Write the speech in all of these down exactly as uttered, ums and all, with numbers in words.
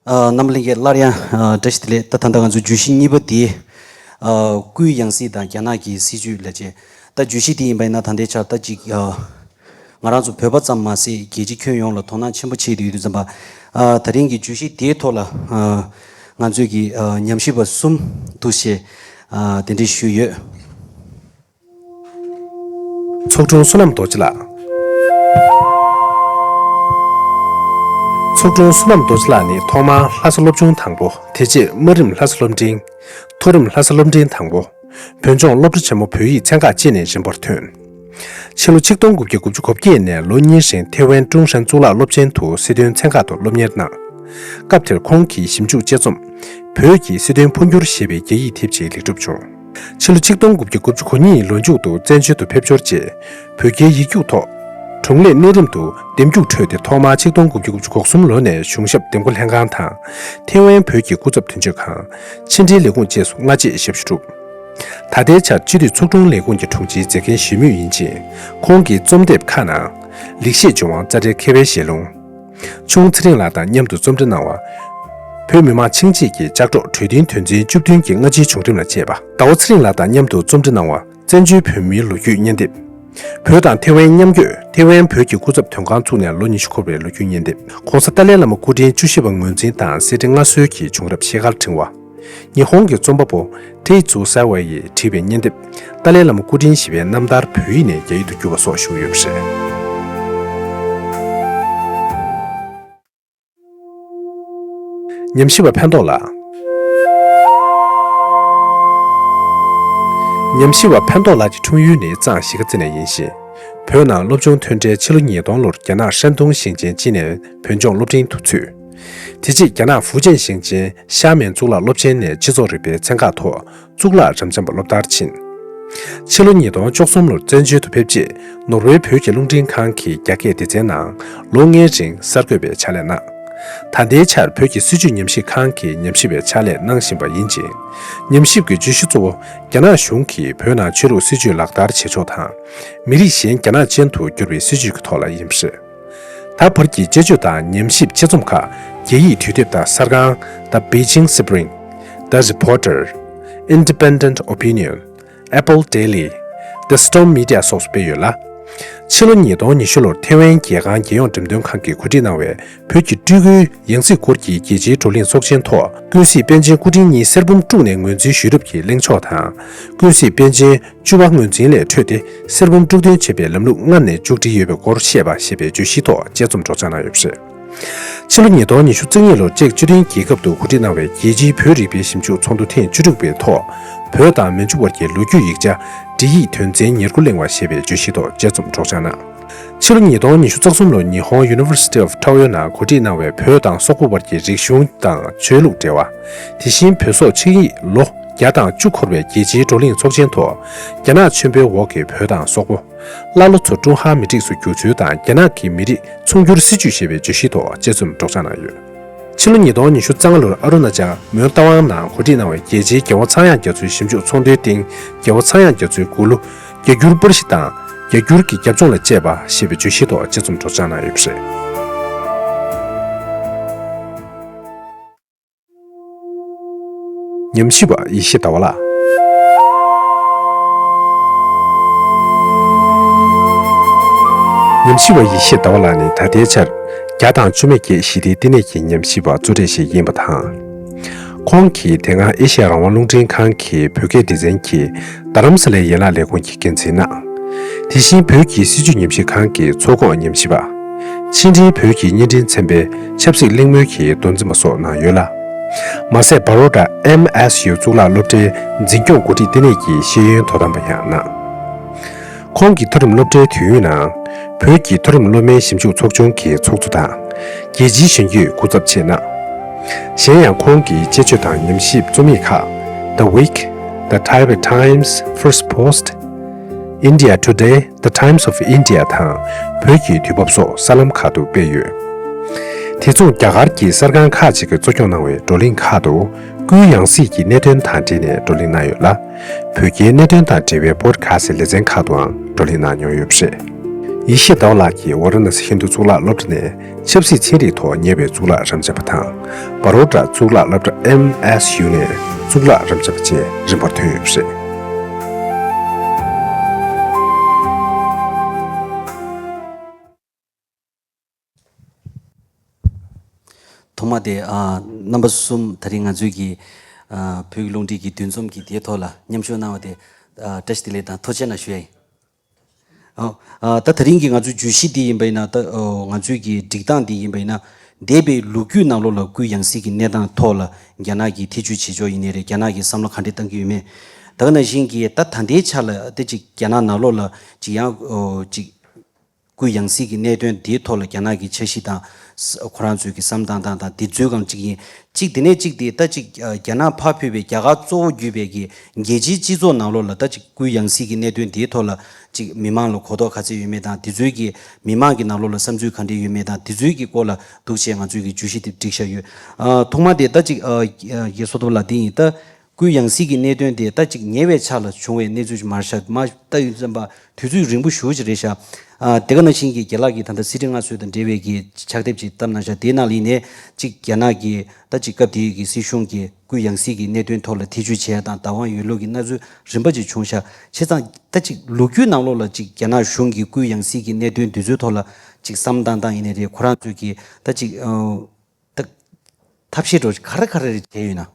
ཨ། རྣམ་པ་ལྷན་རྒྱས་སླར་ཡང་ཨ་བཀྲ་ཤིས་བདེ་ལེགས། ད་ད་ལྟ་ང་ཚོའི་བརྗོད་གཞི་གཉིས་པ་དེ་ཨ་སྐུའི་ཡང་སྲིད་དང་རྒྱ་ནག་གི་སྲིད་བྱུས་ལ་བྱས། ད་བརྗོད་གཞི་དེ་ཡིན་པ་ཡིན་ན་ད་ལྟའི་ཆར་ད་ཅིག་ཨ་ང་རང་ཚོ་བོད་པ་ཙམ་མ་ཟད་རྒྱལ་སྤྱི་ཁྱོན་ཡོངས་ལ་དོ་སྣང་ཆེན་པོ་བྱེད་དུ་ཡོད་དུས་ཙམ་པ། ཨ་ད་རིང་གི་བརྗོད་གཞི་དེའི་ཐོག་ལ་ཨ་ང་ཚོས་ཀྱི་ཨ་ཉམས་ཞིབ་པ་གསུམ་འདུ་ཞེས་ཨ་གདན་འདྲེན་ཞུས་ཡོད། ཚོགས་དྲུང་བསོད་ནམས་རྡོ་རྗེ་ལགས། ཚོགས་དྲུང་བསོད་ནམས་རྡོ་རྗེ་ལགས་ནི་ཐོག་མར་ལྷ་ས་སློབ་ཆུང་དང་པོ། དེ་རྗེས་དམའ་རིམ་ལྷ་ས་སློབ་འབྲིང་། མཐོ་རིམ་ལྷ་ས་སློབ་འབྲིང་དང་པོ། བོད་ལྗོངས་སློབ་གྲྭ་ཆེན་མོ་བོད་ཡིག་ཚན་ཁག་ཅེས་ནས་རིམ་པར་ཐོན། ཕྱི་ལོ་ཆིག་སྟོང་དགུ་བརྒྱ་དགུ་བཅུ་གོ་བརྒྱད་ནས་ལོ་གཉིས་རིང་ཐེ་ཝན་ཀྲུང་ཧྲན་གཙུག་ལག་སློབ་ཆེན་དུ་སྲིད་དོན་ཚན་ཁག་ཏུ་སློབ་གཉེར་གནང་། སྐབས་དེར་ཁོང་གི་ཞིབ་འཇུག་དཔྱད་རྩོམ། བོད་ཀྱི་སྲིད་དོན་འཕོ་འགྱུར་ཞེས་པའི་རྒྱ་ཡིག་དེབ་ཅིག་ལེགས་གྲུབ་བྱུང་། ཕྱི་ལོ་ཆིག་སྟོང་དགུ་བརྒྱ་དགུ་བཅུ་གོ་གཉིས་ལོ་མཇུག་ཏུ་བཙན་བྱོལ་དུ་ཕེབས་འབྱོར་རྗེས། བོད་རྒྱའི་ཡིག་རྒྱུགས་ཐོག་དྲུང་ལས་གནས་རིམ་དུ་འདེམས་རྒྱུགས་འཕྲོད་དེ། ཐོག་མར་ཆིག་སྟོང་དགུ་བརྒྱ་དགུ་བཅུ་གོ་གསུམ་ལོ་ནས་གཞུང་ཞབས་འདེམས་བསྐོ་ལྷན་ཁང་དང་། ཐེ་ཝན་བོད་ཀྱི་སྐུ་ཚབ་དོན་གཅོད་ཁང་། ཕྱི་འབྲེལ་ལས་ཁུངས་བཅས་སུ་སྔ་རྗེས་ཞབས་ཞུ་བསྒྲུབས། ད་ལྟའི་ཆར་སྤྱི་འཐུས་ཚོགས་དྲུང་ལས་ཁུངས་ཀྱི་དྲུང་ཆེའི་མཛད་འགན་བཞེས་མུས་ཡིན་ཅིང་། ཁོང་གི་རྩོམ་དེབ་ཁག་ནང་། ལེགས་བཤད་ལྗོན་དབང་རྩ་བྲལ་མཁས་པའི་ཞལ་ལུང་། ཆུང་ཚེ་རིང་ལགས་དང་མཉམ་དུ་རྩོམ་འབྲི་གནང་བ། བོད་མི་མང་ཆིངས་བཅས་ཀྱི་ལྕགས་སྒྲོག་གྲོས་མཐུན་དོན་ཚན་བཅུ་བདུན་གྱི་སྔ་ཕྱིའི་བྱུང་རིམ་ལ་དཔྱད་པ། ཟླ་བ་ཚེ་རིང་ལགས་དང་མཉམ་དུ་རྩོམ་འབྲི་གནང་བ། བཙན་བྱོལ་བོད་མིའི་ལོ་རྒྱུས་སྙན་དེབ། བོད་དང་ཐེ་ཝན་མཉམ་བསྐྱོད། ཐེ་ཝན་བོད་ཀྱི་སྐུ་ཚབ་དོན་ཁང་བཙུགས་ནས་ལོ་ཉི་ཤུ་འཁོར་བའི་ལོ་རྒྱུས་སྙན་དེབ། ྋགོང་ས་ཏཱ་ལའི་བླ་མ་སྐུ་ཕྲེང་བཅུ་བཞི་པ་ངོས་འཛིན་དང་གསེར་ཁྲི་མངའ་གསོལ་གྱི་བྱུང་རབས་ཤེལ་དཀར་ཕྲེང་བ། ཉི་ཧོང་གི་རྩོམ་པ་པོ་ཊེ་ཙུ་སའེ་ཝེ་ཡིས་བྲིས་པའི་སྙན་དེབ། ཏཱ་ལའི་བླ་མ་སྐུ་ཕྲེང་བཞི་པའི་རྣམ་ཐར་བོད་ཡིག་ནས་རྒྱ་ཡིག་ཏུ་བསྒྱུར་བ་སོགས་བཞུགས་ཡོད་པ་རེད། ཉམས་ཞིབ་པ་ཕན་ཐོགས་ལགས། ཉམས་ཞིབ་པ་ཕན་ཐོགས་ལགས་ཀྱི་འཁྲུངས་ཡུལ་ནི་གཙང་གཞིས་ཀ་རྩེ་ནས་ཡིན་ཞིང་། བོད་ནང་སློབ་ཆུང་ཐོན་འཕྲལ་ཕྱི་ལོ་ཉིས་སྟོང་ལོར་རྒྱ་ནག་ཧྲན་ཏུང་ཞིང་ཆེན་ཅི་ནས་བོད་ལྗོངས་སློབ་འབྲིང་དུ་ཚུད། དེ་རྗེས་རྒྱ་ནག་ཧྥུ་ཅན་ཞིང་ཆེན་ཤར་མན་གཙུག་ལག་སློབ་ཆེན་ནས་སྤྱི་ཚོགས་རིག་པའི་ཚན་ཁག་ཐོག་གཙུག་ལག་རབ་འབྱམས་པ་སློབ་མཐར་ཕྱིན། ཕྱི་ལོ་ཉིས་སྟོང་བཅུ་གསུམ་ལོར་བཙན་བྱོལ་དུ་ཕེབས་རྗེས། ནོར་ཝེ་བོད་ཀྱི་རླུང་འཕྲིན་ཁང་གི་རྒྱ་སྐད་སྡེ་ཚན་ནང་ལོ་ལྔའི་རིང་གསར་འགོད་པའི་ཕྱག་ལས་གནང་། ད་ལྟའི་ཆར་བོད་ཀྱི་སྲིད་བྱུས་ཉམས་ཞིབ་ཁང་གི་ཉམས་ཞིབ་པའི་ཕྱག་ལས་གནང་བཞིན་པ་ཡིན་ཅིང་། ཉམས་ཞིབ་ཀྱི་བརྗོད་གཞི་གཙོ་བོ་རྒྱ་ནག་གཞུང་གིས་བོད་ནང་ཆོས་ལུགས་སྲིད་བྱུས་ལག་བསྟར་བྱེད་ཕྱོགས་དང་། མི་རིགས་གཞན་རྒྱ་ནག་ཅན་དུ་བསྒྱུར་བའི་སྲིད་བྱུས་ཀྱི་ཐོག་ལ་ཡིན་པ་རེད། ད་བར་གྱི་དཔྱད་བརྗོད་དང་ཉམས་ཞིབ་དཔྱད་རྩོམ་ཁག་རྒྱ་ཡིག་དུས་དེབ་དང་གསར་ཁང་The Beijing Spring། The Reporter། Independent Opinion། Apple Daily། The Storm Media སོགས་སུ་སྤེལ་ཡོད་ལ། ཕྱི་ལོ་ཉིས་སྟོང་ཉི་ཤུ་ལོར་ཐེ་ཝན་རྒྱལ་ཁང་རྒྱལ་ཡོངས་འགྲེམས་སྟོན་ཁང་གིས་གོ་སྒྲིག་གནང་བའི་བོད་ཀྱི་སྤྲུལ་སྐུའི་ཡང་སྲིད་སྐོར་གྱི་རྒྱལ་སྤྱིའི་བགྲོ་གླེང་ཚོགས་ཆེན་ཐོག་ཀུན་གཟིགས་པཎ་ཆེན་སྐུ་ཕྲེང་གཉིས་གསེར་བུམ་དཀྲུགས་ནས་ངོས་འཛིན་ཞུས་རབས་ཀྱི་གླེང་ཕྱོགས་དང་། ཀུན་གཟིགས་པཎ་ཆེན་བཅུ་པ་ངོས་འཛིན་ལས་འཕྲོས་ཏེ་གསེར་བུམ་དཀྲུག་འདོན་བྱེད་པའི་ལམ་ལུགས་སྔར་ནས་མཇུག་སྒྲིལ་ཡོད་པའི་སྐོར་བཤད་པ་ཞེས་པའི་བརྗོད་གཞིའི་ཐོག་དཔྱད་རྩོམ་སྒྲོག་སྦྱང་གནང་ཡོད་པ་རེད། ཕྱི་ལོ་ཉིས་སྟོང་ཉི་ཤུ་རྩ་གཉིས་ལོར་ཅེཀ་སྤྱི་མཐུན་རྒྱལ་ཁབ་ཏུ་གོ་སྒྲིག་གནང་བའི་རྒྱལ་སྤྱིའི་བོད་རིག་པའི་ཞིབ་འཇུག་ཚོགས་འདུ་ཐེངས་བཅུ་དྲུག་པའི་ཐོག་བོད་དང་མན་ཇུ་བར་གྱི་ལོ་རྒྱུས་ཡིག་ཆ་འབྲི་ཡིག་དོན་ཚན་ཉེར་དགུ་གླེང་བ་ཞེས་པའི་བརྗོད་གཞིའི་ཐོག་དཔྱད་རྩོམ་སྒྲོག་སྦྱང་གནང་། ཕྱི་ལོ་ཉིས་སྟོང་ཉི་ཤུ་རྩ་གསུམ་ལོར་ཉི་ཧོང་University of Tokyo ནང་གོ་སྒྲིག་གནང་བའི་བོད་དང་སོག་པོ་བར་གྱི་རིག་གཞུང་དང་ཆོས་ལུགས་འབྲེལ་བ། དེ་བཞིན་བོད་སོག་ཆིངས་ཡིག་ལོ་བརྒྱ་དང་བཅུ་འཁོར་བའི་རྒྱལ་སྤྱིའི་བགྲོ་གླེང་ཚོགས་ཆེན་ཐོག་རྒྱ་ནག་ཆེན་པོའི་འོག་གི་བོད་དང་སོག་པོ། ཀླ་ཀློ་ཚོ་ཀྲུང་ཧྭ་མི་རིགས་སུ་བསྒྱུར་ཚུལ་དང་རྒྱ་ནག་གི་མི་རིགས་ཚོང་སྒྱུར་སྲིད་བྱུས་ཞེས་པའི་བརྗོད་གཞིའི་ཐོག་དཔྱད་རྩོམ་སྒྲོག་སྦྱང་གནང་ཡོད། ཕྱི་ལོ་ཉིས་སྟོང་ཉི་ཤུ་རྩ་ལྔ་ལོར་ཨ་རུ་ན་ཅལ་མོན་རྟ་དབང་ནང་གོ་སྒྲིག་གནང་བའི་རྒྱལ་སྤྱིའི་རྒྱལ་བ་ཚངས་དབྱངས་རྒྱ་མཚོའི་ཞིབ་འཇུག་ཚོགས་འདུའི་སྟེང་རྒྱལ་བ་ཚངས་དབྱངས་རྒྱ་མཚོའི་མགུར་གླུ། རྒྱ་འགྱུར་པར་གཞི་དང་རྒྱ་འགྱུར་གྱི་རྒྱབ་ལྗོངས་ལ་དཔྱད་པ་ཞེས་པའི་བརྗོད་གཞིའི་ཐོག་དཔྱད་རྩོམ་སྒྲོག་སྦྱང་གནང་ཡོད་པ་རེད། ཉམས་ཞིབ་པ་ཡེ་ཤེས་ཟླ་བ་ལགས། ཉམས་ཞིབ་པ་ཡེ་ཤེས་ཟླ་བ་ལགས་ནི་ད་ལྟའི་ཆར་རྒྱ་དང་བཅོས་མའི་རྒྱལ་ཞི་བདེའི་བསྟི་གནས་ཀྱི་ཉམས་ཞིབ་པ་གཙོ་གྲས་ཤིག་ཡིན་པ་དང་། ཁོང་གིས་དེ་སྔ་ཨེ་ཤེ་ཡ་རང་དབང་རླུང་འཕྲིན་ཁང་གི་བོད་སྐད་སྡེ་ཚན་གྱི་རྡ་རམ་ས་ལའི་ཡན་ལག་ལས་ཁུངས་ཀྱི་འགན་འཛིན་གནང་། དེ་བཞིན་བོད་ཀྱི་སྲིད་བྱུས་ཉམས་ཞིབ་ཁང་གི་ཚོགས་ཁོངས་ཉམས་ཞིབ་པ། ཕྱི་འབྲེལ་བོད་ཀྱི་བརྙན་འཕྲིན་ཚན་པའི་ཆབ་སྲིད་གླེང་མོལ་གྱི་མདོ་འཛིན་པ་སོགས་གནང་ཡོད་ལ། མ་ཟད་བྷ་རོ་ཌ་ཨེམ་ཨེས་ཡུ་གཙུག་ལག་སློབ་གྲྭའི་འཛིན་སྐྱོང་འགོ་ཁྲིད་ལྟེ་གནས་ཀྱི་ཤེས་ཡོན་དོ་དམ་པ་ཡང་གནང་། ཁོང་གིས་མཐོ་རིམ་སློབ་གྲྭའི་དུས་ཡུན་ནང་། བོད་ཀྱི་མཐོ་རིམ་སློབ་མའི་ཞིབ་འཇུག་ཚོགས་ཆུང་གི་ཚོགས་གཙོ་དང་། རྒྱལ་སྤྱིའི་གཞོན་སྐྱེས་སྐུ་ཚབ་བཅས་གནང་། གཞན་ཡང་ཁོང་གིས་དཔྱད་བརྗོད་དང་ཉམས་ཞིབ་རྩོམ་ཡིག་ཁག The Week། The Tibet Times First Post། India Today། The Times of India དང་བོད་ཀྱི་དུས་བབ་སོགས་གསར་ལམ་ཁག་ཏུ་སྤེལ་ཡོད། དེ་མཚུངས་རྒྱ་གར་གྱི་གསར་ཁང་ཁག་ཅིག་གིས་གཙོ་སྐྱོང་གནང་བའི་བགྲོ་གླེང་ཁག་ཏུ་སྐུའི་ཡང་སྲིད་ཀྱི་གནད་དོན་དང་འབྲེལ་ནས་བགྲོ་གླེང་གནང་ཡོད་ལ། བོད་རྒྱའི་གནད་དོན་དང་འབྲེལ་བའི་པོ་ཌི་ཁ་སི་ལེ་ཚན་ཁག་ཏུའང་བགྲོ་གླེང་གནང་མྱོང་ཡོད་པ་རེད། ཡེ་ཤེས་ཟླ་བ་ལགས་ཀྱིས་ཝཱ་ར་ཎ་སི་ཧིན་རྡུ་གཙུག་ལག་སློབ་གྲྭ་ནས་ཆབ་སྲིད་ཚན་རིག་ཐོག་ཉེ་བའི་གཙུག་ལག་རབ་འབྱམས་པ་དང་། བ་རོ་ཌ་གཙུག་ལག་སློབ་གྲྭ་ཨེམ་ཨེས་ཡུ་ནས་གཙུག་ལག་རབ་འབྱམས་པ་བཅས་རིམ་པར་ཐོན་ཡོད་པ་རེད། ཐོག་མ་དེ། ཨ། རྣམ་པ་གསུམ་ད་རིང་ང་ཚོའི་གི། ཨ། བོད་ཀྱི་རླུང་འཕྲིན་གྱི་འདུ་འཛོམས་ཀྱི་དེའི་ཐོག་ལ་མཉམ་ཞུགས་གནང་བ་དེ། ཨ། བཀྲ་ཤིས་བདེ་ལེགས་དང་ཐུགས་རྗེ་གནང་ཞུ་ཡ་ཡིན། ཨོ། ཨ། ད་དེ་རིང་གི་ང་ཚོའི་བརྗོད་གཞི་འདི་ཡིན་པ་ཡིན་ན། ད། ཨོ། ང་ཚོའི་གི་སྒྲིག་སྟངས་འདི་ཡིན་པ་ཡིན་ན། འདས་པའི་ལོ་རྒྱུས་ནང་ལོགས་ལ་སྐུའི་ཡང་སྲིད་ཀྱི་གནས་སྟངས་ཐོག་ལ་རྒྱ་ནག་གིས་ཐེ་བྱུས་བྱེད་ཕྱོགས་ཡིན་ནའི་རེད། རྒྱ་ནག་གིས་བསམ་བློ་ག་འདྲས་བཏང་གི་ཡོད་མེད། ད་ག་ནང་བཞིན་གྱི་ད་ད་ལྟའི་ཆ་ལ་ད་ཅིག་རྒྱ་ནག་ནང་ལོགས་ལ་ཅིག་ཡང་། ཨོ། ཅིག་སྐུའི་ཡང་སྲིད་ཀྱི་གནད་དོན་འདིའི་ཐོག་ལ་རྒྱ་ནག་གི་འཆར་གཞི་དང་། ཁོ་རང་ཚོའི་གི་བསམ་བཏང་སྟངས་དང་འདི་ཚོའི་སྒང་གཅིག་ཡིན། གཅིག་དེ་ནས་གཅིག་དེ་ད་ཅིག་རྒྱ་ནག་ཕར་ཕུད་པའི་རྒྱ་གར་གཙོ་བོ་གྱུར་པའི་གི་རྒྱལ་སྤྱིའི་སྤྱི་ཚོགས་ནང་ལོགས་ལ་ད་ཅིག་སྐུའི་ཡང་སྲིད་ཀྱི་གནད་དོན་འདིའི་ཐོག་ལ་ཅིག་མི་མང་ལ་གོ་རྟོགས་ག་ཚད་ཡོད་མེད་དང་། འདི་ཚོའི་གི་མི་མང་གི་ནང་ལོགས་ལ་བསམ་ཚུལ་ག་འདྲས་ཡོད་མེད་དང་། འདི་ཚོའི་གི་སྐོར་ལ་འདུག་བྱས་ང་ཚོའི་གི་བརྗོད་གཞི་དེ་བསྒྲིགས་བཞག་ཡོད། ཨ། ཐོག་མ་དེ་ད་ཅིག་ཨ། རྒན་བསོད་སྟོབས་ལགས་འདི་ཡིན། ད། སྐུའི་ཡང་སྲིད་ཀྱི་གནད་དོན་དེ་ད་ཅིག་ཉེ་བའི་ཆར་ལ་བྱུང་བའི་གནས་ཚུལ་ཞིག་མ་རེད་ཤག་མ་ལྟ་ཡོང་ཙམ་པ་དུས་ཚོད་རིང་པོ་ཞེ་པོ་ཅིག་རེད་ཤག་ཨ། དེ་ག་ནང་བཞིན་གྱི་རྒན་ལགས་ཀྱིས་ད་ལྟ་སྲིད་ཁྲི་མངའ་གསོལ་དང་འབྲེལ་བའི་གི་ཕྱག་དེབ་ཅིག་བཏབ་གནང་ཤག་དེའི་ནང་ལ་ཡིན་ནའི་ཅིག་རྒྱ་ནག་གིས་ད་ཅིག་སྐབས་དེའི་གི་སྲིད་གཞུང་གིས་སྐུའི་ཡང་སྲིད་ཀྱི་གནད་དོན་ཐོག་ལ་ཐེ་བྱུས་བྱས་དང་བདག་དབང་ཡོད་ལུགས་ཀྱི་གནས་ཚུལ་རིམ་པ་ཅིག་བྱུང་ཤག་བྱས་ཙང་ད་ཅིག་ལོ་རྒྱུས་ནང་ལོགས་ལ་ཅིག་རྒྱ་ནག་གཞུང་གིས་སྐུའི་ཡང་སྲིད་ཀྱི་གནད་དོན་འདི་ཚོའི་ཐོག་ལ་ཅིག་བསམ་བཏང་སྟངས་ཡིན་ནའི་རེད། ཁོ་རང་ཚོས་ཀྱི་ད་ཅིག་ཨ། ད་ཐབས་ཤེས་འདྲ་བོ་ག་རེ་ག་རེ་བྱས་ཡོད་ན།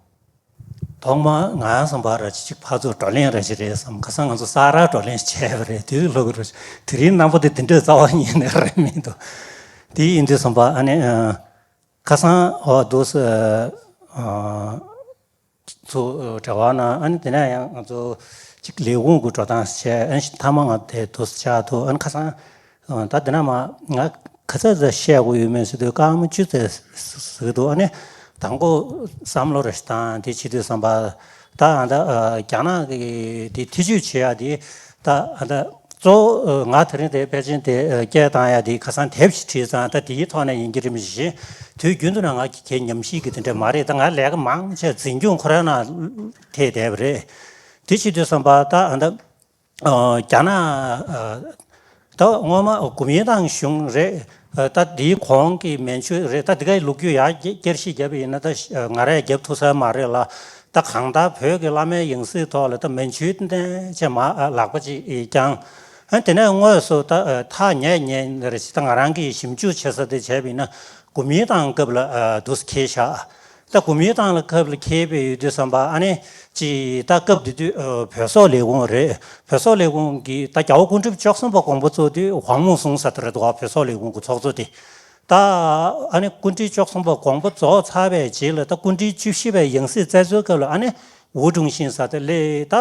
ཐོག་མར་ང་རང་བསམ་པར་ཅིག་ཅིག་ཕར་ཚུར་བགྲོ་གླེང་རེ་ཞིག་རེད་བསམ། ཁ་སང་ང་ཚོ་ས་ར་བགྲོ་གླེང་ཞིག་བྱས་པ་རེད། དུས་ལོག་གི་རེད། དེ་རིང་རྣམ་པ་དེ་དེ་འདྲའི་རྩ་བ་ཉིད་ནས་རེད་མི་འདུག་དེ་ཡིན་དུས་བསམ་པ་ཨ་ནི། ཨ། ཁ་སང་འོ་འདུག་སེ། ཨ། ཚུར་འབྲེལ་བ་གནང་། ཨ་ནི་དེ་ནས་ཡང་ང་ཚོ་ཅིག་ལས་ཁུངས་ཀྱི་འགྲོ་སྟངས་བྱས། ཨ་ནི་མཐའ་མ་ང་དེ་འདུག་སེ་བཅར་ཐུབ། ཨ་ནི་ཁ་སང་ད་དེ་ན་མ་ང་ག་ཚོད་ཙམ་བཤད་དགོས་ཡོད་མེད་ཟེར་དུས་སྐར་མ་བཅུ་ཙམ་ཟེར་གྱི་འདུག་ཨ་ནི་དང་པོ་བསམ་བློ་རེ་ཞིག་བཏང་། དེ་བྱེད་དུས་བསམ་པ་ད་ཨ་ད་རྒྱ་ནག་གི་དེ་ཐེ་བྱུས་བྱེད་ཡ་དེ་ད་ཨ་ད་གཙོ་བོ་ང་དེ་རིང་དེ་ཕལ་ཆེར་དེ་སྐད་བཏང་ཡ་དེ་ཁ་སང་དེབ་ཞིག་བྲིས་ཙང་ད་དེའི་ཐོག་ནས་ཡིན་གྱི་རེད། མི་ཤེས། དུས་རྒྱུན་དུ་ན་ང་གི་ཉམས་ཞིབ་ཀྱི་དེ་འདྲ་མ་རེད། ད་ང་ལས་ཀ་མང་ཆེ་འཛིན་སྐྱོང་ཁོ་རང་ནང་ཐེ་བསྡད་པ་རེད། དེ་བྱེད་དུས་བསམ་པ་ད་ཨ་ད། ཨ། རྒྱ་ནག་ཨ། ད་སྔོན་མ་ཨ་གོ་མིན་ཏང་གཞུང་རེད། ཨ། ད་དེའི་གོང་གི་མན་ཇུ་རེད། ད་དེ་གའི་ལོ་རྒྱུས་ཡར་བསྐྱར་བཤད་བརྒྱབ་པ་ཡིན་ན་ད་ང་རས་བརྒྱབ་ཐུབ་ས་མ་རེད་ལ། ད་གང་ལྟར་བོད་ཀྱི་བླ་མའི་ཡང་སྲིད་ཐོག་ལ་ད་མན་ཇུ་ནས་ཅེས་མ་ཨ་ལག་པ་ཅིག་བརྐྱངས། ཨ། དེ་ནས་དངོས་སུ་ད་ཨ་ཐག་ཉེ་ཉེ་རེད། ད་ང་རང་གིས་ཞིབ་འཇུག་བྱེད་ས་དེ་བྱས་པ་ཡིན་ན་གོ་མིན་ཏང་སྐབས་ལ་ཨ་འདུག་སེ་འཁེལ་བཞག་ད་གོ་མིན་ཏང་ལ་སྐབས་ལ་འཁེལ་བའི་ཡོད་དུས་བསམ་པ་ཨ་ནི་ཅིག་ད་སྐབས་དེ་དུས་ཨ་བོད་སོག་ལས་ཁུངས་རེད། བོད་སོག་ལས་ཁུངས་ཀྱིས་ད་རྒྱལ་བ་སྐུ་ཕྲེང་བཅུ་གསུམ་པ་དགོངས་པ་རྫོགས་དུས་ཝང་མུང་སུང་ཟེར་དེ་རེད་འདུག་བོད་སོག་ལས་ཁུངས་ཀྱི་ཚོགས་གཙོ་དེ། ད་ཨ་ནི་སྐུ་ཕྲེང་བཅུ་གསུམ་པ་དགོངས་པ་རྫོགས་ཚར་བའི་རྗེས་ལ་ད་སྐུ་ཕྲེང་བཅུ་བཞི་པའི་ཡང་སྲིད་བཙན་བྱོལ་སྐབས་ལ་ཨ་ནི་ཝུའུ་ཀྲུང་ཞིན་ཟེར་དེ་སླེབས། ད་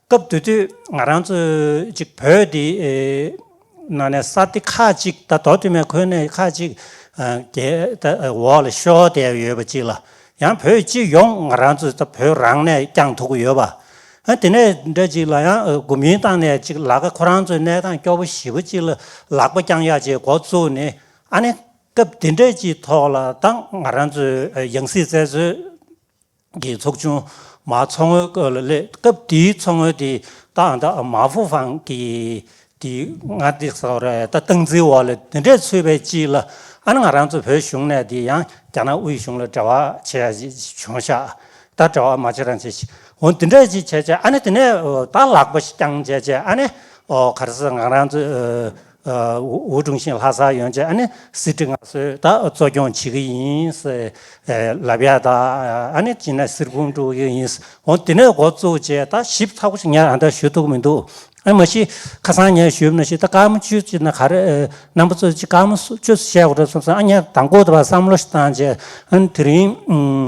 སྐབས་དེ་དུས་ང་རང་ཚོ་ཅིག་བོད་དེ་ཨེ་ནང་ནས་ས་དེ་ཁག་ཅིག་ད་མདོ་སྟོད་སྨད་ཁུལ་ནས་ཁག་ཅིག་ཨ་རྒྱལ་ད་འོག་ལ་ཤོར་བསྡད་ཡོད་པ་ཅིག་ལ། ཡང་བོད་སྤྱི་ཡོངས་ང་རང་ཚོས་ད་བོད་རང་ནས་བསྐྱངས་ཐུབ་ཀྱི་ཡོད་པ། ཨ་དེ་ནས་འདྲ་ཅིག་ལ་ཡང་ཨ་གོ་མིན་ཏང་ནས་ཅིག་ལ་ཁ་ཁོ་རང་ཚོའི་གནས་སྟངས་སྐྱོ་པོ་ཞེ་པོ་ཅིག་ལ་ལག་པ་བརྐྱང་ཡག་ཅིག་འགོ་བཙུགས་ནས། ཨ་ནི་སྐབས་དེ་འདྲ་ཅིག་ཐོག་ལ་ད་ང་རང་ཚོའི་ཨ་ཡང་སྲིད་བཙན་བྱོལ་གྱི་ཚོགས་ཆུང་མར་མཚོ་སྔོན་སྐབས་ལ་སླེབས། སྐབས་དེའི་མཚོ་སྔོན་དེ་ད་ད་མ་ཧྥུ་ཧྥང་གི་དེ་ང་དེ་ཟེར་བ་རེད། ད་སྟངས་འཛིན་འོག་ལ་དེ་འདྲས་ཚུད་པའི་ཅིག་ལ། ཨ་ནི་ང་རང་ཚོ་བོད་གཞུང་ནས་དེ་ཡང་རྒྱ་ནག་དབུས་གཞུང་ལ་འབྲེལ་བ་བྱས་ཡ་ཅིག་བྱུང་ཤག་ད་འབྲེལ་བ་མ་བྱེད་རང་བྱེད་ཅིག་འོ་དེ་འདྲས་ཅིག་བྱས་བྱས། ཨ་ནི་དེ་ནས་ད་ལག་པ་ཞིག་བརྐྱངས་བྱས་བྱས། ཨ་ནི་ཨོ་ག་རེ་ཟེར། ང་རང་ཚོ་ཨ་ཝུའུ་ཀྲུང་ཞིན་ལྷ་སར་ཡོང་བྱས། ཨ་ནི་སྲིད་ཁྲི་མངའ་གསོལ་ད་གཙོ་སྐྱོང་བྱེད་ཀྱི་ཡིན་ཟེར་ལབ་ཡ་ད། ཨ་ནི་ཅི་ན་གསེར་ཁུང་སྤྲུག་གི་ཡིན། འོ་དེ་ནས་འགོ་བཙུགས་བྱས་ད་ཞིབ་ཚགས་པོ་ཞིག་ངས་ཨ་ད་ཞུ་ཐུབ་ཀྱི་མི་འདུག་ཨ་མ་གཞི་ཁ་སང་ངས་ཞུས་ན་ཞིག་ད་སྐར་མ་བཅུ་ཅིག་ན་ག་རེ། རྣམ་པ་ཚོས་ཅིག་སྐར་མ་བཅུ་བཤད་དགོས་རེད་བསམ་སོང་། ཨ་ངས་དང་པོ་དེ་བ་བསམ་བློ་ཞིག་བཏང་བྱས། ཨ་ནི་དེ་རིང་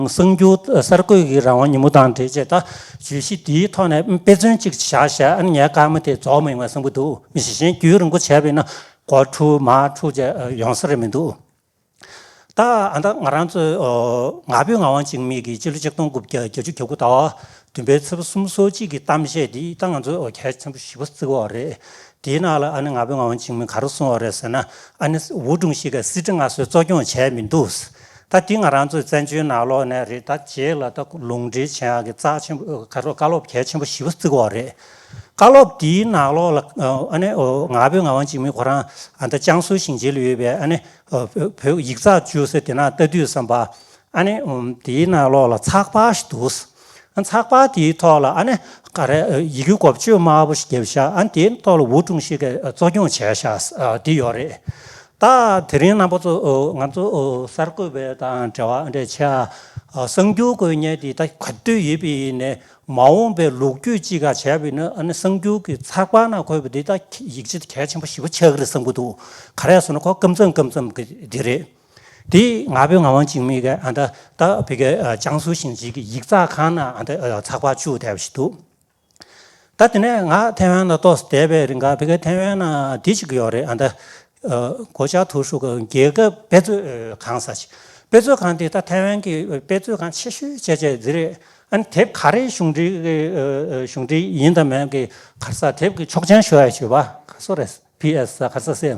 གསར་འགྱུར་གསར་འགོད་ཀྱི་རང་དབང་ཉིན་མོ་དང་འབྲེལ་བྱས་ད་བརྗོད་གཞི་འདིའི་ཐོག་ནས་དཔེ་མཚོན་ཅིག་བཞག་བཞག་ཨ་ནི་ངས་སྐར་མ་དེ་རྫོགས་མ་ཡོང་བ་བསམ་གྱི་འདུག་མི་ཤེས། གཞན་རྒྱུན་རིང་པོ་བྱས་པ་ཡིན་ན་འགོར་འཁྲུག་མར་འཁྲུག་བྱས་ཡོང་ས་རེད་མི་འདུག་ད་ཨ་ད་ང་རང་ཚོའི་ཨོ་ང་ཕོད་ངག་དབང་འཇིགས་མེད་ཀྱིས་སྤྱི་ལོ་ཆིག་སྟོང་དགུ་བརྒྱ་བརྒྱད་ཅུ་གྱ་དགུ་ཟླ་བ་བདུན་པའི་ཚེས་པ་སོ་གཅིག་གི་གཏམ་བཤད་འདི་ད་ང་ཚོས་ཨོ་གལ་ཆེན་པོ་ཞེ་པོ་བརྩི་གི་ཡོད་རེད། དེའི་ནང་ལ་ཨ་ནི་ང་ཕོད་ངག་དབང་འཇིགས་མེད་ག་རེ་གསུངས་པ་རེད་ཟེར་ན། ཨ་ནི་ཝུའུ་ཀྲུང་ཞི་གིས་སྲིད་ཁྲི་མངའ་གསོལ་གཙོ་སྐྱོང་བྱས་མི་འདུག་ད་འདི་ང་རང་ཚོའི་བཙན་བྱོལ་ནང་ལོགས་ནས་རེད། ད་རྗེས་ལ་ད་ལུང་འདྲེན་བྱེད་ཡག་གི་རྩ་ཆེན་པོ་ག་རེ་བཀའ་སློབ་གལ་ཆེན་པོ་ཞེ་པོ་བརྩི་གི་ཡོད་རེད། བཀའ་སློབ་འདིའི་ནང་ལོགས་ལ་ཨ་ནི་ང་ཕོད་ངག་དབང་འཇིགས་མེད་ཁོ་རང་ཨ་ད་ཅང་སུའུ་ཞིང་ཆེན་ལ་ཡོད་པའི་ཨ་ནི་བོད་ཡིག་ཚགས་བཅུ་ཟེར་དེ་ནང་ལྟ་དུས་ཙམ་པ། ཨ་ནི་དེའི་ནང་ལོགས་ལ་ཚགས་པར་ཞིག་འདུག་ཨ་ཚགས་པར་དེའི་ཐོག་ལ་ཨ་ནི་ག་རེ་ཡི་གེ་འགོ་བརྗོད་དམར་པོ་ཞིག་བརྒྱབ་ཤག་ཨ་ནི་དེའི་ཐོག་ལ་ཝུའུ་ཀྲུང་ཞི་གིས་གཙོ་སྐྱོང་བྱས་ཤག་འདི་ཡོད་རེད། ད་དེ་རིང་རྣམ་པ་ཚོ་ང་ཚོ་གསར་འགོད་པའི་དང་འབྲེལ་བ་འདྲ་བྱས། གསར་འགྱུར་འགོད་མཁན་དེ་ད་ག་དུས་ཡིན་པ་ཡིན་ནའི་མ་འོངས་པའི་ལོ་རྒྱུས་ཅིག་ག་བྱས་པ་ཡིན་ན་ཨ་ནི་གསར་འགྱུར་གྱི་ཚགས་པར་ནང་འཁོད་པ་འདི་ད་ཡིག་ཆ་དེ་གལ་ཆེན་པོ་ཞེ་པོ་ཆགས་ཀྱི་རེད་བསམ་གྱི་འདུག་ག་རེ་ཟེར་ན་ཁོ་སྐབས་མཚམས་སྐབས་མཚམས་ཀྱི་འདི་རེད། དེ་ང་ཕོད་ངག་དབང་འཇིགས་མེད་ཀྱིས་ཨ་ད་ད་བི་གའི་ཅང་སུའུ་ཞིང་ཆེན་གྱི་ཡིག་ཚགས་ཁང་ནང་ཨ་ད་ཚགས་པར་བཅུག་བསྡད་པ་ཞིག་འདུག་ད་དེ་ནས་ང་ཐའེ་ཝན་ལ་ཏོག་ཙམ་བསྡད་པའི་རིང་ག་བི་གའི་ཐའེ་ཝན་ནང་འདི་ཞིག་ཡོད་རེད། ཨ་ད་གོ་ཅག་ཐུ་ཧྲུ་གི་རྒྱལ་ཁབ་དཔེ་མཛོད་ཁང་ཟེར་ཞིག་དཔེ་མཛོད་ཁང་དེ་ད་ཐའེ་ཝན་གྱི་དཔེ་མཛོད་ཁང་ཆེ་ཤོས་བྱས་བྱས་འདི་རེད། ཨ་ནི་དེབ་ག་རེ་གཞུང་འབྲེལ་གྱི་གཞུང་འབྲེལ་ཡིན་དང་མིན་གྱི་ག་རེ་ཟེར་དེབ་ཀྱི་ཆོག་མཆན་ཞུ་ཡ་ཞུས་པ་ག་སོ་རེད། པི་ཨེ་སི་ག་ས་སེ་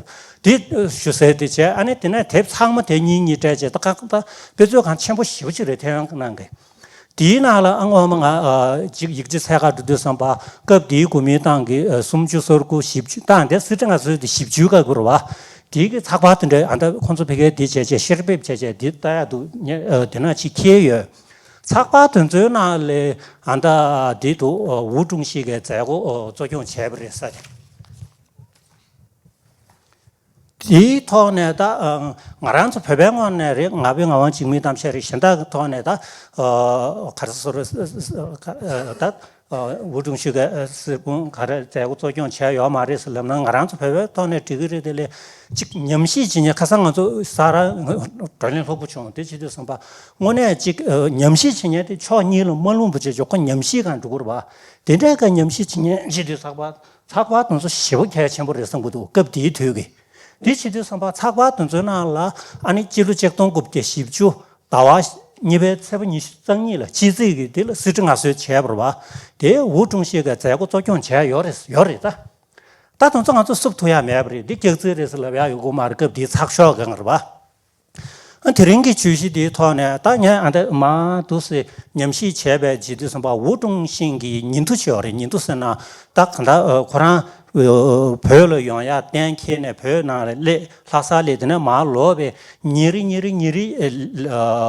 འདི་ཞུ་ཟེར་དེ་བྱས། ཨ་ནི་དེ་ནས་དེབ་ཚང་མ་དེ་གཉིས་གཉིས་སྤྲད་བྱས་ད་ཁ་ད་དཔེ་མཛོད་ཁང་ཆེན་པོ་ཞེ་པོ་ཅིག་རེད་ཐའེ་ཝན་ནང་གི། དེའི་ནང་ལ་ཨ་སྔོན་མ་ང་ཅིག་ཡིག་ཆ་འཚོལ་ག་འགྲོ་དུས་ཙམ་པ་སྐབས་དེའི་གོ་མིན་ཏང་གི་སུམ་ཅུ་སོ་དགུ་བཞི་བཅུ་ད་དེ་སི་ཏྲི་ང་སོའི་དེ་བཞི་བཅུ་ག་དགུ་རེད་བ། དེའི་གི་ཚགས་པར་དེ་འདྲ་ཨ་ད་ཁོང་ཚོ་ཕ་གིར་དེ་བྱས་བྱས་ཤེར་འབེབས་བྱས་བྱས་དེ་ལྟ་ཡ་འདུག་དེ་ན་ཅིག་འཁྱེར་ཡོད། ཚགས་པར་དེ་ཚོའི་ནང་ལས་ཨ་ད་དེ་འདུག་ཝུའུ་ཀྲུང་ཞི་གི་མཛད་སྒོ་གཙོ་སྐྱོང་བྱས་པ་རེད་ས་རེད། དེའི་ཐོག་ནས་ད་ང་རང་ཚོ་བོད་པའི་ངོས་ནས་རེད། ང་ཕོད་ངག་དབང་འཇིགས་མེད་གཏམ་བཤད་རེད། གཞན་དག་གི་ཐོག་ནས་ད་ག་རེ་ཟེར་ད་ཝུའུ་ཀྲུང་ཞི་གི་གསེར་བུམ་ག་རེ་མཛད་སྒོ་གཙོ་སྐྱོང་བྱས་ཡོད་མ་རེད་ཟེར་ལབ་ན་ང་རང་ཚོ་བོད་པའི་ཐོག་ནས་འགྲིག་གི་རེད། དེ་ལས་གཅིག་ཉམས་ཞིབ་བྱེད་མཁན་ཁ་སང་ང་ཚོ་ས་ར་བགྲོ་གླེང་ལྷུག་པོ་བྱུང་། དེ་བྱེད་དུས་ཙམ་པ་དངོས་གནས་གཅིག་ཉམས་ཞིབ་བྱེད་མཁན་དེ་ཕྱོགས་གཉིས་ལ་མ་ལྷུང་བ་བྱས་ཆོག་ཁོ་ཉམས་ཞིབ་གང་འགྲོ་གི་རེད་བ། དེ་འདྲའི་ག་ཉམས་ཞིབ་བྱེད་མཁན་བྱེད་དུས་ཚགས་པར་ཚགས་པར་དེ་ཚོ་ཞེ་པོ་གལ་ཆེན་པོ་རེད་བསམ་གྱི་འདུག་སྐབས་དེའི་དུས་ཀྱི། དེ་བྱེད་དུས་ཙམ་པ་ཚགས་པར་དེ་ཚོའི་ནང་ལ་ཨ་ནི་སྤྱི་ལོ་ཆིག་སྟོང་དགུ་བརྒྱ་བཞི་བཅུ་ཟླ་བ་གཉིས་པའི་ཚེས་པ་ཉི་ཤུ་རྩ་གཉིས་ལ་ཕྱི་ཚེས་ཀྱི་དེ་ལ་སི་ཏྲི་ང་སོའི་བྱས་པ་རེད་བ། དེ་ཝུའུ་ཀྲུང་ཞི་གིས་མཛད་སྒོ་གཙོ་སྐྱོང་བྱས་ཡོད་རེད་ཡོད་རེད་ད། ད་དེ་ཚོ་ང་ཚོ་བསུབ་ཐུབ་ཡ་མེད་པ་རེད། འདི་སྐྱག་རྫུན་རེད་ཟེར་ལབ་ཡ་ཡོད་གི་མ་རེད། སྐབས་དེའི་ཚགས་ཤོག་གང་རེད་བ། ཨ་དེ་རིང་གི་བརྗོད་གཞི་འདིའི་ཐོག་ནས་ད་ངས་ཨ་འདི་མ་འདུག་སེ་ཉམས་ཞིབ་བྱས་པའི་བྱེད་དུས་ཙམ་པ་ཝུའུ་ཀྲུང་ཞིན་གྱི་ཉིན་ཐོ་ཞིག་ཡོད་རེད། ཉིན་ཐོ་ཟེར་ན་ད་གང་ལྟར་ཁོ་རང་བོད་ལ་ཡོང་ཡ་གཏན་འཁེལ་ནས་བོད་ནང་ལ་སླེབས། ལྷ་སར་སླེབས། དེ་ནས་མར་ལོག་པའི་ཉིན་རེ་ཉིན་རེ་ཉིན་རེ་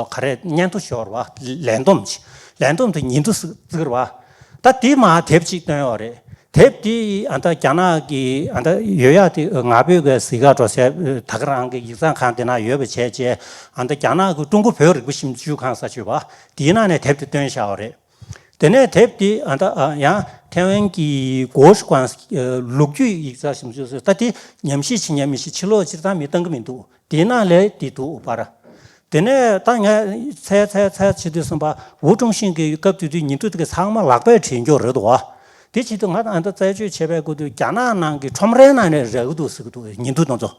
ག་རེ་སྙན་ཐོ་ཞིག་ཡོད་རེད་བ། ལས་བསྡོམས་ཅིག་ལས་བསྡོམས་དེ་ཉིན་ཐོ་ཟེར་གི་རེད་བ། ད་དེ་མར་དེབ་ཅིག་བཏོན་ཡོད་རེད། དེབ་དེ་ཨ་ད་རྒྱ་ནག་གི་ཨ་ད་ཡོད་ཡག་དེ་ང་ཕོད་གི་གཟིགས་ག་འགྲོ་ཟེར། ད་ག་རང་གི་ཡིག་ཚང་ཁང་དེ་ན་ཡོད་པ་བྱས་བྱས་ཨ་ད་རྒྱ་ནག་གི་ཀྲུང་གོ་བོད་རིག་པ་ཞིབ་འཇུག་ཁང་ཟེར་ཡོད་པ་དེའི་ནང་ནས་དེབ་དེ་བཏོན་བཞག་པ་རེད། དེ་ནས་དེབ་དེ་ཨ་ད་ཡང་ཐའེ་ཝན་གྱི་གོ་ཤི་ཀོན་ལོ་རྒྱུས་ཡིག་ཚགས་ཞིབ་འཇུག་ཟེར། ད་དེ་ཉམས་ཞིབ་བྱེད་མཁན་མི་ཞིག་ཕྱི་ལོགས་སྤྱིར་བཏང་མི་བཏང་གི་མི་འདུག་དེའི་ནང་ལས་དེ་འདུག་པར། དེ་ནས་ད་ངས་འཚོལ་འཚོལ་འཚོལ་བྱེད་དུས་ཙམ་པ་ཝུའུ་ཀྲུང་ཞིན་གྱི་སྐབས་དེ་དུས་ཉིན་ཐོ་དེ་གའི་ཚང་མ་ལག་པས་བྲིས་འགྱོག་རེད་འདུག་བ། དེ་བྱེད་དུས་ང་ཨ་ད་རྩད་གཅོད་བྱས་པའི་སྐབས་དུས་རྒྱ་ནག་ནང་གི་ཁྲོམ་རའི་ནང་ནས་རག་གི་འདུག་ཟེར་གི་འདུག་ཉིན་ཐོ་དེ་ཚོ།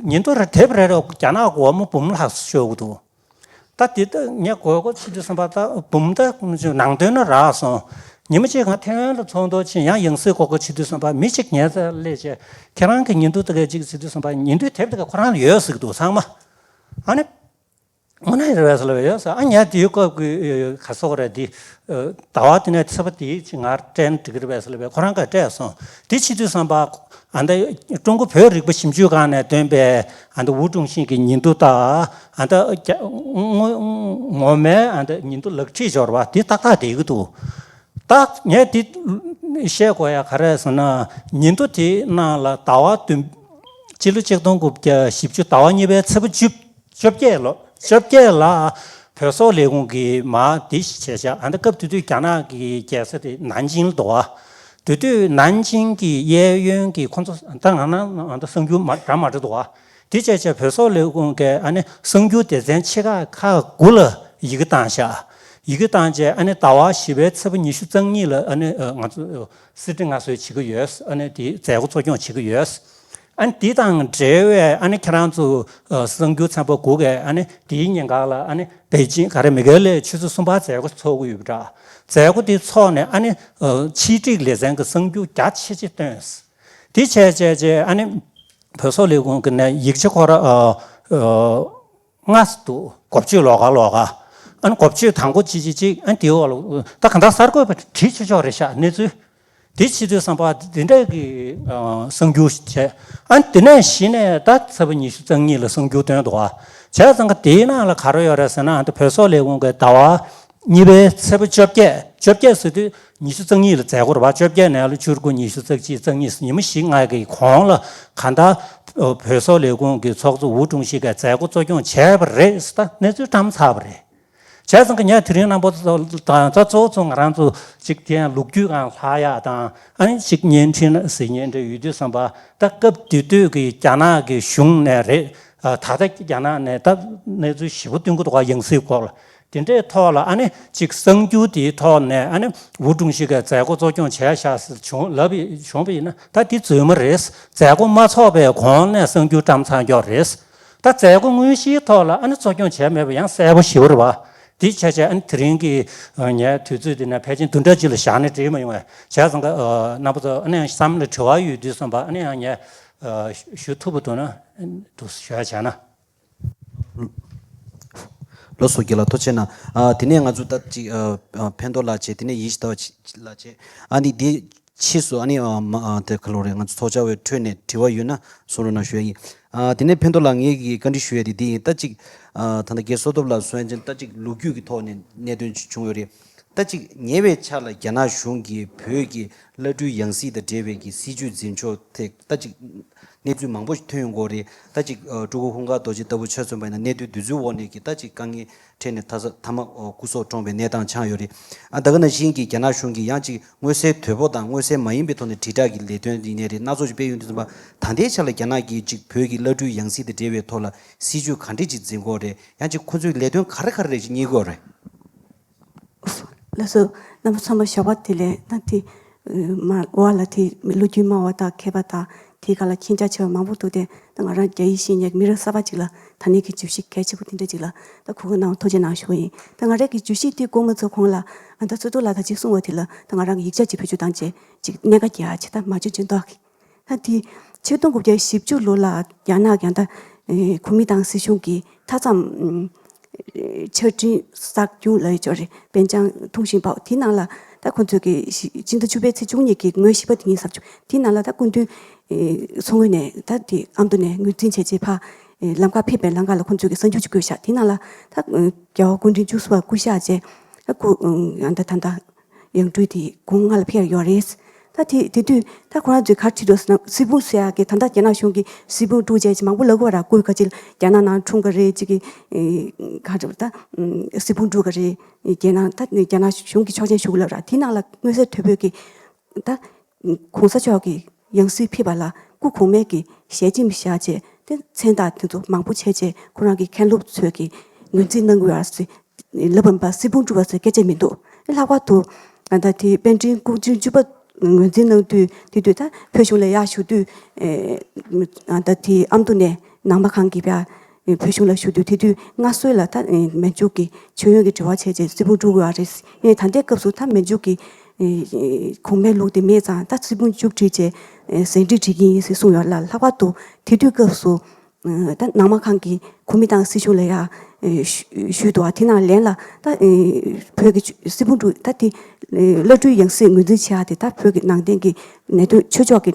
ཉིན་ཐོ་རེ་དེབ་རེ་རེ་རྒྱ་ནག་སྒོར་མོ་འབུམ་ལྷག་ཤོར་གི་འདུག་ད་དེ་ད་ངས་དགོས་མཁོ་བྱེད་དུས་ཙམ་པ་ད་འབུམ་ད་ནང་དོན་ན་རག་སོང་། ཉི་མ་གཅིག་ང་ཐའེ་ཝན་ལ་ཚོགས་འདུ་ཕྱིན། ཡང་ཡང་སེ་དགོས་མཁོ་བྱེད་དུས་ཙམ་པ་མི་གཅིག་ངའི་རྩར་སླེབས་བྱས་ཁྱེད་རང་གི་ཉིན་ཐོ་དེ་ག་ཅིག་ཟེར་དུས་ཙམ་པ་ཉིན་ཐོའི་དེབ་དེ་ག་ཁོ་རང་ལ་ཡོད་ཟེར་གི་འདུག་ཚང་མ། ཨ་ནི་དངོས་གནས་རེད་པས་ཟེར་ལབ་ཡོད་ཟེར། ཨ་ངས་དེའི་སྐབས་ཀྱི་ག་སོགས་རེད་དེ། ཟླ་བ་དེ་ནས་ཚེས་པ་དེའི་ང་སྤྲད་ན་འགྲིག་གི་རེད་པས་ཟེར་ལབ་པས་ཁོ་རང་ག་སྤྲད་སོང་། དེ་བྱེད་དུས་ཙམ་པ་ཨ་ད་ཀྲུང་གོ་བོད་རིག་པ་ཞིབ་འཇུག་ཁང་ནས་བཏོན་པའི་ཨ་ད་ཝུའུ་ཀྲུང་ཞིན་གྱི་ཉིན་ཐོ་དང་ཨ་ད་ངོ་མའི་ཨ་ད་ཉིན་ཐོ་ལག་ཁྲིད་འབྱོར་བ་དེ་ཏག་ཏག་བསྡད་ཀྱི་འདུག་ད་ངས་དེ་བཤད་དགོས་ཡ་ག་རེ་ཟེར་ན་ཉིན་ཐོ་དེའི་ནང་ལ་ཟླ་བ་བདུན། སྤྱི་ལོ་ཆིག་སྟོང་དགུ་བརྒྱ་བཞི་བཅུ་ཟླ་བ་གཉིས་པའི་ཚེས་པ་བཅུ། བཅོ་བརྒྱད་ལོ། བཅོ་བརྒྱད་ལ་བོད་སོག་ལས་ཁུངས་ཀྱིས་མར་འདི་བྱས་བྱས། ཨ་ནི་སྐབས་དེ་དུས་རྒྱ་ནག་གི་རྒྱལ་ས་དེ་ནན་ཅིང་ལ་འདུག་བ། དེ་དུས་ནན་ཅིང་གི་གཡས་གཡོན་གྱི་ཁོང་ཚོ་ད་ང་ན་ཨ་ད་གསར་འགྱུར་མ་འདྲ་མ་འདྲ་འདུག་བ། དེ་བྱས་བྱས་བོད་སོག་ལས་ཁུངས་ཀྱིས་ཨ་ནི་གསར་འགྱུར་སྡེ་ཚན་ཆེ་ཁག་ཁག་དགུ་ལ་ཡི་གེ་བཏང་བཞག་ཡི་གེ་བཏང་བྱས་ཨ་ནི་ཟླ་བ་བཞི་པའི་ཚེས་པ་ཉི་ཤུ་རྩ་གཉིས་ལ་ཨ་ནི་ང་ཚོ་སྲིད་ཁྲི་མངའ་གསོལ་བྱེད་ཀྱི་ཡོད། ཨ་ནི་དེ་མཛད་སྒོ་གཙོ་སྐྱོང་བྱེད་ཀྱི་ཡོད། ཨ་ནི་དེ་དང་འབྲེལ་བའི་ཨ་ནི་ཁྱེད་རང་ཚོ་གསར་འགྱུར་ཚན་པ་དགུ་གིས་ཨ་ནི་དེའི་ཉིན་གང་ལ་ཨ་ནི་པེ་ཅིང་ག་རེ་མི་གེ་ལའི་ཆུ་ཚོད་གསུམ་པར་མཛད་སྒོ་ཚོགས་ཀྱི་ཡོད་པ་འདྲ། མཛད་སྒོ་དེ་ཚོགས་ནས་ཨ་ནི་ཕྱི་སྒྲིག་ལེ་ཚན་གྱི་གསར་འགྱུར་རྒྱ་ཆེ་ཆེ་བཏོན། དེ་བྱས་བྱས་བྱས་ཨ་ནི་བོད་སོག་ལས་ཁུངས་ཀྱི་ནས་ཡིག་ཆ་ཁོ་ར་ལྔ་འདུག་འགོ་བརྗོད་ལོགས་ཀ་ལོགས་ཀ། ཨ་ནི་འགོ་བརྗོད་དང་པོ་གཅིག་གཅིག་གཅིག་ཨ་ནི་དེའི་འོག་ལ་ད་གང་ལྟར་གསར་འགོད་པ་བྲིས་ཆོག་ཆོག་རེད་ཤག་གནས་ཚུལ། དེ་བྱེད་དུས་ཙམ་པ་འདི་འདྲ་གི་ཨ་གསར་འགྱུར་བྱས། ཨ་ནི་དེ་ནས་གཞི་ནས་ད་ཚེས་པ་ཉི་ཤུ་རྩ་གཉིས་ལ་གསར་འགྱུར་བཏོན་འདུག་བ། བྱས་ཙང་ཀ་དེའི་ནང་ལ་ག་རེ་ཡོད་རེད་ཟེར་ན། ཨ་ནི་བོད་སོག་ལས་ཁུངས་ཀྱི་ཟླ་བ་གཉིས་པའི་ཚེས་པ་བཅོ་བརྒྱད། བཅོ་བརྒྱད་ཟེར་དུས་ཉི་ཤུ་རྩ་གཉིས་ལ་མཛད་སྒོ་རེད་བ། བཅོ་བརྒྱད་ནས་ལ་བཅུ་དགུ། ཉི་ཤུ་རྩ་གཅིག་རྩ་གཉིས། ཉི་མ་བཞི་ལྔ་གི་གོང་ལ་གང་ལྟར་བོད་སོག་ལས་ཁུངས་ཀྱི་ཚོགས་གཙོ་ཝུའུ་ཀྲུང་ཞི་གིས་མཛད་སྒོ་གཙོ་སྐྱོང་བྱས་པ་རེད་ཟེར། ད་གནས་ཚུལ་བཀྲམ་ཚར་བ་རེད། བྱས་ཙང་ཀ་ངས་དེ་རིང་རྣམ་པ་ཚོ་དང་ད་གཙོ་བོ་ཚོ་ང་རང་ཚོ་ཅིག་དེ་ཡང་ལོ་རྒྱུས་སྒང་ལྷག་ཡག་དང་། ཨ་ནི་ཅིག་བརྙན་འཕྲིན་ཟེར་མཁན་འདྲ་ཡོད་དུས་ཙམ་པ། ད་སྐབས་དེ་དུས་ཀྱི་རྒྱ་ནག་གི་གཞུང་ནས་རེད། ཨ་ད་ལྟ་རྒྱ་ནག་ནས་ད་གནས་ཚུལ་ཞིབ་པོ་སྟོན་གྱི་འདུག་ག་ཡང་སྲིད་སྐོར་ལ། དེ་འདྲའི་ཐོག་ལ་ཨ་ནི་ཅིག་གསར་འགྱུར་དེའི་ཐོག་ནས་ཨ་ནི་ཝུའུ་ཀྲུང་ཞི་གིས་མཛད་སྒོ་གཙོ་སྐྱོང་བྱས་ཤག་ཟེར་བྱུང་ལབ་བྱུང་བ་ཡིན་ན། ད་དེ་རྫུན་མ་རེད། མཛད་སྒོ་མ་ཚོགས་པའི་གོང་ནས་གསར་འགྱུར་བཀྲམ་ཚར་ཀྱོག་རེད། ད་མཛད་སྒོ་དངོས་གཞིའི་ཐོག་ལ་ཨ་ནི་གཙོ་སྐྱོང་བྱས་མེད་པ་ཡང་གསལ་པོ་ཞེ་པོ་རེད་བ། དེ་བྱས་བྱས་ཨ་ནི་དེ་རིང་གི་ངའི་དུས་ཚོད་འདི་ནས་ཕལ་ཆེར་བདུན་ཕྲག་གཅིག་ལ་བཞག་ནས་འགྲིག་མ་ཡོང་བས། བྱས་ཙང་ཀ་རྣམ་པ་ཚོ་ཨ་ནི་ཡང་བསམ་བློ་དྲི་བ་ཡོད་དུས་ཙམ་པ་ཨ་ནི་ཡང་ངས་ཞུ་ཐུབ་པ་འདུག་ན་འདུག་ཞུ་ཡ་བྱས་ན། ལགས་སོ། རྒན་ལགས་ཐུགས་རྗེ་གནང་། ཨ་དེ་ནས་ང་ཚོ་ད་ཅིག་ཨ་ཕན་ཐོགས་ལགས་བྱས། དེ་ནས་ཡིད་བཞིན་ཟླ་བ་ལགས་བྱས། ཨ་ནི་དེ་ཕྱིས་སུ་ཨ་ནི་ཨ་མ་ཨ་དེ་ག་ལོ་རེད། ང་ཚོ་ཚོགས་བཅར་བའི་ཁྲོད་ནས་དྲི་བ་ཡོད་ན་གསུང་རོགས་གནང་ཞུ་ཡ་ཡིན། ཨ་དེ་ནས་ཕན་ཐོགས་ལགས་ངས་ཀྱི་བཀའ་འདྲི་ཞུ་ཡ་དེ་འདི་ཡིན། ད་ཅིག་ཨ་ད་ལྟ་རྒན་བསོད་སྟོབས་ལགས་གསུང་ཡ་ཅན་ད་ཅིག་ལོ་རྒྱུས་ཀྱི་ཐོག་ནས་གནད་དོན་ཅིག་བྱུང་ཡོད་རེད། ད་ཅིག་ཉེ་བའི་ཆར་ལ་རྒྱ་ནག་གཞུང་གིས་བོད་ཀྱི་བླ་སྤྲུལ་ཡང་སྲིད་དང་འབྲེལ་བའི་གི་སྲིད་བྱུས་འཛིན་ཕྱོགས་ཐད་ད་ཅིག་གནས་ཚུལ་མང་པོ་ཞིག་ཐོན་ཡོང་གི་ཡོད་རེད། ད་ཅིག་ཨ་སྤྲུལ་སྐུ་ཧཱུྃ་ཁ་རྡོ་རྗེ་ལྟ་བུ་ཆ་མཚོན་པ་ཡིན་ན་གནས་དུས་འདི་ཚོའི་འོག་ནས་ཀྱི་ད་ཅིག་དཀའ་ངལ་འཕྲད་ནས་མཐའ་ས་མཐའ་མ་ཨ་སྐུ་སྲོག་བཀྲོངས་པའི་གནས་སྟངས་ཆགས་ཡོད་རེད། ཨ་ད་ག་ནང་བཞིན་གྱི་རྒྱ་ནག་གཞུང་གིས་ཡང་ཅིག་མངོན་གསལ་དོད་པོ་དང་མངོན་གསལ་མ་ཡིན་པའི་ཐོག་ནས་དྲིལ་བསྒྲགས་ཀྱི་ལས་དོན་ཡིན་ནའི་རེད། སྣ་ཚོགས་ཅིག་སྤེལ་ཡོང་དུས་ཙམ་པ། ད་ལྟའི་ཆ་ལ་རྒྱ་ནག་གིས་ཅིག་བོད་ཀྱི་བླ་སྤྲུལ་ཡང་སྲིད་དང་འབྲེལ་བའི་ཐོག་ལ་སྲིད་བྱུས་ག་འདྲས་ཅིག་འཛིན་གྱི་ཡོད་རེད། ཡང་ཅིག་ཁོ་ཚོས་ལས་དོན་ག་རེ་ག་རེ་རེ་ཅིག་གཉེར་གྱི་ཡོད་རེད། ལགས་སོ། རྣམ་པ་ཚང་མ་ཞོགས་པ་བདེ་ལེགས། ད་དེ་མ་འོག་ལ་དེ་ལོ་རྒྱུས་སྨྲ་བ་དང་མཁས་པ་དང་དེའི་སྒང་ལ་མཁྱེན་རྒྱ་ཆེ་བ་མང་པོ་འདུག་སྟེ། ད་ང་རང་རྒྱ་ཡིག་ཤེས་མཁན་མི་རབས་གསར་པ་ཅིག་ལ་ད་ནས་ཀྱི་བརྗོད་གཞི་གལ་ཆེ་པོ་དེ་འདྲ་ཅིག་ལ་ད་གོ་སྐབས་གནང་བ་ཐུགས་རྗེ་གནང་ཞུ་བ་ཡིན། ད་ང་རང་གི་བརྗོད་གཞི་དེ་འགོ་མ་ཚུགས་གོང་ལ་ཨ་ད་བསོད་སྟོབས་ལགས་ད་ཅིག་གསུང་བ་དེ་ལ་ད་ང་རང་གི་ཡིག་ཆ་ཅིག་བེད་སྤྱོད་བཏང་བྱས་ཅིག་གནད་འགག་རྒྱག་ཡ་ཆེ། ད་མ་བརྗོད་ཅིག་འདུག་ད་དེ་ཆིག་སྟོང་དགུ་བརྒྱ་བཞི་བཅུ་ལོ་ལ་རྒྱ་ནག་ཡང་ད་ཨེ་གོ་མིན་ཏང་སྲིད་གཞུང་གིས་མཐའ་མཚམས་ཨམ་ཆར་འབྲིང་གསར་རྒྱུག་ལ་ཡོད་ཅོག་རེད། པེན་ཅང་ཐུང་ཞིང་པའོ་དེའི་ནང་ལ་ད་ཁོང་ཚོས་ཀྱི་ཕྱི་ཕྱི་ཟླ་བཅུ་པའི་ཚེས་བཅུ་གཉིས་ཀྱི་ངོ་བོ་བཞི་པ་དེ་ཉིན་གཟབ་མཆོར་དེའི་ནང་ལ་ད་སྐུ་མདུན་ཨེ་མཚོ་སྔོན་ནས་ད་དེ་ཨ་མདོ་ནས་ངོས་འཛིན་བྱས་རྗེས་ཕར་ཨེ་ལམ་ཁར་ཕེབས་པའི་ལམ་ཁ་ལ་ཁོང་ཚོས་ཀྱི་གསར་འགྱུར་ཅིག་བཀོད་ཤག་དེའི་ནང་ལ་ད་ཨེ་རྒྱལ་བ་སྐུ་ཕྲེང་བཅུ་གསུམ་པ་སྐུ་གཤེགས་རྗེས་ད་སྐུ་ཨེ་ད་ད་ད། ཡང་སྤྲུལ་དེ་དགུང་ལྔ་ལ་ཕེབས་ཡོད་རེད། ད་དེ་དེ་དུས་ད་ཁོ་རང་ཚོས་ག་རེ་བྲིས་འདུག་ཟེར་ན། གསེར་བུམ་ཟེར་ཡག་གི་ད་ལྟ་རྒྱ་ནག་གཞུང་གིས་གསེར་བུམ་དཀྲུགས་བྱས་ཅིག་མང་པོ་ལབ་ཀྱི་ཡོད་ར། སྐུ་ག་ཅིག་རྒྱ་ནག་ནང་འཁྲུངས་ཀྱི་རེད། ཅིག་གི་ག་རེ་ད་གསེར་བུམ་དཀྲུགས་ཀྱི་རེད། རྒྱ་ནག་ད་རྒྱ་ནག་གཞུང་གི་ཆོག་མཆན་ཞུ་གི་ལབ་ར། དེ་ནང་ལ་མངོན་གསལ་དོད་པོས་ཀྱི་ད་གོང་ས་མཆོག་གི་ཡང་སྲིད་ཕེབས་པ་ལ་སྐུ་གོང་མས་ཀྱི་ཞལ་ཆེམས་བཞག་བྱས་དེ་མཚན་རྟགས་དེ་ཚོ་མང་པོ་བྱས་བྱས་ཁོ་རང་གི་མཁན་སློབ་ཚོས་ཀྱི་ངོས་འཛིན་གནང་དགོས་ཡ་ཟེར་ལབ་པ་མ་གཏོགས་གསེར་བུམ་དཀྲུགས་པ་ཟེར་སྐད་ཆ་མི་འདུག་ལྷག་པར་དུ་ཨ་ད་དེ་པཎ་ཌི་སྐུ་ཕྲེང་བཅུ་པ་ངོས་འཛིན་གནང་དུས་དེ་དུས་ད་བོད་གཞུང་ལ་ཡར་ཞུ་དུས་ཨ་ད་དེ་ཨ་མདོ་ནས་ནང་པ་ཁང་གི་ཕར་བོད་གཞུང་ལ་ཞུ་དུས་དེ་དུས་སྔ་སྲོལ་ལ་ད་མན་ཇུ་གི་མཆོད་ཡོན་གྱི་འབྲེལ་བ་བྱས་བྱས་གསེར་བུམ་དཀྲུགས་དགོས་ཡ་རེད། ཡིན་ད་ལྟའི་སྐབས་སུ་ད་མན་ཇུ་གི་གོང་མའི་ལུགས་དེ་མེད་ཙང་ད་གསེར་བུམ་མཇུག་བསྒྲིལ་བྱས་ཟིན་བྲིས་བྲིས་ཀྱི་ཡིན་ཟེར་གསུངས་ཡོད་ལ། ལྷག་པར་དུ་དེ་དུས་སྐབས་སུ་ད་ནང་པ་ཁང་གིས་གོ་མིན་ཏང་སྲིད་གཞུང་ལ་ཡ་ཞུས་འདུག་བ། དེ་ནང་ལན་ལ་ད་བོད་ཀྱི་གསེར་བུམ་དཀྲུགས་ད་དེ་བླ་སྤྲུལ་ཡང་སྲིད་ངོས་འཛིན་བྱེད་ཡ་དེ་ད་བོད་ཀྱི་ནང་བསྟན་གྱི་གནད་དོན་ཆོས་ཕྱོགས་ཀྱི་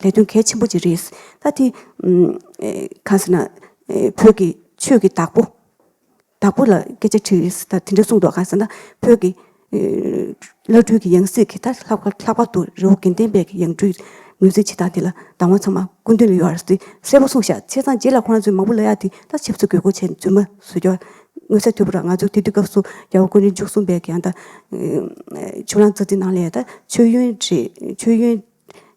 ལས་དོན་གལ་ཆེན་པོ་ཅིག་རེད། ད་དེ་གང་ཟེར་ན་བོད་ཀྱི་ཆོས་ཀྱི་བདག་པོ། བདག་པོ་ལ་སྐད་ཆ་དྲིས་ད་དེ་འདྲ་གསུངས་འདུག་གང་ཟེར་ན་བོད་ཀྱི་ཨེ་བླ་སྤྲུལ་གྱི་ཡང་སྲིད་ཀྱི་ད་ལྷག་པར་ལྷག་པར་དུ་རི་བོ་དགེ་ལྡན་པའི་གི་ཡང་སྤྲུལ་ངོས་འཛིན་བྱེད་སྟངས་དེ་ལ་བདག་དབང་ཚང་མ་སྐུ་མདུན་ལ་ཡོད་རེད་ཟེར་གསལ་པོ་གསུངས་ཤག་བྱས་ཙང་རྗེས་ལ་ཁོ་རང་ཚོས་མང་པོ་ལབ་ཡག་དེ་ད་ཆབ་སྲིད་དགོས་མཁོ་ཆེ་རྫུན་མ་བཟོ་རྒྱུ་མངོན་གསལ་དོད་པོ་རེད། ང་ཚོ་དེ་དུས་སྐབས་སུ་རྒྱལ་བ་སྐུ་ཕྲེང་བཅུ་གསུམ་པའི་གི་ཡང་ད་ཨེ་ཆུ་གླང་རྩ་འཛིན་ནང་ལ་ཡང་ད་མཆོད་ཡོན་འབྲེལ་མཆོད་ཡོན།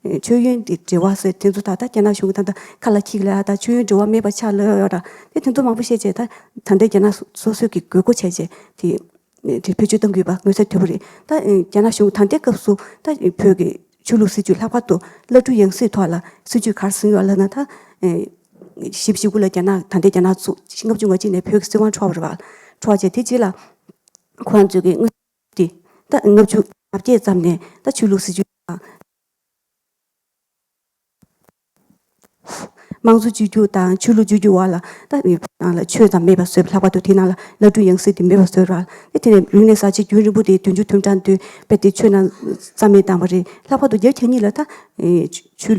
མཆོད་ཡོན་གྱི་འབྲེལ་བ་ཟེར་དེ་ཚོ་ད་ལྟ་རྒྱ་ནག་གཞུང་གིས་ད་ལྟ་ཁ་ལ་འཁྱེར་ལ་ད་མཆོད་ཡོན་འབྲེལ་བ་མེད་པ་ཆགས་ལ་ཡོད་ར། དེ་དེ་ཚོ་མང་པོ་བཤད་བྱས་ད་ད་ལྟ་རྒྱ་ནག་སོ་སོའི་གི་དགོས་མཁོ་བྱས་བྱས་དེ་དེ་བེད་སྤྱོད་གཏང་གི་ཡོད་པ་མངོན་གསལ་དོད་པོ་རེད། ད་རྒྱ་ནག་གཞུང་ད་ལྟའི་སྐབས་སུ་ད་བོད་ཀྱི་ཆོས་ལུགས་སྲིད་བྱུས་ལྷག་པར་དུ་བླ་སྤྲུལ་ཡང་སྲིད་ཐོག་ལ་སྲིད་བྱུས་ག་རེ་བཟུང་ཡོད་ལབ་ན་ད་བཞི་བཅུ་ཞེ་དགུ་ལ་རྒྱ་ནག་ད་ལྟའི་རྒྱ་ནག་ཚུགས་ཕྱི་ལྔ་བཅུ་ང་གཅིག་ནས་བོད་ཀྱི་སྲིད་དབང་འཕྲོག་པ་རེད་བ། འཕྲོག་བྱས་དེ་རྗེས་ལ་ཁོ་རང་ཚོའི་གི་དངུལ་དེ་ད་ལྔ་བཅུ་ང་བརྒྱད་ཙམ་ནས་ད་ཆོས་ལུགས་སྲིད་བྱུས་དང་། དམངས་གཙོ་བཅོས་བསྒྱུར་དང་ཆོས་ལུགས་བཅོས་བསྒྱུར་བར་ལ་ད་ནང་ལ་ཆོས་ཙམ་མེད་པ་བཟོས། ལྷག་པར་དུ་དེ་ནང་ལ་བླ་སྤྲུལ་ཡང་སྲིད་དེ་མེད་པ་བཟོས་ར། དེ་དེ་ནས་རིག་གནས་གསར་བརྗེ་རྒྱུན་རིང་པོ་དེ་བདུན་ཅུ་དོན་གྲངས་དུས་དཔེ་དེ་ཆོས་ནང་རྩ་མེད་བཏང་བ་རེད། ལྷག་པར་དུ་རྒྱལ་བ་གྱ་གཉིས་ལ་ད་ཆོས་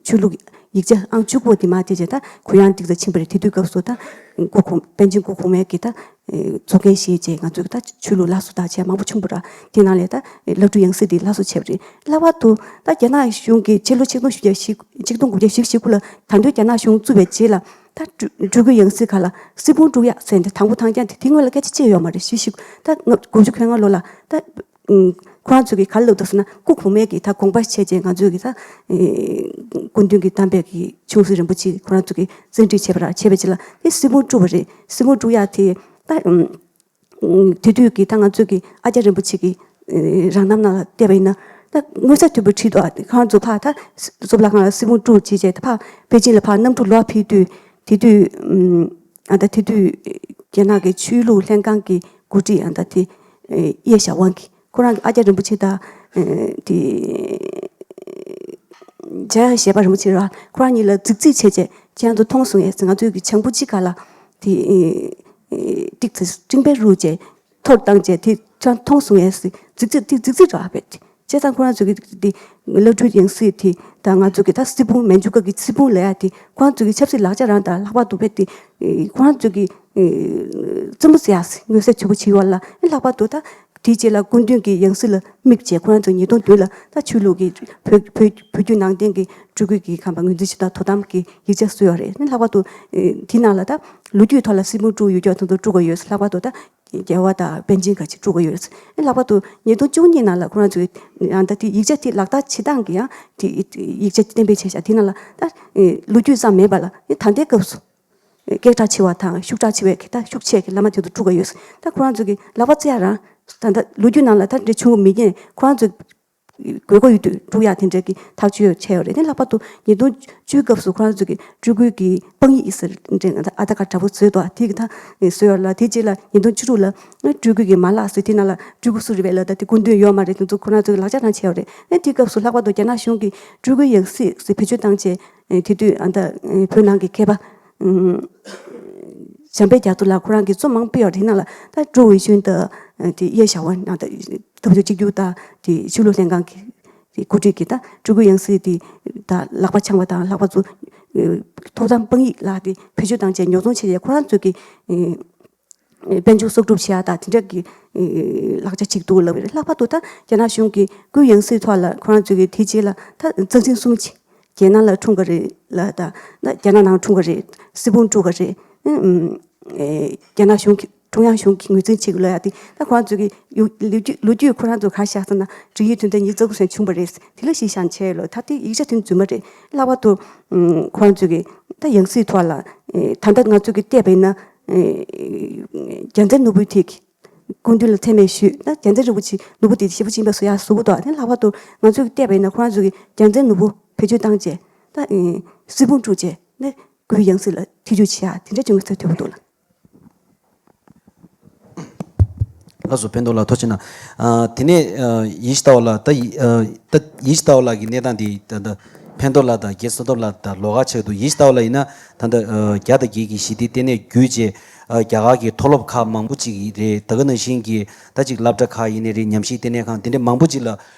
ཆོས་ལུགས་ཡིག་ཆ་ཨང་བཅུ་དགུ་དེ་མ་དེ་བྱས་ད་གུ་ཡངས་ཏིག་ཙམ་ཕྱིན་པ་རེད། དེ་དུས་སྐབས་སུ་ད་སྐུ་གོང་པཎ་ཆེན་སྐུ་གོང་མའི་གི་ད་ཨེ་གཙོ་འགན་བཞེས་བྱས་ང་ཚོས་ད་ཆོས་ལུགས་སླར་གསོ་ད་བྱས་མང་པོ་བྱུང་བ་ར། དེ་ནང་ལས་ད་ཨེ་བླ་སྤྲུལ་ཡང་སྲིད་དེ་སླར་གསོ་བྱས་པ་རེད། ལྷག་པར་དུ་ད་རྒྱ་ནག་གཞུང་གིས་ཕྱི་ལོ་ཆིག་སྟོང་དགུ་བརྒྱ་བཞི་ཆིག་སྟོང་དགུ་བརྒྱ་བཞི་བཅུ་ཞེ་དགུ་ལ་ད་དུང་རྒྱ་ནག་གཞུང་བཙུགས་པའི་རྗེས་ལ་ད་སྤྲུལ་སྤྲུལ་སྐུའི་ཡང་སྲིད་ཁག་ལ་སྲིད་སྤུངས་སྤྲུག་ཡག་ཟེར་ནས་དང་པོ་ཐང་རྐྱང་དེ་དེ་སྔོན་ལ་སྐད་ཆ་བཤད་ཡོད་མ་རེད། བཞི་བཅུ་ད་དགུ་བཅུ་གོ་ལྔ་ལོ་ལ་ད་ཁོ་རང་ཚོ་གིས་ག་རེ་ལབ་འདུག་ཟེར་ན་སྐུ་གོང་མའི་གི་ད་དགོངས་པ་བཞེས་བྱས་ང་ཚོས་གི་ད་སྐུ་མདུན་གྱི་གདམས་པའི་གི་ཆུང་སྲིད་རིན་པོ་ཆེ་ཁོ་རང་ཚོ་གིས་བཙན་ཁྲིད་བྱས་པ་ར། བྱས་པའི་རྗེས་ལ་དེ་སྲིད་སྤུངས་སྤྲུག་པ་རེད། སྲིད་སྤུངས་སྤྲུག་ཡག་དེ་ད། དེ་དུས་ཀྱི་ད་ང་ཚོས་ཀྱི་ཨ་ཙརྱ་རིན་པོ་ཆེ་གི་རང་རྣམ་ནང་ལ་བལྟས་པ་ཡིན་ན་ད་མངོན་གསལ་དོད་པོ་བྲིས་འདུག་ཁོང་ཚོ་ཕར་ད་གཙུག་ལག་ཁང་ལ་སྲིད་སྤུངས་སྤྲུགས་བྱས་བྱས་ད་ཕར་པེ་ཅིང་ལ་ཕར་གནམ་གྲུ་ལོག་ཕེབས་དུས་དེ་དུས་ཨ་ད་དེ་དུས་རྒྱ་ནག་གི་ཆོས་ལུགས་ལྷན་ཁང་གི་འགོ་ཁྲིད་ཨ་ད་དེ་ཡེ་ཞའོ་ཝང་གི་ཁོ་རང་གི་ཨ་ཙརྱ་རིན་པོ་ཆེ་དང་དེ་ཇ་ཡ་ཞེས་པ་རིན་པོ་ཆེ་ར་ཁོ་རང་གཉིས་ལ་རྫིག་རྫིག་བྱས་བྱས་ཁྱེད་རང་ཚོ་མཐོང་སོང་ངས་ང་ཚོའི་གི་བྱང་བུ་གཅིག་ག་ལ་དེ། ཏིག་ཙི་སྤྲིན་པའི་རུ་བཅས་ཐོར་བཏང་བཅས་དེ་ཚང་མཐོང་སོང་ངས་ཟིག་རྫིག་རྫིག་ཏིག་རྫིག་རྫིག་ར་བས་ཏེ་བྱས་ཙང་ཁོ་རང་ཚོ་གི་དེ་བླ་སྤྲུལ་ཡང་སྲིད་དེ་ད་ང་ཚོ་གི་ད་སྲིད་སྤུངས་མན་ཇུ་ཀ་གི་སྲིད་སྤུངས་ལ་ཡ་དེ་ཁོ་རང་ཚོ་གི་ཆབ་སྲིད་ལག་ཆ་རང་དང་ལྷག་པར་དུ་བས་ཏེ་ཁོ་རང་ཚོ་གི་རྩེད་མོ་རྩེ་ཡག་ཟིག་མངོན་གསལ་དོད་པོ་བྱེད་ཡོད་ལ་ལྷག་པར་དུ་ད་དེའི་རྗེས་ལ་སྐུ་མདུན་གྱི་ཡང་སྲིད་ལ་དམིགས་བྱས་ཁོ་རང་ཚོ་ཉིས་སྟོང་བདུན་ལ་ད་ཆོས་ལུགས་ཀྱི་བོད་བོད་བོད་བརྒྱུད་ནང་བསྟན་གྱི་སྤྲུལ་སྐུ་གི་ཁམས་པ་ངོས་འཛིན་བྱེད་སྟངས་དོ་དམ་གྱི་ཡིག་ཆ་བཟོས་ཡོད་རེད། ལྷག་པར་དུ་དེ་ནང་ལ་ད། ལོ་རྒྱུས་ཐོག་ལ་སྲིད་སྤུངས་སྤྲུགས་ཡོད་ཀྱང་དེ་ཚོ་སྤྲུགས་ཀྱི་ཡོད། ལྷག་པར་དུ་ད་རྒྱལ་བ་དང་པཎ་ཆེན་ཁ་ཅིག་སྤྲུགས་ཀྱི་ཡོད། ལྷག་པར་དུ་ཉིས་སྟོང་བཅུ་གཉིས་ནང་ལ་ཁོ་རང་ཚོའི་ཡང་ད་དེ་ཡིག་ཆ་དེ་ལག་བསྟར་བྱེད་སྟངས་ཀྱི་ཡང་དེ་ཡིག་ཆ་གཏན་འབེབས་བྱས་ཤག་དེ་ནང་ལ་ད་ལོ་རྒྱུས་ཙམ་མེད་པ་ལ་ད་ལྟའི་སྐབས་སུ་སྐད་གྲགས་ཆེ་བ་དང་ཤུགས་དྲག་ཆེ་བའི་གི་ད་ཤུགས་ཆེ་གི་བླ་མ་དེ་ཚོ་སྤྲུགས་ཀྱི་ཡོད། ད་ཁོ་རང་ཚོ་གི་ལག་པ་རྩེ་ཡ་རང་ད་ད་ལོ་རྒྱུས་ནང་ལ་ད་འདྲ་བྱུང་གི་མེད་མཁན་ཁོ་རང་ཚོ་དགོས་མཁོ་ཡོད་དུས་སྤྲུག་ཡག་དེ་འདྲ་གི་ཐག་གཅོད་བྱས་ཡོད་རེད། དེ་ལྷག་པར་དུ་ཉིས་སྟོང་བཅུའི་སྐབས་སུ་ཁོ་རང་ཚོ་གི་སྤྲུལ་སྐུའི་གི་དཔང་ཡིག་ཟེར་འདྲ་ཨ་དྷར་ཀར་འདྲ་པོ་བཟོས་འདུག་དེ་གི་ད་བཟོས་ཡོད་ལ་དེ་རྗེས་ལ་ཉིས་སྟོང་བཅུ་དྲུག་ལ་སྤྲུལ་སྐུའི་གི་མ་ལག་ཟེར་དེ་ནང་ལ་སྤྲུལ་སྐུ་སུ་རེད་པས་ལ་ད་དེ་སྐུ་མདུན་ཡོད་མ་རེད། དེ་ཚོ་ཁོ་རང་ཚོ་གི་ལག་ཆ་རང་བྱས་ཡོད་རེད། དེ་དུས་སྐབས་སུ་ལྷག་པར་དུ་རྒྱ་ནག་གཞུང་གི་སྤྲུལ་སྐུའི་ཡང་སྲིད་ཟེར་བེད་སྤྱོད་བཏང་བྱས་དེ་དུས་ཨ་ད་བོད་ནང་གི་མཁས་པ། བྱམས་པའི་རྒྱ་མཚོ་ལགས་ཁོ་རང་གིས་རྩོམ་མང་པོ་ཡོད་རེད། དེ་ནང་ལ་ད་ཀྲུའུ་ཝེ་ཅུན་དང་དེ་ཡེ་ཞའོ་ཝན་ནང་ད་འཐབ་ཕྱོགས་གཅིག་གྱུར་དང་དེ་ཆོས་ལུགས་ལྷན་ཁང་གི་དེ་འགོ་ཁྲིད་ཀྱིས་ད་སྤྲུལ་སྐུ་ཡང་སྲིད་དེ་ད་ལག་པ་འཆང་བ་དང་ལྷག་པར་དུ་ཐོབ་ཐང་དཔང་ཡིག་ལ་དེ་བེད་སྤྱོད་བཏང་བྱས་ཉོ་ཚོང་བྱས་བྱས་ཁོ་རང་ཚོ་གི་དཔལ་འབྱོར་གསོག་སྒྲུབ་བྱེད་ཡག་དང་དེ་འདྲ་གི་ལག་ཆ་ཅིག་འདུག་ལབ་པ་རེད། ལྷག་པར་དུ་ད་རྒྱ་ནག་གཞུང་གི་སྐུའི་ཡང་སྲིད་ཐོག་ལ་ཁོ་རང་ཚོ་གི་དེ་རྗེས་ལ་ད་རྩ་འཛིན་གསུམ་ཅིག་རྒྱལ་ནང་ལ་འཁྲུངས་པ་རེད་ལ་ད་ད་རྒྱ་ནག་ནང་འཁྲུངས་པ་རེད། སྲིད་སྤུངས་སྤྲུགས་པ་རེད། ཨུམ། ཨེ་རྒྱ་ནག་གཞུང་གི་ཀྲུང་དབྱང་གཞུང་གིས་ངོས་འཛིན་བྱེད་དགོས་ལབ་ཡ་དེ་ད་ཁོ་རང་ཚོ་གི་ཡུ་ལོ་རྒྱུས་ལོ་རྒྱུས་ཁོ་རང་ཚོ་ག་རེ་བཞག་ཟེར་ན་འབྲེལ་ཡོད་དོན་ཚན་ཉི་ཤུ་རྩ་དགུ་ཟེར་བྱུང་བ་རེད། དེ་ལ་གཞི་བཞག་བྱས་ཡོད་ལ་ད་དེ་ཡིག་ཆ་དེ་རྫུན་མ་རེད། ལྷག་པར་དུ་ཨུམ་ཁོ་རང་ཚོ་གི་ད་ཡང་སྲིད་ཐོག་ལ་ཨེ་ད་ལྟ་ང་ཚོ་གི་བལྟས་པ་ཡིན་ན་ཨེ་རྒྱལ་མཚན་ནོར་བུའི་ཐད་ཀྱི་སྐུ་མདུན་ལ་མཚན་སྨད་ཞུས་ན་རྒྱལ་མཚན་རིན་པོ་ཆེ་ནོར་བུ་དེ་ཞེ་པོ་ཅིག་ཡིན་པ་བཟོ་ཡག་བཟོ་གི་འདུག་དེ་ལྷག་པར་དུ་ང་ཚོས་བལྟས་པ་ཡིན་ན་ཁོ་རང་ཚོ་གིས་རྒྱལ་མཚན་ནོར་བུ་བེད་སྤྱོད་བཏང་བྱས་ད་ཨེ་སྲིད་སྤུངས་སྤྲུགས་བྱས་ནས་སྐུའི་ཡང་སྲིད་ལ་ཐེ་བྱུས་བྱེད་ཡག་དེ་འདྲ་ཅིག་ངོས་འཛིན་དོད་པོ་འདུག་ལ། ལགས་སོ། ཕན་ཐོགས་ལ་ཐུགས་རྗེ་གནང་། ཨ་དེ་ནས་ཨ་ཡིད་ཆེས་ལྟ་བ་ལ་ད་ཡི་ཨ་ད་ཡིད་ཆེས་ལྟ་བ་ལ་གི་གནས་སྟངས་དེ་ད་ད་ཕན་ཐོགས་ལ་དང་རྒན་བསོད་ནམས་ལ་དང་ལོགས་ཀ་ཆགས་འདུག་ཡིད་ཆེས་ལྟ་བ་ལ་ཡིན་ན་ད་ད་ཨ་བརྒྱ་དང་བརྒྱད་ཀྱི་ཞི་བདེའི་ལྟེ་གནས་བརྒྱུད་རྗེས་ཨ་རྒྱ་གར་གྱི་མཐོ་སློབ་ཁག་མང་པོ་ཅིག་རེད། ད་ག་ནང་བཞིན་གྱི་ད་ཅིག་སློབ་གྲྭ་ཁག་ཡིན་ནའི་རེད། ཉམས་ཞིབ་ལྟེ་གནས་ཁང་དེ་འདྲ་མང་པོ་ཅིག་ལ་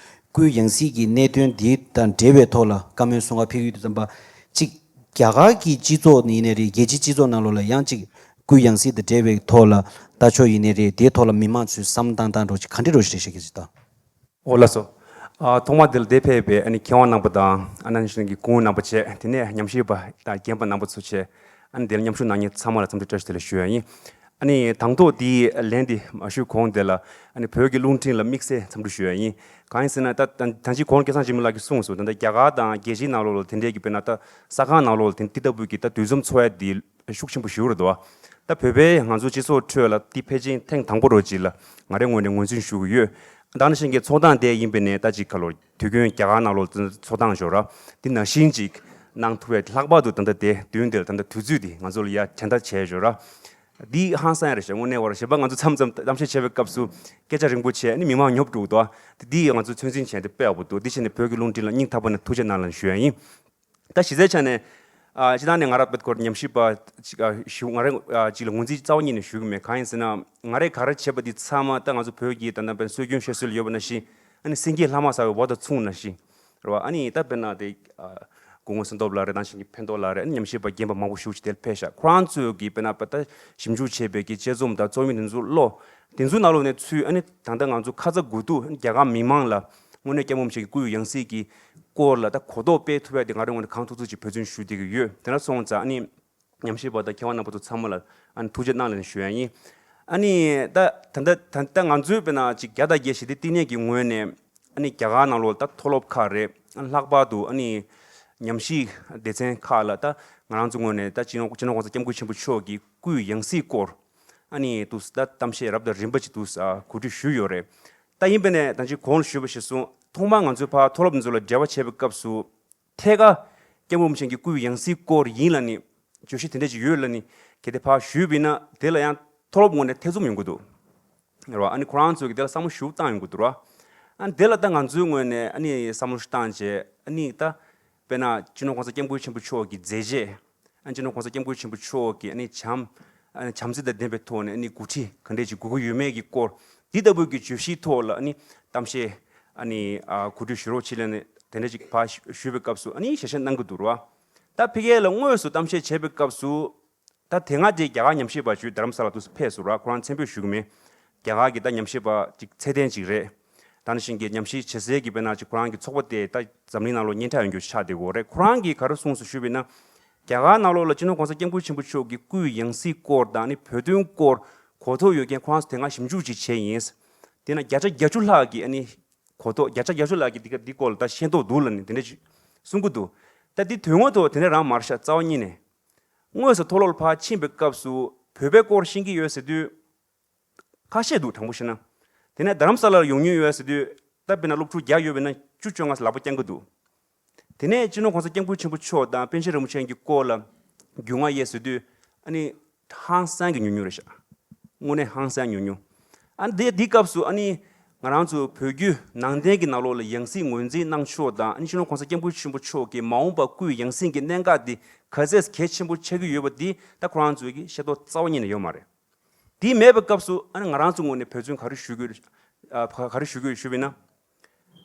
སྐུའི་ཡང་སྲིད་ཀྱི་གནད་དོན་འདི་དང་འབྲེལ་བའི་ཐོག་ལ་བཀའ་མོལ་གསུང་ག་ཕེབས་ཀྱི་ཡོད་དུས་ཙམ་པ་ཅིག་རྒྱ་གར་གྱི་སྤྱི་ཚོགས་ཡིན་ནའི་རེད། རྒྱལ་སྤྱིའི་སྤྱི་ཚོགས་ནང་ལོགས་ལ་ཡང་ཅིག་སྐུའི་ཡང་སྲིད་དང་འབྲེལ་བའི་ཐོག་ལ་ལྟ་ཕྱོགས་ཡིན་ནའི་རེད། དེའི་ཐོག་ལ་མི་མང་ཚོའི་བསམ་བློ་བཏང་སྟངས་འདྲ་ཅིག་ག་འདྲ་འདྲ་ཞིག་རེད་ཤག་གི་ཅིག་ད། ཨོ་ལགས་སོ། ཨ་ཐོག་མར་འདིར་འདིར་ཕེབས་པའི་ཨ་ནི་མཁས་དབང་རྣམ་པ་དང་ཨ་ནི་ཞིག་གི་སྐུ་ངོ་རྣམ་པ་བཅས་དེ་ནས་ཉམས་ཞིབ་པ་དང་རྒན་པ་རྣམ་པ་ཚོ་བཅས་ཨ་ནི་འདིར་མཉམ་ཞུགས་གནང་མཁན་ཚང་མ་ལ་འཚམས་འདྲི་བཀྲ་ཤིས་བདེ་ལེགས་ཞུ་ཡ་ཡིན། ཨ་ནི་དང་ཐོག་འདི་ལན་འདི་མ་ཞུས་གོང་དེ་ལ་ཨ་ནི་བོད་ཀྱི་རླུང་འཕྲིན་ལ་དམིགས་བསལ་འཚམས་འདྲི་ཞུ་ཡ་ཡིན། གང་ཡིན་ཟེར་ན་ད་ད་ད་ཅི་གོང་སྐལ་བཟང་འཇིགས་མེད་ལགས་ཀྱིས་གསུངས་སོང་། ད་ལྟ་རྒྱ་གར་དང་རྒྱལ་སྤྱིའི་ནང་ལོགས་ལ་དེ་འདྲའི་གི་དཔེར་ན་ད་གསར་ཁང་ནང་ལོགས་ལ་དེ་དེ་ལྟ་བུའི་གི་ད་འདུ་འཛོམས་འཚོགས་ཡ་འདི་ཤུགས་ཆེན་པོ་ཞིག་རེད་འདུག་ད་བོད་པའི་ང་ཚོ་སྤྱི་ཚོགས་ཁྲོད་ལ་འདི་ཕལ་ཆེར་ཐེངས་དང་པོ་རོ་ཅིག་ལ་ང་རའི་ངོས་ནས་ངོས་འཛིན་ཞུ་གི་ཡོད། ད་ནང་བཞིན་གྱི་ཚོགས་སྟངས་དེ་ཡིན་པ་ནས་ད་ཅིག་ག་ལོ་དུས་རྒྱུན་རྒྱ་གར་ནང་ལོགས་ཚོགས་སྟངས་ཞོར་ར་འདི་ནང་བཞིན་ཅིག་གནང་ཐུབ་པའི་ལྷག་པར་དུ་ད་ལྟ་དེ་དུས་འདིར་ད་ལྟ་དུས་ཚོད་འདི་ང་ཚོ་ལ་ཡ་དྲན་ད་བྱས་ཞོར་ར་འདི་ཧང་སང་ཡ་རེད་ཤག་དངོས་གནས་བར་ཞེས་པ་ང་ཚོ་མཚམས་མཚམས་གཏམ་བཤད་བྱེད་པའི་སྐབས་སུ་སྐད་ཆ་རིང་པོ་བྱས་ནས་མི་མང་ཉོབ་འགྲོ་གི་འདུག་འདི་ང་ཚོ་ཚོད་འཛིན་བྱས་ཏེ་དཔེ་ཡག་པོ་འདུག་འདི་བྱས་ནས་བོད་ཀྱི་རླུང་འཕྲིན་ལ་སྙིང་ཐག་པ་ནས་ཐུགས་རྗེ་གནང་ལ་ཞུ་ཡ་ཡིན། ད་གཞི་རྩའི་ཆ་ནས་ ཨ་སྤྱིར་བཏང་ནས་ང་རང་བེད་ཁོར་ཉམས་ཞིབ་པ་ཅིག་ཨ་ཞུ། ང་རང་ཨ་ཅིག་ལ་ངོས་འཛིན་རྩ་བ་ཉིད་ནས་ཞུ་གི་མེད། གང་ཡིན་ཟེར་ན་ང་རས་ག་རེ་བྱས་པ་འདི་ཚང་མ་ད་ང་ཚོ་བོད་ཀྱི་ད་ལྟ་བར་སྲོལ་རྒྱུན་བཤད་སྲོལ་ལ་ཡོད་པ་ནང་བཞིན་ཨ་ནི་སེང་གེས་ལྷ་མ་ཟ་བའི་འོ་དང་མཚུངས་ནང་བཞིན་རེད་བ། ཨ་ནི་ད་དཔེར་ན་དེ་ཨ་སྐུ་ངོ་སེང་སྟོབས་ལགས་རེད། ད་གིན་གྱི་ཕན་ཐོགས་ལགས་རེད། ཨ་ནི་ཉམས་ཞིབ་པ་རྒན་པ་མང་པོ་ཞིག་ཅིག་དེར་ཕེབས་ཤག་ཁོ་རང་ཚོས་ཀྱི་དཔེར་ན་ད་ཞིབ་འཇུག་བྱས་པའི་གི་དཔྱད་རྩོམ་དང་རྩོམ་ཡིག་དེ་ཚོ་ཀློག་དེ་ཚོའི་ནང་ལོགས་ནས་ཚུར་ཨ་ནི་ད་ལྟ་ང་ཚོ་ཁ་ཚ་དགོས་གཏུགས་རྒྱ་གར་མི་མང་ལ་དངོས་གནས་སྐྱབས་མགོན་རིན་པོ་ཆེ་གི་སྐུའི་ཡང་སྲིད་ཀྱི་སྐོར་ལ་ད་གོ་རྟོགས་སྤེལ་ཐུབ་ཡ་དེ་ང་རང་ངོས་ནས་གང་ཐུབ་ཐུབ་ཅིག་འབད་བརྩོན་ཞུ་བསྡད་ཀྱི་ཡོད། དེ་འདྲ་སོང་ཙང་ཨ་ནི་ཉམས་ཞིབ་པ་དང་མཁས་དབང་རྣམ་པ་ཚོ་ཚང་མ་ལ་ཨ་ནི་ཐུགས་རྗེ་གནང་ལན་ཞུ་ཡ་ཡིན། ཨ་ནི་ད་ད་ད་ད་ད་ང་ཚོའི་དཔེར་ན་ཅིག་རྒྱ་དར་རྒྱས་ཞི་བདེ་བསྟི་གནས་ཀྱི་ངོས་ནས་ཨ་ནི་རྒྱ་གར་ནང་ལོགས་ད་མཐོ་སློབ་ཁག་རེད། ཨ་ནི་ལྷག་པར་དུ་ཨ་ནི་ཉམས་ཞིབ་སྡེ་ཚན་ཁག་ལ་ད་ང་རང་ཚོ་ངོས་ནས་ད་སྤྱི་ནོར་སྤྱི་ནོར་༸གོང་ས་༸སྐྱབས་མགོན་ཆེན་པོ་མཆོག་གི་སྐུའི་ཡང་སྲིད་སྐོར་ཨ་ནི་དུ་ད་གཏམ་བཤད་རབ་དང་རིམ་པ་ཅིག་དུ་གོ་སྒྲིག་ཞུས་ཡོད་རེད། ད་ཡིན་པས་ནས་ད་ཅི་གོང་ལ་ཞུས་པ་ཞིག་སོང་། ཐོག་མར་ང་ཚོའི་ཕར་མཐོ་སློབ་འཛུལ་ལ་འབྲེལ་བ་བྱས་པའི་སྐབས་སུ་ཐད་ཀར་སྐྱབས་མགོན་རིན་པོ་ཆེ་གི་སྐུའི་ཡང་སྲིད་སྐོར་ཡིན་ལ་ནི་བརྗོད་གཞི་དེ་འདྲ་ཅིག་ཡོད་ལ་ནི་གལ་ཏེ་ཕར་ཞུས་པ་ཡིན་ན་དེ་ལ་ཡང་མཐོ་སློབ་ངོས་ནས་ཐེ་ཚོམ་ཡོང་གི་འདུག་རེད་བ། ཨ་ནི་ཁོ་རང་ཚོས་ཀྱི་དེ་ལ་བསམ་བློ་ཞིབ་བཏང་ཡོང་གི་འདུག་རེད་བ། ཨ་ནི་དེ་ལ་ད་ང་ཚོའི་ངོས་ནས་ཨ་ནི་བསམ་བློ་ཞིག་བཏང་བྱས་ཨ་ནི་ད་དཔེར་ན་སྤྱི་ནོར་༸གོང་ས་༸སྐྱབས་མགོན་ཆེན་པོ་མཆོག་གི་མཛད་རྗེས། ཨ་ནི་སྤྱི་ནོར་༸གོང་ས་༸སྐྱབས་མགོན་ཆེན་པོ་མཆོག་གི་ཨ་ནི་བྱམས་ཨ་ནི་བྱམས་བརྩེ་དང་ལྡན་པའི་ཐོག་ནས་ཨ་ནི་འགོ་ཁྲིད་ག་འདྲས་ཅིག་དགོས་ཀྱི་ཡོད་མེད་ཀྱི་སྐོར་འདི་ལྟ་བུའི་གི་བརྗོད་གཞིའི་ཐོག་ལ་ཨ་ནི་གཏམ་བཤད་ཨ་ནི་ཨ་གོ་སྒྲིག་ཞུ་རོགས་བྱེད་ལབ་ནས་དེ་འདྲས་ཅིག་ཕར་ཞུ་ཞུས་པའི་སྐབས་སུ་ཨ་ནི་ཞལ་བཞེས་གནང་གི་འདུག་རེད་བ། ད་ཕ་གི་ལ་དངོས་སུ་གཏམ་བཤད་བྱས་པའི་སྐབས་སུ་ད་དེ་སྔ་དེ་རྒྱ་གར་ཉམས་ཞིབ་པ་ཞིག་རྡ་རམ་ས་ལ་དུ་ཕེབས་སོང་ར། ཁོ་རང་མཚན་དཔེ་ཞུ་གི་མེད། རྒྱ་གར་གྱི་ད་ཉམས་ཞིབ་པ་ཅིག་ཚད་ལྡན་ཅིག་རེད། ད་ནང་བཞིན་གྱི་ཉམས་ཞིབ་བྱེད་སའི་གི་དཔེར་ན་ཅིག་ཁོ་རང་གི་ཚོགས་པ་དེ་ད་འཛམ་གླིང་ནང་ལོགས་སྙན་གྲགས་ཡོང་རྒྱུ་ཆགས་བསྡད་ཡོད་རེད། ཁོ་རང་གིས་ག་རེ་གསུངས་སོང་ཞུས་པ་ཡིན་ན། རྒྱ་གར་ནང་ལོགས་ལ་སྤྱི་ནོར་༸གོང་ས་༸སྐྱབས་མགོན་ཆེན་པོ་མཆོག་གི་སྐུའི་ཡང་སྲིད་སྐོར་དང་ནི་བོད་དོན་སྐོར་གོ་རྟོགས་ཡོད་མཁན་ཁོ་རང་ཚོ་དེ་སྔ་ཞིབ་འཇུག་ཅིག་བྱས་ཡིན། དེ་ན་བརྒྱ་ཆ་བརྒྱད་ཅུ་ལྷག་གིས་ཨ་ནི་གོ་རྟོགས་བརྒྱ་ཆ་བརྒྱད་ཅུ་ལྷག་གིས་འདི་ག་འདི་སྐོར་ལ་ད་ཤེས་རྟོགས་འདུག་ལབ་ནས་དེ་འདྲ་ཅིག་གསུང་གི་འདུག་ད་འདི་དོན་དངོས་ཐོག་དེ་འདྲ་རང་མ་རེད་ཤག་རྩ་བ་ཉིད་ནས། དངོས་སུ་མཐོ་སློབ་ལ་ཕར་ཕྱིན་པའི་སྐབས་སུ་བོད་པའི་སྐོར་ཤེས་ཀྱི་ཡོད་ཟེར་དུས། ཁ་ཤས་འདུག་དྲང་པོ་བཤད་ན། དེ་ནས་རྡ་རམ་ས་ལར་ཡོང་མྱོང་ཡོད་ཟེར་དུས་ད་དཔེར་ན་སློབ་ཕྲུག་བརྒྱ་ཡོད་པ་ཡིན་ན་བཅུ་བཅོ་ལྔ་ལག་པ་བརྐྱང་གི་འདུག་དེ་ནས་སྤྱི་ནོར་༸གོང་ས་༸སྐྱབས་མགོན་ཆེན་པོ་མཆོག་དང་པཎ་ཆེན་རིན་པོ་ཆེ་གི་སྐོར་ལ་རྒྱུས་མངའ་ཡོད་ཟེར་དུས་ཨ་ནི་ཧང་སང་གི་ཉུང་ཉུང་རེད་ཤག་དངོས་གནས་ཧང་སང་ཉུང་ཉུང་། ཨ་ནི་དེ་དེའི་སྐབས་སུ་ཨ་ནི་ང་རང་ཚོ་བོད་བརྒྱུད་ནང་བསྟན་གྱི་ནང་ལོགས་ལ་ཡང་སྲིད་ངོས་འཛིན་གནང་ཕྱོགས་དང་ཨ་ནི་སྤྱི་ནོར་༸གོང་ས་༸སྐྱབས་མགོན་ཆེན་པོ་མཆོག་གི་མ་འོངས་པ་སྐུའི་ཡང་སྲིད་ཀྱི་གནད་འགག་དེ་ག་ཚད་གལ་ཆེན་པོ་ཆགས་ཀྱི་ཡོད་པ་འདི་ད་ཁོ་རང་ཚོའི་གི་ཤེས་རྟོགས་རྩ་བ་ཉིད་ནས་ཡོད་མ་རེད། དེ་མེད་པའི་སྐབས་སུ་ཨ་ནི་ང་རང་ཚོ་ངོས་ནས་འབད་བརྩོན་ག་རེ་ཞུ་དགོས། ཨ་ག་ག་རེ་ཞུ་དགོས་ཞུས་པ་ཡིན་ན།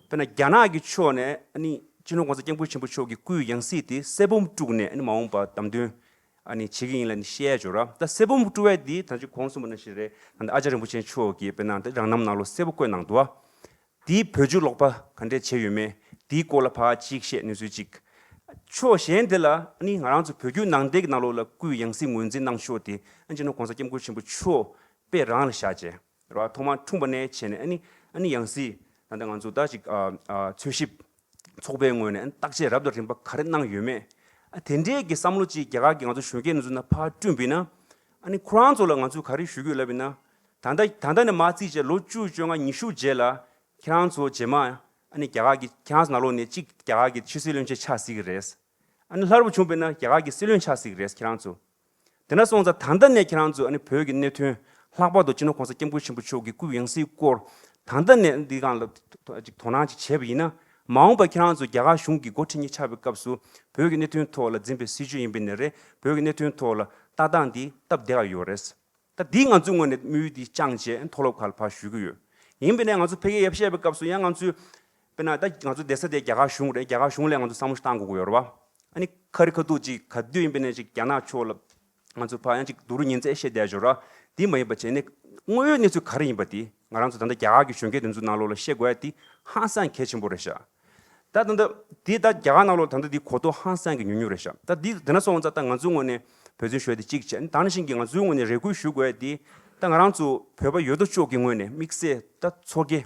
དཔེར་ན་རྒྱ་ནག་གི་ཕྱོགས་ནས་ཨ་ནི་སྤྱི་ནོར་༸གོང་ས་༸སྐྱབས་མགོན་ཆེན་པོ་མཆོག་གི་སྐུའི་ཡང་སྲིད་དེ་གསེར་བུམ་དཀྲུགས་ནས་ཨ་ནི་མ་འོངས་པ་བདམས་ཐོན་ཨ་ནི་བྱེད་ཀྱི་ཡིན་ལབ་ནས་བཤད་ཡ་ཅིག་ཡོད་ར། ད་གསེར་བུམ་དཀྲུགས་ཡ་དེ་ད་ཅི་གོང་གསུངས་པ་ནང་བཞིན་རེད། ད་ལྟ་ཨ་ཙརྱ་རིན་པོ་ཆེ་མཆོག་གིས་དཔེར་ན་ད་རང་རྣམ་ནང་ལོགས་གསལ་པོ་བཀོད་གནང་འདུག་བ། དེའི་བོད་བརྒྱུད་ཀློག་པ་ག་འདྲས་བྱས་ཡོད་མེད་དེའི་སྐོར་ལ་ཕར་ཅིག་བཤད་གནས་ཚུལ་ཅིག་ཕྱོགས་གཞན་དེ་ལ་ཨ་ནི་ང་རང་ཚོ་བོད་བརྒྱུད་ནང་བསྟན་གྱི་ནང་ལོགས་ལ་སྐུའི་ཡང་སྲིད་ངོས་འཛིན་གནང་ཕྱོགས་དེ་ཨ་ནི་སྤྱི་ནོར་༸གོང་ས་༸སྐྱབས་མགོན་ཆེན་པོ་མཆོག་དཔེ་རང་ལ་བཞག་བྱས་ར། ཐོག་མར་འཁྲུངས་པ་ནས་བྱས་ནས་ཨ་ནི་ཨ་ནི་ཡང་སྲིད་ད་ལྟ་ང་ཚོ་ད་ཅིག་ཨ་ཨ་འཚོལ་ཞིབ་ཚོགས་པའི་ངོས་ནས་ཨ་ནི་བརྟག་དཔྱད་རབ་དང་རིམ་པ་ག་རེ་གནང་ཡོད་མེད། ཨ་དེ་འདྲའི་གི་བསམ་བློ་ཅིག་རྒྱ་གར་གྱི་ང་ཚོ་གཞོན་སྐྱེས་ནང་ཚོ་ནང་ཕར་བསྐྲུན་པ་ཡིན་ན། ཨ་ནི་ཁོ་རང་ཚོ་ལ་ང་ཚོས་ག་རེ་ཞུ་གི་ཡོད་ལབ་ཡིན་ན། ད་ལྟ་ད་ལྟ་ནས་མར་བརྩིས་བྱས་ལོ་བཅུ་བཅོ་ལྔ་ཉི་ཤུ་རྗེས་ལ་ཁྱེད་རང་ཚོ་རྗེས་མ་ཨ་ནི་རྒྱ་གར་གྱི་ཁྱེད་རང་ཚོ་ནང་ལོགས་ནས་གཅིག་རྒྱ་གར་གྱི་ཕྱི་སྲིད་བློན་ཆེན་ཆགས་སྲིད་ཀྱི་རེད། ཨ་ནི་སླར་བུ་བྱུང་བ་ཡིན་ན་རྒྱ་གར་གྱི་སྲིད་བློན་ཆགས་སྲིད་ཀྱི་རེད་ཁྱེད་རང་ཚོ། དེ་འདྲ་སོང་ཙང་ད་ལྟ་ནས་ཁྱེད་རང་ཚོས་ཨ་ནི་བོད་ཀྱི་གནད་དོན་ལྷག་པར་དུ་སྤྱི་ནོར་༸གོང་ས་༸སྐྱབས་མགོན་ཆེན་པོ་མཆོག་གི་སྐུའི་ཡང་སྲིད་སྐོར་ད་ལྟ་ནས་འདི་སྒང་ལ་ཅིག་དོ་སྣང་ཅིག་བྱས་པ་ཡིན་ན། མ་འོངས་པར་ཁྱེད་རང་ཚོ་རྒྱ་གར་གཞུང་གི་འགོ་ཁྲིད་གཉིས་ཆགས་པའི་སྐབས་སུ་བོད་ཀྱི་གནད་དོན་ཐོག་ལ་འཛིན་པའི་སྲིད་བྱུས་ཡིན་པ་ནས་རེད། བོད་ཀྱི་གནད་དོན་ཐོག་ལ་ལྟ་སྟངས་འདི་སྟབས་བདེ་བ་ཡོད་རེད། ད་འདི་ང་ཚོའི་ངོས་ནས་དམིགས་ཡུལ་འདི་བཅངས་བྱས་མཐོ་སློབ་ཁག་ལ་ཕར་ཞུ་གི་ཡོད། ཡིན་པ་ནས་ང་ཚོ་ཕ་གིར་ཡར་བཤད་པའི་སྐབས་སུ་ཡང་ང་ཚོས་དཔེར་ན་ད་ང་ཚོ་བསྡད་ས་དེ་རྒྱ་གར་གཞུང་རེད། རྒྱ་གར་གཞུང་ལ་ང་ཚོ་བསམ་བློ་ཞིག་བཏང་དགོས་ཀྱི་ཡོད་རེད་བ། ཨ་ནི་ཁ་རི་ཁ་ཐུག་ཅིག་ག་དུས་ཡིན་པ་ནས་ཅིག་རྒྱ་ནག་ཕྱོགས་ལ་ང་ཚོ་ཕར་ཡང་ཅིག་སྡུག་རུས་ཉིན་མཚན་བཤད་བསྡད་ཡོད་ར། འདི་མ་ཡིན་པ་བྱས་ནས་དངོས་ཡོད་གནས་ཚུལ་ག་རེ་ཡིན་པ་དེ་ང་རང་ཚོ་ད་ལྟ་རྒྱ་གར་གྱི་གཞོན་སྐྱེས་དེ་ཚོ་ནང་ལོགས་ལ་བཤད་དགོས་ཡ་དེ་ཧང་སང་གལ་ཆེན་པོ་རེད་ཤག་ད་ད་ལྟ་འདི་ད་རྒྱ་གར་ནང་ལོགས་ད་ལྟ་འདི་གོ་རྟོགས་ཧང་སང་གི་ཉུང་ཉུང་རེད་ཤག་ད་འདི་དེ་འདྲ་སོང་ཙང་ད་ང་ཚོའི་ངོས་ནས་འབད་བརྩོན་ཞུ་ཡ་དེ་གཅིག་བྱས། ད་ནང་བཞིན་གྱི་ང་ཚོའི་ངོས་ནས་རེ་སྐུལ་ཞུ་དགོས་ཡ་དེ་ད་ང་རང་ཚོ་བོད་པ་ཡོད་དོ་ཅོག་གི་ངོས་ནས་དམིགས་བསལ་ད་ཚོགས་སྐྱིད་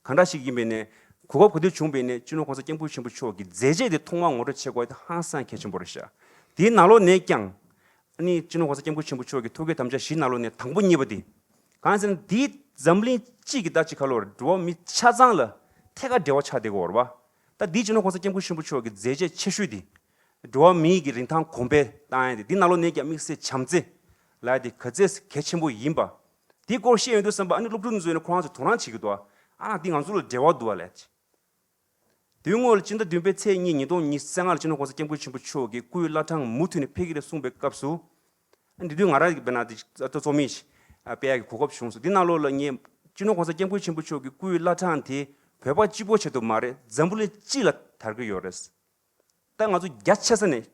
གང་འདྲ་ཞིག་ཡིན་པའི་ནས་གོ་སྐབས་ག་དུས་བྱུང་བའི་ནས་སྤྱི་ནོར་༸གོང་ས་༸སྐྱབས་མགོན་ཆེན་པོ་མཆོག་གི་མཛད་རྗེས་དེ་ཐོག་མར་ངོ་སྤྲོད་བྱེད་དགོས་དེ་ཧང་སང་གལ་ཆེན་པོ་རེད་ཤག་དེའི་ནང་ལོགས་ནས་ཀྱང་ཨ་ནི་སྤྱི་ནོར་༸གོང་ས་༸སྐྱབས་མགོན་ཆེན་པོ་མཆོག་གི་ཐུགས་བསྐྱེད་དམ་བཅའ་བཞིའི་ནང་ལོགས་ནས་དང་པོ་གཉིས་པ་དེ་གང་ཟེར་ན་དེའི་འཛམ་གླིང་སྤྱི་གི་ད་ཅི་ཁ་ལོར་འགྲོ་བ་མི་ཆ་ཚང་ལ་ཐད་ཀར་འབྲེལ་བ་ཆགས་བསྡད་ཀྱི་ཡོད་རེད་བ། ད་དེའི་སྤྱི་ནོར་༸གོང་ས་༸སྐྱབས་མགོན་ཆེན་པོ་མཆོག་གི་མཛད་རྗེས་ཆེ་ཤོས་དེ། འགྲོ་བ་མིའི་གི་རིན་ཐང་གོང་འཕེལ་བཏང་ཡ་དེ་འདི་ནང་ལོགས་ནས་ཀྱང་དམིགས་བསལ་བྱམས་བརྩེ་ལབ་ཡ་དེ་ག་ཚད་གལ་ཆེན་པོ་ཡིན་པ། དེའི་སྐོར་བཤད་ཡོང་དུས་ཙམ་པ་ཨ་ནི་སློབ་ཕྲུག་ཚོས་ནི་ཁོ་རང་ཚོས་དོ་སྣང་བྱེད་ཀྱི་འདུག་ཨ་ཨ་འདི་ང་ཚོ་ལ་འབྲེལ་བ་འདུག་ཨ་ལབ་ཅིག་དེའི་སྔོན་ལ་སྤྱི་ཟླ་བདུན་པའི་ཚེས་གཉིས་ཉིས་སྟོང་ཉི་ཤུ་རྩ་ལྔ་ལ་སྤྱི་ནོར་༸གོང་ས་༸སྐྱབས་མགོན་ཆེན་པོ་མཆོག་གིས་སྐུའི་བླ་བྲང་མུ་མཐུད་ནས་ཕེབས་ཀྱི་རེད་གསུངས་པའི་སྐབས་སུ། འདི་དུས་ང་རང་གི་དཔེར་ན་འདི་ཨ་ཏོ་ཚོགས་མི་ཞིག་ཨ་སྤེལ་ཡག་གི་གོ་སྐབས་བྱུང་སོང་། འདི་ནང་ལོགས་ལ་ངས་སྤྱི་ནོར་༸གོང་ས་༸སྐྱབས་མགོན་ཆེན་པོ་མཆོག་གི་སྐུའི་བླ་བྲང་དེ་བོད་པ་གཅིག་པོ་ཆེད་དུ་མ་རེད། འཛམ་བུ་གླིང་སྤྱི་ལ་དར་གྱི་ཡོད་རེད། ད་ང་ཚོ་རྒྱ་ཆེ་ས་ནས་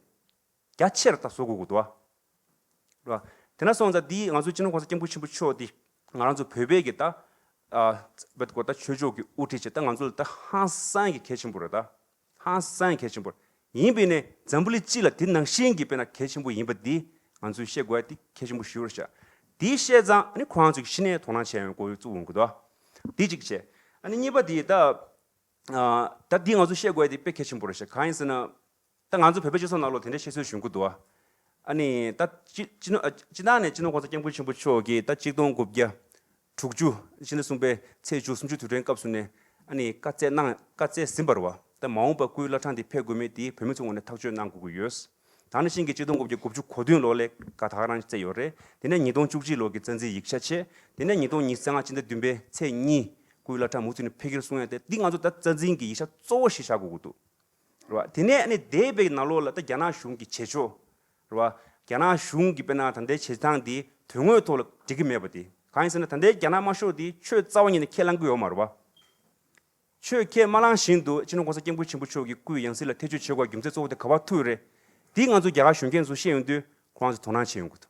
རྒྱ་ཆེར་ད་བཟོ་དགོས་ཀྱི་འདུག་བ། རེད་བ། དེ་ན་སོང་ཙང་འདི་ང་ཚོ་སྤྱི་ནོར་༸གོང་ས་༸སྐྱབས་མགོན་ཆེན་པོ་མཆོག་འདི་ང་རང་ཚོ་བོད་པའི་གི་ད་ཨ་བེད་ཀོ་ད་ཆོས་ཕྱོགས་ཀྱི་དབུ་ཁྲིད་བྱས། ད་ང་ཚོ་ལ་ད་ཧང་སང་གི་གལ་ཆེན་པོ་རེད། ད་ཧང་སང་གི་གལ་ཆེན་པོ་རེད། ཡིན་པས་ནས་འཛམ་བུ་གླིང་སྤྱི་ལ་དེ་ནང་བཞིན་གྱི་དཔེར་ན་གལ་ཆེན་པོ་ཡིན་པ་འདི་ང་ཚོས་ཤེས་དགོས་ཡ་དེ་གལ་ཆེན་པོ་ཞིག་རེད་ཤག་འདི་བཤད་ཙང་ཨ་ནི་ཁོ་རང་ཚོས་གཞི་ནས་དོ་སྣང་བྱས་ཡོང་དགོས་ཡོད་བཙུགས་འོང་གི་འདུག་འདི་གཅིག་བྱས། ཨ་ནི་གཉིས་པ་དེ་ད་ཨ་ད་འདི་ང་ཚོས་ཤེས་དགོས་ཡ་དེ་དཔེ་གལ་ཆེན་པོ་རེད་ཤག་གང་ཡིན་ཟེར་ན། ད་ང་ཚོ་བོད་པའི་སྤྱི་ཚོགས་ནང་ལོགས་དེ་འདྲའི་བཤད་སྲོལ་ཞིག་ཡོང་གི་འདུག་ཨ། ཨ་ནི་ད་སྤྱི་སྤྱི་ནོར་ཨ་སྤྱི་བཏང་ནས་སྤྱི་ནོར་༸གོང་ས་༸སྐྱབས་མགོན་ཆེན་པོ་མཆོག་གིས་ད་གཅིག་སྟོང་དགུ་བརྒྱ་དྲུག་ཅུ་ཕྱི་ཟླ་གསུམ་པའི་ཚེས་བཅུ་གསུམ་བཅུའི་དུས་དྲན་སྐབས་སུ་ནས་ཨ་ནི་བཀའ་སྩལ་གནང་བཀའ་སྩལ་ཟིན་པ་རེད་བ། ད་མ་འོངས་པར་སྐུའི་བླ་བྲང་འདི་ཕེབས་དགོས་མིན་དེ་བོད་མི་ཚོའི་ངོས་ནས་ཐག་གཅོད་གནང་དགོས་ཀྱི་ཡོད། ད་ནང་བཞིན་གྱི་གཅིག་སྟོང་དགུ་བརྒྱ་དགུ་བཅུ་གོ་བདུན་ལོ་ལ་བཀའ་ད་ག་རང་བསྩལ་ཡོད་རེད། དེ་ནས་ཉིས་སྟོང་བཅུ་གཅིག་ལོ་གི་རྩ་འཛིན་ཡིག་ཆ་བྱས། དེ་ནས་ཉིས་སྟོང་ཉི་ཤུ་རྩ་ལྔ་ཕྱི་ཟླ་བདུན་པའི་ཚེས་གཉིས་སྐུའི་བླ་བྲང་མུ་མཐུད་ནས་ཕེབས་ཀྱི་རེད་གསུང་ཡ་དེ་འདི་ང་ཚོ་ད་རྩ་འཛིན་གྱི་ཡིག་ཆ་གཙོ་བོ་ཞིག་ཆགས་དགོས་ཀྱི་འདུག་རེད་བ། དེ་ནས་ཨ་ནི་འདས་པའི་ནང་ལོགས་ལ་ད་རྒྱ་ནག་གཞུང་གི་བྱེད་ཕྱོགས་རེད་བ། རྒྱ་ནག་གཞུང་གི་དཔེར་ན་ད་ལྟའི་བྱེད་སྟངས་འདི་དོན་དངོས་ཐོག་ལ་འགྲིག་གི་མེད་པ་དེ་གང་ཡིན་ཟེར་ན། ད་ལྟའི་རྒྱ་ནག་དམར་ཤོག་འདི་ཆོས་རྩ་བ་ཉིད་ནས་ཁས་བླང་གི་ཡོད་མ་རེད་བ། ཆོས་ཁས་མ་བླངས་བཞིན་དུ་སྤྱི་ནོར་༸གོང་ས་༸སྐྱབས་མགོན་ཆེན་པོ་མཆོག་གི་སྐུའི་ཡང་སྲིད་ལ་ཐེ་བྱུས་བྱེད་དགོས་རྒྱུ་མཚན་གཙོ་བོ་དེ་ག་པར་ཐུག་ཡོད་རེད། འདི་ང་ཚོ་རྒྱ་གར་གཞོན་སྐྱེས་ཚོ་ཤེས་ཡོང་དུས་ཁོ་རང་ཚོ་དོ་སྣང་བྱེད་ཡོང་གི་འདུག་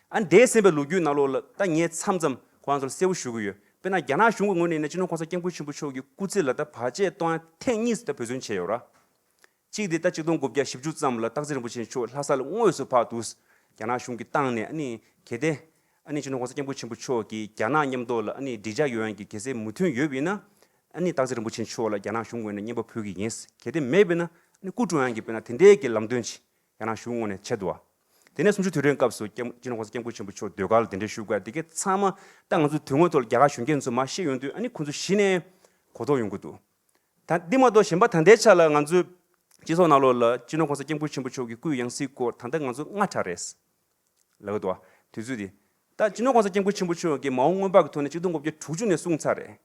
ཨ་ནི་འདས་ཟིན་པའི་ལོ་རྒྱུས་ནང་ལོགས་ལ་ད་ངས་མཚམས་མཚམས་ཁོ་རང་ཚོ་ལ་གསལ་པོ་ཞུ་གི་ཡོད། དཔེར་ན་རྒྱ་ནག་གཞུང་གི་ངོས་ནས་ཡིན་ན་སྤྱི་ནོར་༸གོང་ས་༸སྐྱབས་མགོན་ཆེན་པོ་མཆོག་གི་སྐུ་ཚེ་ལ་ད་བར་ཆད་གཏོང་ཡ་ཐེངས་གཉིས་སུ་ད་འབད་བརྩོན་བྱས་ཡོད་ར། གཅིག་དེ་ད་གཅིག་སྟོང་དགུ་བརྒྱ་བཞི་བཅུ་ཙམ་ལ་སྟག་འཚེར་རིན་པོ་ཆེ་མཆོག་ལྷ་ས་ལ་དངོས་སུ་ཕར་འདུག་རྒྱ་ནག་གཞུང་གིས་བཏང་ནས་ཨ་ནི་གལ་ཏེ་ཨ་ནི་སྤྱི་ནོར་༸གོང་ས་༸སྐྱབས་མགོན་ཆེན་པོ་མཆོག་གིས་རྒྱ་ནག་མཉམ་དུ་ལ་ཨ་ནི་འགྲིག་འཇགས་ཡོང་ཡ་གི་གལ་སྲིད་མོས་མཐུན་ཡོད་པ་ཡིན་ན། ཨ་ནི་སྟག་འཚེར་རིན་པོ་ཆེ་མཆོག་ལ་རྒྱ་ནག་གཞུང་ངོས་ནས་རྔན་པ་ཕུལ་གྱི་ཡིན། གལ་ཏེ་མེད་པ་ཡིན་ན་ཨ་ནི་སྐུ་བཀྲོངས་ཡ་གི་དཔེར་ན་དེ་འདྲའི་གི་ལམ་སྟོན་ཅིག་རྒྱ་ནག་གཞུང་ངོས་ནས་བྱས་འདུག་བ། དེ་ནས་གསུམ་བཅུའི་དུས་དྲན་སྐབས་སུ་སྐྱབས་སྤྱི་ནོར་༸གོང་ས་༸སྐྱབས་མགོན་ཆེན་པོ་མཆོག་ཟློས་གར་ལ་གདན་འདྲེན་ཞུ་དགོས་དེ་གའི་ཚང་མ་ད་ང་ཚོ་དོན་དངོས་ཐོག་ལ་རྒྱ་གར་གཞོན་སྐྱེས་ཚོ་མར་ཤེས་ཡོང་དུས་ཨ་ནི་ཁོ་ཚོ་གཞི་ནས་གོ་རྟོགས་ཡོང་གི་འདུག་ད་འདི་མ་གཏོགས་གཞན་པ་ད་ལྟའི་ཆ་ལ་ང་ཚོའི་སྤྱི་ཚོགས་ནང་ལོགས་ལ་སྤྱི་ནོར་༸གོང་ས་༸སྐྱབས་མགོན་ཆེན་པོ་མཆོག་གི་སྐུའི་ཡང་སྲིད་སྐོར་ད་ལྟ་ང་ཚོ་སྔ་དྲགས་རེད་ལབ་ཀྱི་འདུག་བ། དུས་ཚོད་འདི། ད་སྤྱི་ནོར་༸གོང་ས་༸སྐྱབས་མགོན་ཆེན་པོ་མཆོག་གིས་མ་འོངས་སྔོན་དཔག་གི་ཐོག་ནས་གཅིག་སྟོང་དགུ་བརྒྱ་དྲུག་ཅུ་ནས་གསུངས་ཚར་རེད།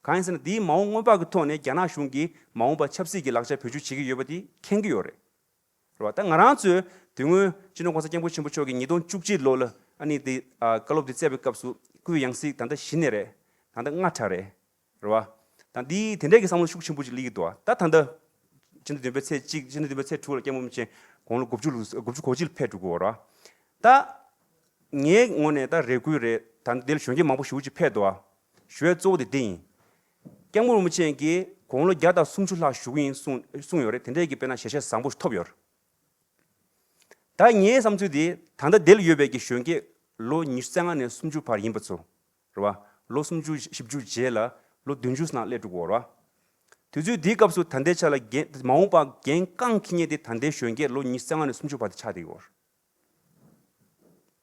གང་ཡིན་ཟེར་ན་དེའི་མ་འོངས་སྔོན་དཔག་གི་ཐོག་ནས་རྒྱ་ནག་གཞུང་གིས་མ་འོངས་པར་ཆབ་སྲིད་ཀྱི་ལག་ཆ་བེད་སྤྱོད་བྱེད་ཀྱི་ཡོད་པ་དེ་མཁྱེན་གྱི་ཡོད་རེད། རེད་བ། ད་ང་རང་ཚོས་དེ་སྔོན་སྤྱི་ནོར་༸གོང་ས་༸སྐྱབས་མགོན་ཆེན་པོ་མཆོག་གིས་ཉིས་སྟོང་བཅུ་གཅིག་ལོ་ལ་ཨ་ནི་དེ་ཨ་བཀའ་སློབ་དེ་སྩལ་བའི་སྐབས་སུ་སྐུའི་ཡང་སྲིད་ད་ལྟ་གཞི་ནས་རེད། ད་ལྟ་སྔ་དྲགས་རེད། རེད་བ། ད་འདི་དེ་འདྲའི་གི་བསམ་བློ་ཤུགས་ཆེན་པོ་ཅིག་སླེབས་ཀྱི་འདུག་བ། ད་ད་ལྟ་ཕྱི་ཟླ་བདུན་པའི་ཚེས་གཅིག་ཕྱི་ཟླ་བདུན་པའི་ཚེས་དྲུག་ལ་སྐྱབས་མགོན་རིན་པོ་ཆེ་དགུང་ལོ་དགུ་བཅུ་ལོ་དགུ་བཅུ་གོ་གཅིག་ལ་ཕེབས་འགྲོ་གི་ཡོད་རེད་བ། ད་ངའི་ངོས་ནས་ད་རེ་སྐུལ་རེད། ད་འདི་ལ་གཞོན་སྐྱེས་མང་པོ་ཞེ་པོ་ཅིག་ཕེབས་འདུག་བ། ཞུ་ཡ་གཙོ་བོ་དེ་འདི་ཡིན། སྐྱབས་མགོན་རིན་པོ་ཆེ་གིས་དགུང་ལོ་བརྒྱ་དང་སུམ་ཅུ་ལྷག་བཞུགས་ཀྱི་ཡིན་གསུངས་གསུངས་ཡོད་རེད། དེ་འདྲའི་གི་དཔེར་ན་ཞལ་བཞེས་བཟང་པོ་ཞིག་ཐོབ་ཡོད་རེད། ད་ངའི་བསམ་ཚུལ་དེ་ད་ལྟ་འདི་ལ་ཡོད་པའི་གི་གཞོན་སྐྱེས་ལོ་ཉི་ཤུ་རྩ་ལྔ་ནས་སུམ་ཅུ་བར་ཡིན་པ་ཚོ། རེད་བ། ལོ་སུམ་ཅུ་བཞི་བཅུ་རྗེས་ལ་ལོ་བདུན་ཅུ་ཙམ་སླེབས་འགྲོ་གི་ཡོད་རེད་བ། དུས་ཚོད་འདིའི་སྐབས་སུ་ད་ལྟའི་ཆ་ལ་འགན་མ་འོངས་པ་འགན་རྐང་འཁྱེར་མཁན་དེ་ད་ལྟའི་གཞོན་སྐྱེས་ལོ་ཉི་ཤུ་རྩ་ལྔ་ནས་སུམ་ཅུ་བར་དུ་ཆགས་བསྡད་ཀྱི་ཡོད་རེད།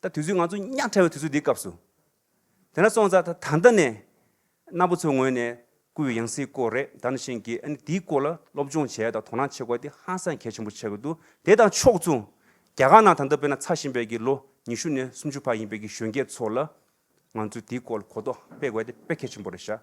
ད་དུས་ཚོད་ང་ཚོ་ཉག་ཕྲ་བའི་དུས་ཚོད་འདིའི་སྐབས་སུ། དེ་ན་སོང་ཙང་ད་ད་ལྟ་ནས་རྣམ་པ་ཚོའི་ངོས་ནས་སྐུའི་ཡང་སྲིད་སྐོར་རེད། ད་ནང་བཞིན་གྱི་ཨ་ནི་དེའི་སྐོར་ལ་སློབ་སྦྱོང་བྱས་དང་དོ་སྣང་བྱེད་དགོས་དེ་ཧང་སང་གལ་ཆེན་པོ་ཆགས་ཀྱི་འདུག་དེ་དང་ཕྱོགས་མཚུངས་རྒྱ་གར་ནང་ད་ལྟ་དཔེར་ན་འཚར་བཞིན་པའི་གི་ལོ་ཉི་ཤུ་ནས་སུམ་ཅུ་བར་ཡིན་པའི་གི་གཞོན་སྐྱེས་ཚོ་ལ་ང་ཚོས་དེའི་སྐོར་ལ་གོ་རྟོགས་སྤེལ་དགོས་དེ་དཔེ་གལ་ཆེན་པོ་རེད་ཤག་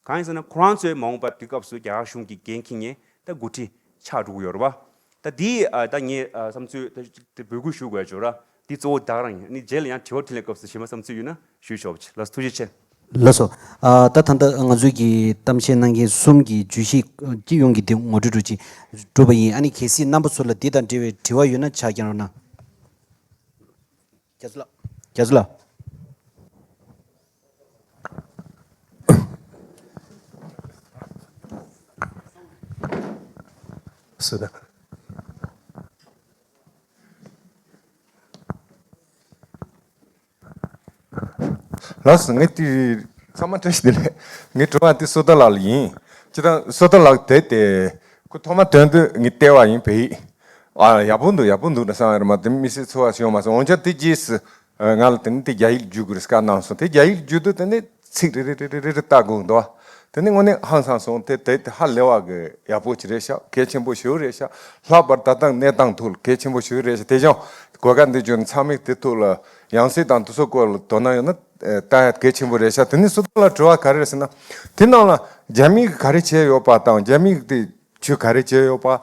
གང་ཡིན་ཟེར་ན་ཁོ་རང་ཚོའི་མ་འོངས་པ་དུས་སྐབས་སུ་རྒྱ་གར་གཞུང་གི་འགན་འཁྱེར་མཁན་ད་འགོ་ཁྲིད་ཆགས་འགྲོ་གི་ཡོད་རེད་བ། ད་འདི་ཨ་ད་ངའི་ཨ་བསམ་ཚུལ་ད་འབོད་སྐུལ་ཞུ་དགོས་ཅོ་ར་འདི་གཙོ་བོ་ད་ག་རང་ཡིན། ཨ་ནི་རྗེས་ལ་ཡང་དྲི་བ་དྲིས་ལན་སྐབས་སུ་གཞན་པ་བསམ་ཚུལ་ཡོད་ན་ཞུས་ཆོག་པ་ཅིག་ལགས་སོ། ཐུགས་རྗེ་ཆེ། ལགས་སོ། ཨ་ད་ད་ལྟ་ང་ཚོའི་གི་གཏམ་བཤད་གནང་མཁན་གསུམ་གྱི་བརྗོད་གཞི་སྤྱི་ཡོངས་ཀྱི་འདི་ངོ་སྤྲོད་འདྲ་ཅིག་གྲུབ་པ་ཡིན། ཨ་ནི་གལ་སྲིད་རྣམ་པ་ཚོ་ལ་འདི་དང་འབྲེལ་བའི་དྲི་བ་ཡོད་ན་ཕྱག་རྒྱང་རོགས་གནང་། རྒྱ་མཚོ་ལགས། རྒྱ་མཚོ་ལགས། སོ་ད། ལགས་སོ། ངས་དེ་ཚང་མ་བཀྲ་ཤིས་བདེ་ལེགས། ངའི་དྲི་བ་དེ་བསོད་རྡོར་ལགས་ལ་ཡིན། སྤྱིར་བཏང་བསོད་རྡོར་ལགས་དེ་དེ་ཁོ་ཐོག་མ་ཐོན་དུས་ངས་བལྟས་པ་ཡིན། བོད་ཡིག་ཨ་ཡག་པོ་འདུག་ཡག་པོ་འདུག་ན་བསམ་ཡོད་རེད་མ་གཏོགས་དམིགས་བསལ་ཚོར་བ་ཞིག་ཡོང་མ་སོང་། འོན་ཀྱང་དེ་རྗེས་སུ་ང་ལ་དེ་ནི་དེ་རྒྱ་ཡིག་བསྒྱུར་དགོས་རེད་སྐད་གནང་སོང་། དེ་རྒྱ་ཡིག་བསྒྱུར་དུས་དེ་ནི་ཚིག་རེ་རེ་རེ་རེ་རེ་ལྟ་དགོས་འདུག་དེ་ནི་དངོས་གནས་ཧང་སང་སོང་། དེ་དེ་དེ་ཧ་ལས་པ་གི་ཡག་པོ་ཅིག་རེད་ཤག་གལ་ཆེན་པོ་ཞིག་རེད་ཤག་ལྷག་པར་ད་ལྟ་གནས་སྟངས་ཐོག་ལ་གལ་ཆེན་པོ་ཞིག་རེད་ཤག་དེ་བཞིན་གོ་སྐབས་འདི་བརྒྱུད་ནས་ཚང་མས་དེ་ཐོག་ལ་ཡང་སྲིད་དང་དེ་ཚོ་སྐོར་ལ་དོ་སྣང་ཡོད་ན་ ཨ་བཏང་ཡ་གལ་ཆེན་པོ་རེད་ཤག་དེ་ནས་སོ་ཐར་ལགས་དྲི་བ་ག་རེ་རེད་ཟེར་ན། དེ་ནང་ལ་རྒྱ་མི་གིས་ག་རེ་བྱས་ཡོད་པ་དང་། རྒྱ་མི་གིས་དེ་ཆོས་ག་རེ་བྱས་ཡོད་པ།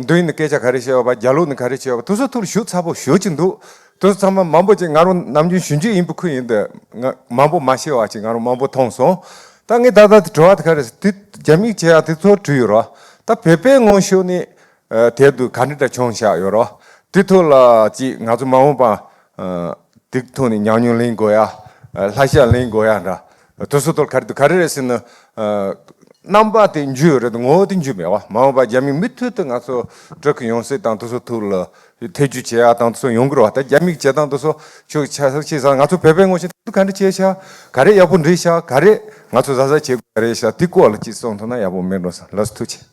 མདོ་དབུས་ནས་སྐད་ཆ་ག་རེ་བཤད་ཡོད་པ། རྒྱ་ལོགས་ནས་ག་རེ་བྱས་ཡོད་པ། དེ་ཚོ་ཐོག་ལ་ཞིབ་ཚགས་པོ་ཞེ་པོ་ཅིག་འདུག་དེ་ཚོ་ཚང་མ་མང་པོ་ཅིག་ང་རང་ནམ་རྒྱུན་ཞིབ་འཇུག་ཡིན་པའི་ཁུལ་ཡིན་དུས། ང་མང་པོ་མ་ཤེས་པ་ཅིག་ང་རང་མང་པོ་མཐོང་སོང་། ད་ངས་ད་ལྟ་དེ་དྲི་བ་དེ་ག་རེ་ཟེར། དེ་རྒྱ་མི་གིས་བྱས་ཡ་དེ་ཚོ་བྲིས་ཡོད་རེད། ད་བོད་པའི་ངོས་ཕྱོགས་ནས་ཨ་དེབ་དེ་ག་འདྲ་འདྲ་བྱུང་བཞག་ཡོད་རེད། དེ་ཐོག་ལ་ཅིག་ང་ཚོ་མ་འོངས་པ་ཨ་དེ་ཐོག་ནས་ཉམས་མྱོང་ལེན་དགོས་ཡ། ཨ་བསླབ་བྱ་ལེན་དགོས་ཡ་འདྲ། དེ་ཚོ་ཐོག་ག་རེ་འདུག་ག་རེ་རེད་ཟེར་ན། ཨ་རྣམ་པ་དེ་འཇུ་ཡོད་རེད། ངོ་བོ་དེ་འཇུ་མེད་པ། མ་འོངས་པ་རྒྱ་མི་མུ་མཐུད་དུ་ང་ཚོ་སྤྲུལ་སྐུ་ཡོང་སྲིད་དང་། དེ་ཚོ་ཐོག་ལ་ཐེ་ཇུས་བྱེད་ཡ་དང་དེ་ཚོ་ཡོང་གི་རེད་པ། ད་རྒྱ་མིའི་བྱེད་སྟངས་དེ་ཚོ་ཁྱོད་ཆ་ཚང་ཤེས་ཙང་། ང་ཚོ་བོད་པའི་ངོས་ནས་དེ་ག་འདྲ་བྱས་ཤག་ག་རེ་ཡག་པོ་འགྲིག་ཤག་ག་རེ་ང་ཚོ་གཟབ་གཟབ་བྱེད་དགོས་ག་རེ་ཤག་དེ་སྐོར་ལ་ཅིག་གསུང་ཐུབ་ན་ཡག་པོ་མེད་འགྲོ་བསམ། ལགས་སོ། ཐུགས་རྗེ་ཆེ།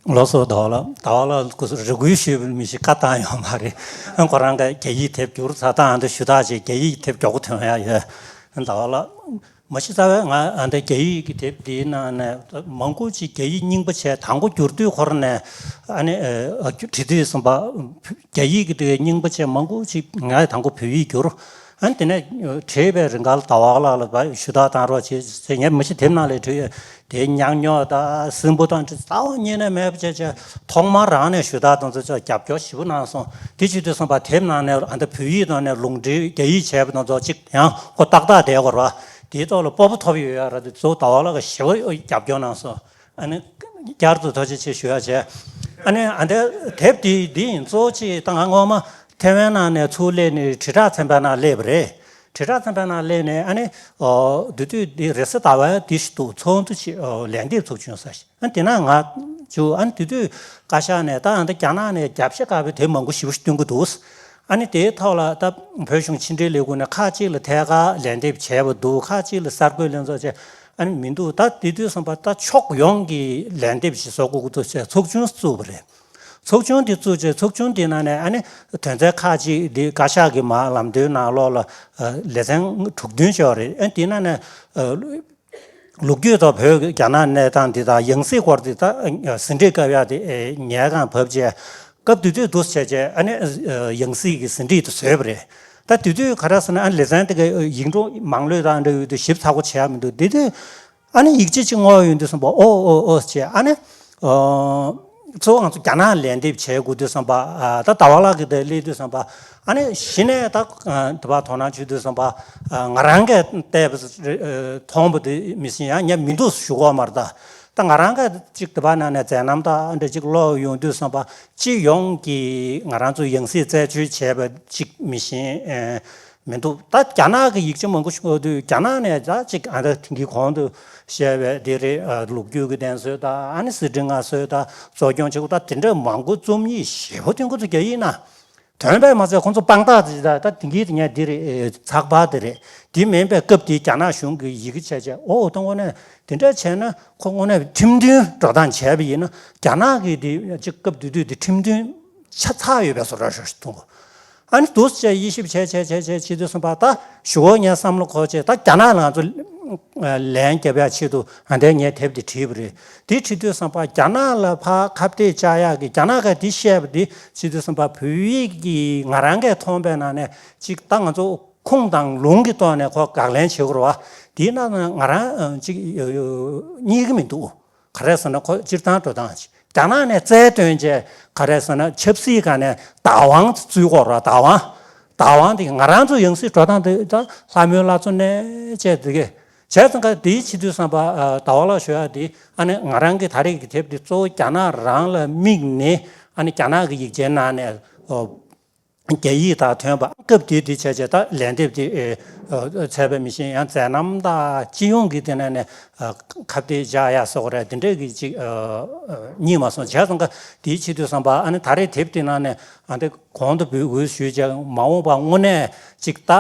ལགས་སོ། ཟླ་བ་ལགས། ཟླ་བ་ལགས་སྐུ་གཟུགས། རེ་སྐུལ་ཞུས་པའི་མི་ཞིག་བཀའ་བཏང་ཡོད་མ་རེད། ཁོ་རང་གིས་རྒྱ་ཡིག་དེབ་བསྒྱུར་ཚར་དང་། ཨ་འདི་ཞུ་དག་བྱས། རྒྱ་ཡིག་དེབ་མགྱོགས་པོ་ཐོན་ཡ་ཡོད། ཟླ་བ་ལགས། མ་གཞི་རྩ་བའི་ང་ཨ་འདི་རྒྱ་ཡིག་གི་དེབ་འདིའི་ནང་ནས་མང་པོ་ཅིག་རྒྱ་ཡིག་རྙིང་པ་བྱས། དང་པོ་བསྒྱུར་དུས་ཁོ་རང་ནས་ཨ་ནི་ཨ་བྲིས་དུས་ཙམ་པ། རྒྱ་ཡིག་གི་དེ་རྙིང་པ་བྱས་མང་པོ་ཅིག་ངས་དང་པོ་བོད་ཡིག་བསྒྱུར། ཨ་ནི་དེ་ནས་བྲིས་པའི་རིང་ག་ལ་ཟླ་བ་ལགས་ལ་ཕར་ཞུ་དག་བཏང་རོགས་བྱེད་ཟེར། ངས་མ་གཞི་དེབ་ནང་ལ་བྲིས་ཡོད། དེ་ཉག་ཉོག་དང་སྲིན་པོ་དང་འདྲ་རྩ་བ་ཉིད་ནས་མེད་པ་བྱས་བྱས། ཐོག་མར་རང་ནས་ཞུ་དག་དང་ཚོ་ཚོ་རྒྱབ་སྐྱོར་ཞེ་པོ་གནང་སོང་། དེ་བྱེད་དུས་ཙམ་པ་དེབ་ནང་ནས་ཨ་འདི་བོད་ཡིག་ནང་ནས་ལུང་འདྲེན་རྒྱ་ཡིག་བྱས་པ་དང་ཚོ་ཅིག་ཡང་ཁོ་ཏག་ཏག་བསྡད་ཡོད་རེད་པ། དེའི་ཐོག་ལ་སྤོབས་པ་ཐོབ་ཡོད་ཡ་ར། དེ་ཚོ་ཟླ་བ་ལགས་ཀྱིས་ཞེ་པོ་རྒྱབ་སྐྱོར་གནང་སོང་། ཨ་ནི་བསྐྱར་དུ་ཐུགས་རྗེ་ཆེ་ཞུ་ཡ་བྱས། ཨ་ནི་ཨ་འདི་དེབ་འདི་འདི་ཡིན་གཙོ་བོ་ཅིག་ད་ང་སྔོན་མ་ཐེ་ཝན་ནང་ནས་ཚུར་སླེབས་ནས་དྲིལ་བསྒྲགས་ཚན་པའི་ནང་སླེབས་པ་རེད། དྲིལ་བསྒྲགས་ཚན་པའི་ནང་སླེབས་ནས་ཨ་ནི་ཨོ་དེ་དུས་འདི་རེས་གཟའ་ཟླ་བ་འདི་ཞིག་འདུག་ཚོགས་འདུ་ཞིག་ཨོ་ལན་འདེབས་ཚོགས་ཆུང་ས་ཞིག་ཨ་དེ་ན་ང་ཚོ་ཨ་ནི་དེ་དུས་བཀའ་ཤག་ནས་ད་ཨ་འདི་རྒྱ་ནག་ནས་རྒྱབ་ཤ་དཀར་པོའི་དེབ་མང་པོ་ཞེ་པོ་ཞིག་བཏོན་གྱི་འདུག་ཨ་ནི་དེའི་ཐོག་ལ་ད་བོད་གཞུང་ཕྱི་འབྲེལ་ལས་ཁུངས་ནས་ཁག་ཅིག་ལ་ཐད་ཀར་ལན་འདེབས་བྱས་པ་འདུག་ཁག་ཅིག་ལ་གསར་འགོད་ལྷན་ཚོགས་བྱས། ཨ་ནི་མི་འདུག་ད་དེ་དུས་ཙམ་པ་ད་ཕྱོགས་ཡོངས་ཀྱི་ལན་འདེབས་ཤིག་བཟོ་དགོས་ཀྱི་འདུག་ཟེར་ཚོགས་ཆུང་བཙུགས་པ་རེད། ཚོགས་ཆུང་དེ་བཙུགས་རྗེས་ཚོགས་ཆུང་དེ་ནང་ནས་ཨ་ནི་དོན་ཚན་ཁག་ཅིག་འདི་བཀའ་ཤག་གི་མར་ལམ་སྟོན་ནང་ལོགས་ལ་ཨ་ལེ་ཚན་དྲུག་བདུན་ཅིག་ཡོད་རེད། ཨ་དེ་ནང་ནས་ཨ་ལོ་རྒྱུས་ཐོག་བོད་ཀྱི་རྒྱ་ནག་གནས་སྟངས་འདི་དང་ཡང་སྲིད་སྐོར་འདི་ད་ཟིན་བྲིས་བཀབ་ཡག་དེ་ཉལ་ཁང་བབས་རྗེས། སྐབས་དེ་དུས་འདུག་སེ་བྱས་རྗེས་ཨ་ནི་ཡང་སྲིད་ཀྱི་ཟིན་བྲིས་དེ་བཟོས་པ་རེད། ད་དེ་དུས་ག་རེ་ཟེར་ན། ཨ་ནི་ལེ་ཚན་དེ་ག་ཡིག་འབྲུ་མང་ལོས་དང་འདྲ་ཡོད་དུས་ཞིབ་ཚགས་པོ་བྱས་ཡ་མི་འདུག་དེ་དུས་ཨ་ནི་ཡིག་ཆ་གཅིག་བསྔོགས་ཡོང་དུས་ཙམ་པ་ཨོ་ཨོ་ཨོ་ཟེར་བྱས། ཨ་ནི་ཨོ་གཙོ་བོ་ང་ཚོ་རྒྱ་ནག་ལ་ལན་འདེབས་བྱེད་དགོས་དུས་ཙམ་པ། ཨ་ད་ཟླ་བ་ལགས་ཀྱིས་དེ་སླེབས་དུས་ཙམ་པ་ཨ་ནི་གཞི་ནས་ད་ཨ་དེ་བ་དོ་སྣང་བྱེད་དུས་ཙམ་པ་ཨ་ང་རང་གིས་བལྟས་པ་ཨ་མཐོང་བ་དེ་མི་ཤེས། ཡང་ངས་མི་འདུག་ཞུ་གི་ཡོད་མ་རེད། ད་ད་ང་རང་གིས་ཅིག་དེ་བ་ནང་ནས་མཛད་རྣམ་དང་འདྲ་ཅིག་ཀློག་ཡོང་དུས་ཙམ་པ་སྤྱི་ཡོངས་ཀྱིས་ང་རང་ཚོ་ཡང་སྲིད་རྩད་གཅོད་བྱས་པ་ཅིག་མི་ཤེས་ཨ་མི་འདུག་ད་རྒྱ་ནག་གི་ཡིག་ཆ་མང་པོ་ཞིག་ཀློག་དུས་རྒྱ་ནག་ནས་ད་ཅིག་ཨ་ད་དེང་གི་གོང་དུ་བཤད་པའི་འདི་རེད། ཨ་ལོ་རྒྱུས་ཀྱི་གདན་སྲོལ་དང་། ཨ་ནི་གསེར་ཁྲི་མངའ་གསོལ་དང་། གཙོ་སྐྱོང་བྱེད་སྒོ་དང་དེ་འདྲ་མང་པོ་རྩོམ་ཡིག་ཞེ་པོ་ཐོན་གྱི་འདུག་རྒྱ་ཡིག་ནང་། དོན་པས་མ་ཚད་ཁོང་ཚོ་དཔང་རྟགས་དེ་ད་ད་དེང་གི་དེ་ངས་འདི་རེད། ཚགས་པར་དེ་རེད། དེ་མིན་པའི་སྐབས་དེའི་རྒྱ་ནག་གཞུང་གི་ཡི་གེ་བྱས་བྱས། ཨོ་ད་དངོས་གནས་དེ་འདྲ་བྱས་ན་ཁོ་དངོས་གནས་ཁྲིམས་མཐུན་འགྲོ་སྟངས་བྱས་པ་ཡིན་ན། རྒྱ་ནག་གི་དེ་ཅིག་སྐབས་དེ་དུས་དེ་ཁྲིམས་མཐུན་ཆ་ཚང་ཡོད་པའི་བཟོ་འདྲ་ཞིག་མཐོང་གི། ཨ་ནི་འདུག་སེ་དབྱེ་ཞིབ་བྱས་བྱས་བྱས་བྱས་བྱེད་དུས་ཙམ་པ། ད་ཞུ་བ་ངས་བསམ་བློ་འཁོར་བྱས། ད་རྒྱ་ནག་ལ་ང་ཚོ་ལན་རྒྱབ་ཡག་ཆེད་དུ་ཨ་འདྲའི་ངས་དེབ་དེ་བྲིས་པ་རེད། དེ་བྲིས་དུས་ཙམ་པ་རྒྱ་ནག་ལ་ཕར་ཁ་གཏད་བཅག་ཡག་གི། རྒྱ་ནག་གིས་དེ་བཤད་པ་དེ་བྱེད་དུས་ཙམ་པ་བོད་ཡིག་གི་ང་རང་གིས་མཐོང་པའི་ནང་ནས་ཅིག་ད་ང་ཚོ་ཁུངས་དང་ལུང་གི་ཐོག་ནས་ཁོ་དགག་ལན་བྱེད་དགོས་རེད་པ། དེའི་ནང་ན་ང་རང་ཅིག་གཉིད་ཀྱི་མི་འདུག་ག་རེ་ཟེར་ན་ཁོ་སྤྱིར་བཏང་འགྲོ་སྟངས་ཤིག་རྒྱ་ནག་ནས་རྩལ་བཏོན་བྱས་ག་རེ་ཟེར་ན་ཆབ་སྲིད་སྒང་ནས་བདག་དབང་འཛུལ་དགོས་རེད། བདག་དབང་། བདག་དབང་དེ་ང་རང་ཚོ་ཡང་སྲིད་འགྲོ་སྟངས་དེ་ད་ལྷ་མོའི་བླ་མཚོ་ནས་བྱས་དེ་གས་བྱས་ཙང་ཀ་དེའི་ཕྱི་དུས་བསམ་པ། ཨ་ཟླ་བ་ལགས་ཞུ་ཡག་དེ་ཨ་ནི་ང་རང་གི་ད་རེས་ཀྱི་དེབ་དེ་གཙོ་བོ་རྒྱ་ནག་རང་ལ་དམིགས་ནས། ཨ་ནི་རྒྱ་ནག་གི་ཡིག་ཆའི་ནང་ནས་ཨོ། རྒྱ་ཡིག་དང་ཐོན་པ། སྐབས་དེ་དུས་བྱས་བྱས་ད་ལན་འདེབས་དེ་ཨེ་ཨ་ཚད་པ་མི་ཤེས། ཡང་མཛད་རྣམ་དང་སྤྱི་ཡོངས་ཀྱི་དེ་ནས་ནས་ཨ་ཁ་གཏད་བཅག་ཡག་སོགས་རེད། དེ་འདྲས་ཀྱི་ཅིག་ཨ་ཨ་རྙེད་མ་སོང་། བྱས་ཙང་ཀ་དེའི་ཕྱི་དུས་བསམ་པ། ཨ་ནི་ད་རེས་དེབ་དེ་ནང་ནས་ཨ་འདི་གོང་དུ་འབུལ་འོས་ཞུས་བྱས། མ་འོངས་པ་དངོས་གནས་ཅིག་ད་ཨ་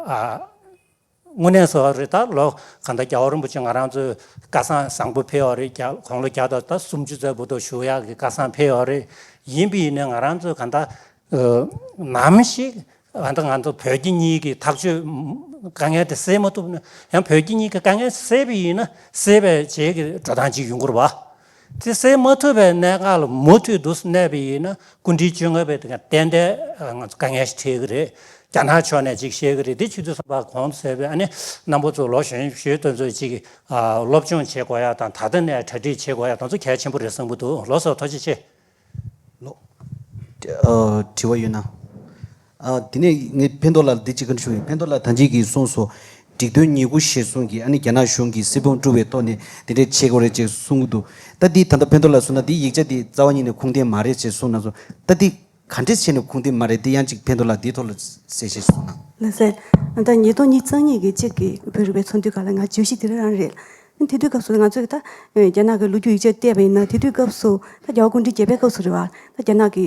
ཨ་དངོས་གནས་སོ་རེད། ད་ལོ་གང་ལྟར་རྒྱལ་བ་རིན་པོ་ཆེ་ང་རང་ཚོའི་བཀའ་བཟང་བཟང་པོ་ཕེབས་ཡོད་རེད། རྒྱ་དགུང་ལོ་བརྒྱ་དང་ད་སུམ་ཅུ་ཙམ་བར་དུ་བཞུགས་ཡག་གི་བཀའ་བཟང་ཕེབས་ཡོད་རེད། ཡིན་པ་ཡིན་ནའི་ང་རང་ཚོས་གང་ལྟར་ཨ་ནམ་ཞིག་ཨ་ད་ང་ཚོ་བོད་རྒྱ་གཉིས་ཀྱི་ཐག་གཅོད་དཀའ་ངལ་དེ་སེལ་མ་ཐུབ་ན། ཡང་བོད་རྒྱ་གཉིས་ཀྱི་དཀའ་ངལ་སེལ་བ་ཡིན་ན་སེལ་བའི་རྗེས་ཀྱི་འགྲོ་སྟངས་ཅིག་ཡོང་གི་རེད་པ། དེ་སེལ་མ་ཐུབ་པའི་གནད་འགག་ལ་མུ་མཐུད་དུ་གནས་པ་ཡིན་ན། སྐུ་ཕྲེང་བཅོ་ལྔ་པའི་དེ་ག་ཏན་ཏན་ང་ཚོ་དཀའ་ངལ་ཞིག་འཕྲད་ཀྱི་རེད། རྒྱ་ནག་ཕྱོགས་ནས་ཅིག་བཤད་ཀྱི་རེད། འདི་ཆུ་ཚོད་གསུམ་པ་གོང་ཟེར་བའི་ཨ་ནི་རྣམ་པ་ཚོ་ལོ་གཞོན་གཞོན་དེ་ཚོས་ཅིག་ཨ་སློབ་སྦྱོང་བྱེད་དགོས་ཡ་དང་། ད་ལྟ་ནས་གྲ་སྒྲིག་བྱེད་དགོས་ཡ་དེ་ཚོ་གལ་ཆེན་པོ་རེད་བསམ་གྱི་འདུག་ལགས་སོ། ཐུགས་རྗེ་ཆེ། ལོ། ཨ། དྲི་བ་ཡོད་ན། ཨ། དེ་ནས་ངས་ཕན་ཐོགས་ལགས་འདི་གཅིག་ག་འདྲ་ཞུ་ཡིན། ཕན་ཐོགས་ལགས་ད་ཅིག་གིས་གསུངས་སོ། སྒྲིག་དོན་ཉེར་དགུ་གཞིར་བཟུང་གིས་ཨ་ནི་རྒྱ་ནག་གཞུང་གིས་སྲིད་དབང་བསྐྱུར་བའི་ཐོག་ནས་དེ་འདྲས་བྱེད་དགོས་རེད་ཅེས་གསུང་གི་འདུག་ད་འདི་ད་ལྟ་ཕན་ཐོགས་ལགས་གསུངས་ན་འདི་ཡིག་ཆ་འདི་རྩ་བ་ཉིད་ནས་ཁུངས་ལྡན་མ་རེད་ཅེས་གསུངས་ན་སོང་། ད་འདི་ག་འདྲས་བྱས་ནས་ཁུངས་ལྡན་མ་རེད། འདི་ཡང་ཅིག་ཕན་ཐོགས་ལགས་འདིའི་ཐོག་ལ་གསལ་བཤད་ཞིག་གསུངས་ན། ལགས་སེ། ད་ཉིས་སྟོང་ཉི་ཤུ་རྩ་གཉིས་ཀྱི་གཅིག་གི་བོད་རིག་པའི་ཚོགས་འདུའི་སྐབས་ལ་ང་བརྗོད་གཞི་དེ་རང་རེད། དེ་དུས་སྐབས་སུ་ང་ཚོས་ད་རྒྱ་ནག་གི་ལོ་རྒྱུས་ཡིག་ཆ་བལྟས་པ་ཡིན་ན། དེ་དུས་སྐབས་སུ་ད་རྒྱལ་བ་སྐུ་ཕྲེང་བརྒྱད་པའི་སྐབས་སུ་རེད་བ། ད་རྒྱ་ནག་གི་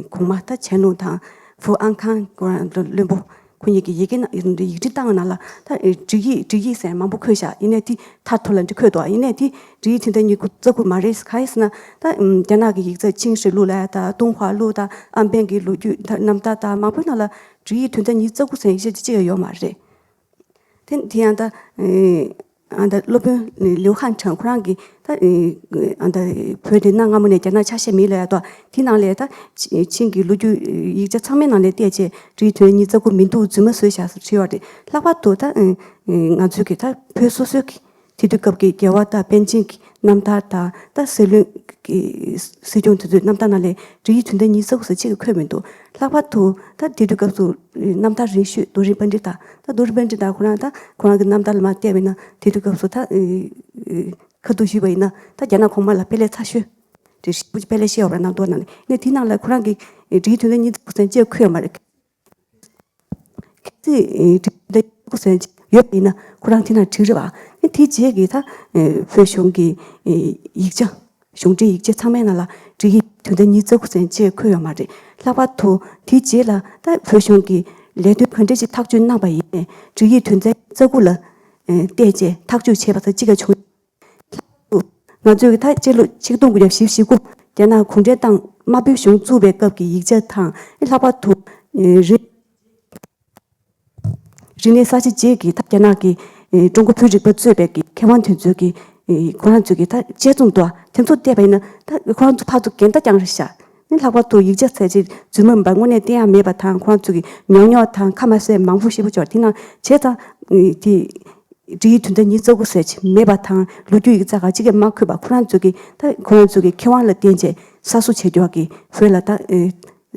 གོང་མ་ད་ཆན་ལུང་དང་ཧྥུ་ཨན་ཁང་ཁོ་རང་བློན་པོ་ཁོ་གཉིས་ཀྱིས་ཡི་གེ་ནང་ཡིག་འབྲི་བཏང་བའི་ནང་ལ་ད་ཨེ་ཀྲིག་ཡིག་ཀྲིག་ཡིག་ཟེར་མང་པོ་འཁོད་ཤག་ཡིན་ནའི་དེ་མཐར་ཐུག་ལ་འདི་འཁོད་འདུག་ཡིན་ནའི་དེ་ཀྲིག་ཡིག་དོན་ཚན་ཉི་ཤུ་རྩ་དགུ་མ་རེད། གང་ཡིན་ཟེར་ན་ད་ཨམ་རྒྱ་ནག་གི་ཡིག་ཚད་ཆིང་ཧྲི་ལུགས་ལ་ད་ཏུང་ཧྭ་ལུགས་ད་ཨམ་བན་གྱི་ལོ་རྒྱུས་ད་རྣམ་ཐར་ད་མང་པོའི་ནང་ལ་ཀྲིག་ཡིག་དོན་ཚན་ཉི་ཤུ་རྩ་དགུ་ཟེར་ཡིག་ཆ་དེ་གཅིག་ཡང་ཡོད་མ་རེད། དེ་དེ་ཡང་ད་ཨ་ད་སློབ་དཔོན་ལིའུ་ཧན་ཁྲང་ཁོ་རང་གིས་ད་ཨ་ད་བོད་དེ་གནའ་སྔ་མོ་ནས་རྒྱ་ནག་ཆ་ཤས་མེད་ལབ་ཡ་དོ། དེ་ནང་ལས་ད་ཆི་ཆིང་གི་ལོ་རྒྱུས་ཡིག་ཆ་ཚང་མའི་ནང་ལས་བལྟས་བྱས་ཀྲིག་ཡིག་དོན་ཚན་ཉི་ཤུ་རྩ་དགུ་མི་འདུག་རྫུན་མ་བཟོས་བཞག་ཟེར་བྲིས་པ་རེད། ལྷག་པར་དུ་ད་ཨ་ང་ཚོས་ཀྱི་ད་བོད་སོ་སོའི་གི་དེ་དུས་སྐབས་ཀྱི་རྒྱལ་བ་དང་པཎ་ཆེན་གྱི་རྣམ་ཐར་དང་ད་སྲིད་བློན་གྱི་སྲིད་སྐྱོང་དེ་ཚོའི་རྣམ་ཐར་ནང་ལས་ཀྲིག་ཡིག་དོན་ཚན་ཉི་ཤུ་རྩ་དགུ་ཟེར་གཅིག་ཀྱང་འཁོད་མི་འདུག་ལྷག་པར་དུ་ད་དེ་དུས་སྐབས་སུ་རྣམ་ཐར་རིང་ཤོས་རྡོ་རིང་པཎྜི་ཏ། ད་རྡོ་རིང་པཎྜི་ཏ་ཁོ་རང་ད་ཁོ་རང་གི་རྣམ་ཐར་ལ་མར་བལྟས་པ་ཡིན་ན་དེ་དུས་སྐབས་སུ་ད་ཁ་ཐུག་ཞུས་པ་ཡིན་ན་ད་རྒྱ་ནག་གོང་མ་ལ་དཔེ་ལས་ཚ་ཤོས་རེད། དཔེ་ལས་ཤེས་ཡོད་པ་རྣམ་རྟོག་ནང་ནས་ནས་དེ་ནང་ལ་ཁོ་རང་གི་ཀྲིག་ཡིག་དོན་ཚན་ཉི་ཤུ་རྩ་དགུ་ཟེར་གཅིག་འཁོད་ཡོད་མ་རེད། གལ་སྲིད་ཀྲིག་ཡིག་དོན་ཚན་ཉི་ཤུ་རྩ་དགུ་ཟེར་ཡོད་པ་ཡིན་ན་ཁོ་རང་དེ་ནང་བྲིས་རེད་བ། དེ་རྗེས་ཀྱི་ད་བོད་གཞུང་གི་ཡིག་ཆ་གཞུང་འབྲེལ་ཡིག་ཆ་ཚང་མའི་ནང་ལ་ཀྲིག་ཡིག་དོན་ཚན་ཉི་ཤུ་རྩ་དགུ་ཟེར་གཅིག་འཁོད་ཡོད་མ་རེད། ལྷག་པར་དུ་དེ་རྗེས་ལ་ད་བོད་གཞུང་གི་ལས་དོན་ག་འདྲས་ཞིག་ཐག་གཅོད་གནང་པ་ཡིན་ནའི་ཀྲིག་ཡིག་དོན་ཚན་ཉི་ཤུ་རྩ་དགུ་ལ་བལྟས་བྱས་ཐག་གཅོད་བྱས་པ་དང་གཅིག་ཀྱང་བྱུང་། ང་ཚོས་ད་སྤྱི་ལོ་ཆིག་སྟོང་དགུ་བརྒྱ་བཞི་བཅུ་ཞེ་དགུ་རྒྱ་ནག་གུང་ཁྲན་ཏང་དམར་པོའི་གཞུང་བཙུགས་པའི་སྐབས་ཀྱི་ཡིག་ཆ་དང་། ལྷག་པར་དུ་རིག་རིག་གནས་གསར་བརྗེ་རྗེས་ཀྱི་ད་རྒྱ་ནག་གི་ཀྲུང་གོ་བོད་རིག་པ་གཙོས་པའི་གི་མཁས་དབང་དེ་ཚོས་ཀྱི་ཁོ་རང་ཚོས་ཀྱི་ད་དཔྱད་རྩོམ་འདུག་དེ་ཚོ་བལྟས་པ་ཡིན་ན་ད་ཁོ་རང་ཚོ་ཕར་ཚུར་འགལ་ཟླ་རྐྱང་རེད་ཤག་ནི་ལྷག་པར་དུ་ཡིག་ཆ་ཚད་ཅིག་རྫུན་མ་མིན་པ་དངོས་གནས་བསྟན་ཡག་མེད་པ་དང་། ཁོ་རང་ཚོས་ཀྱི་ཉོག་ཉོག་དང་ཁ་མ་གསལ་མང་པོ་ཞེ་པོ་ཅིག་ཡོད་རེད། དེ་ནང་བྱས་ཙང་དེ། ཀྲིག་ཡིག་དོན་ཚན་ཉི་ཤུ་རྩ་དགུ་ཟེར་ཅིག་མེད་པ་དང་། ལོ་རྒྱུས་ཡིག་ཚགས་ཁག་གཅིག་ཀྱང་མ་འཁོད་པ། ཁོ་རང་ཚོ་གི་ད་ཁོ་རང་ཚོ་གི་ཁེ་དབང་ལ་བརྟེན་བྱས་གསར་བཟོ་བྱེད་རྒྱུ་གི་བོད་ལ་ད་ཨེ་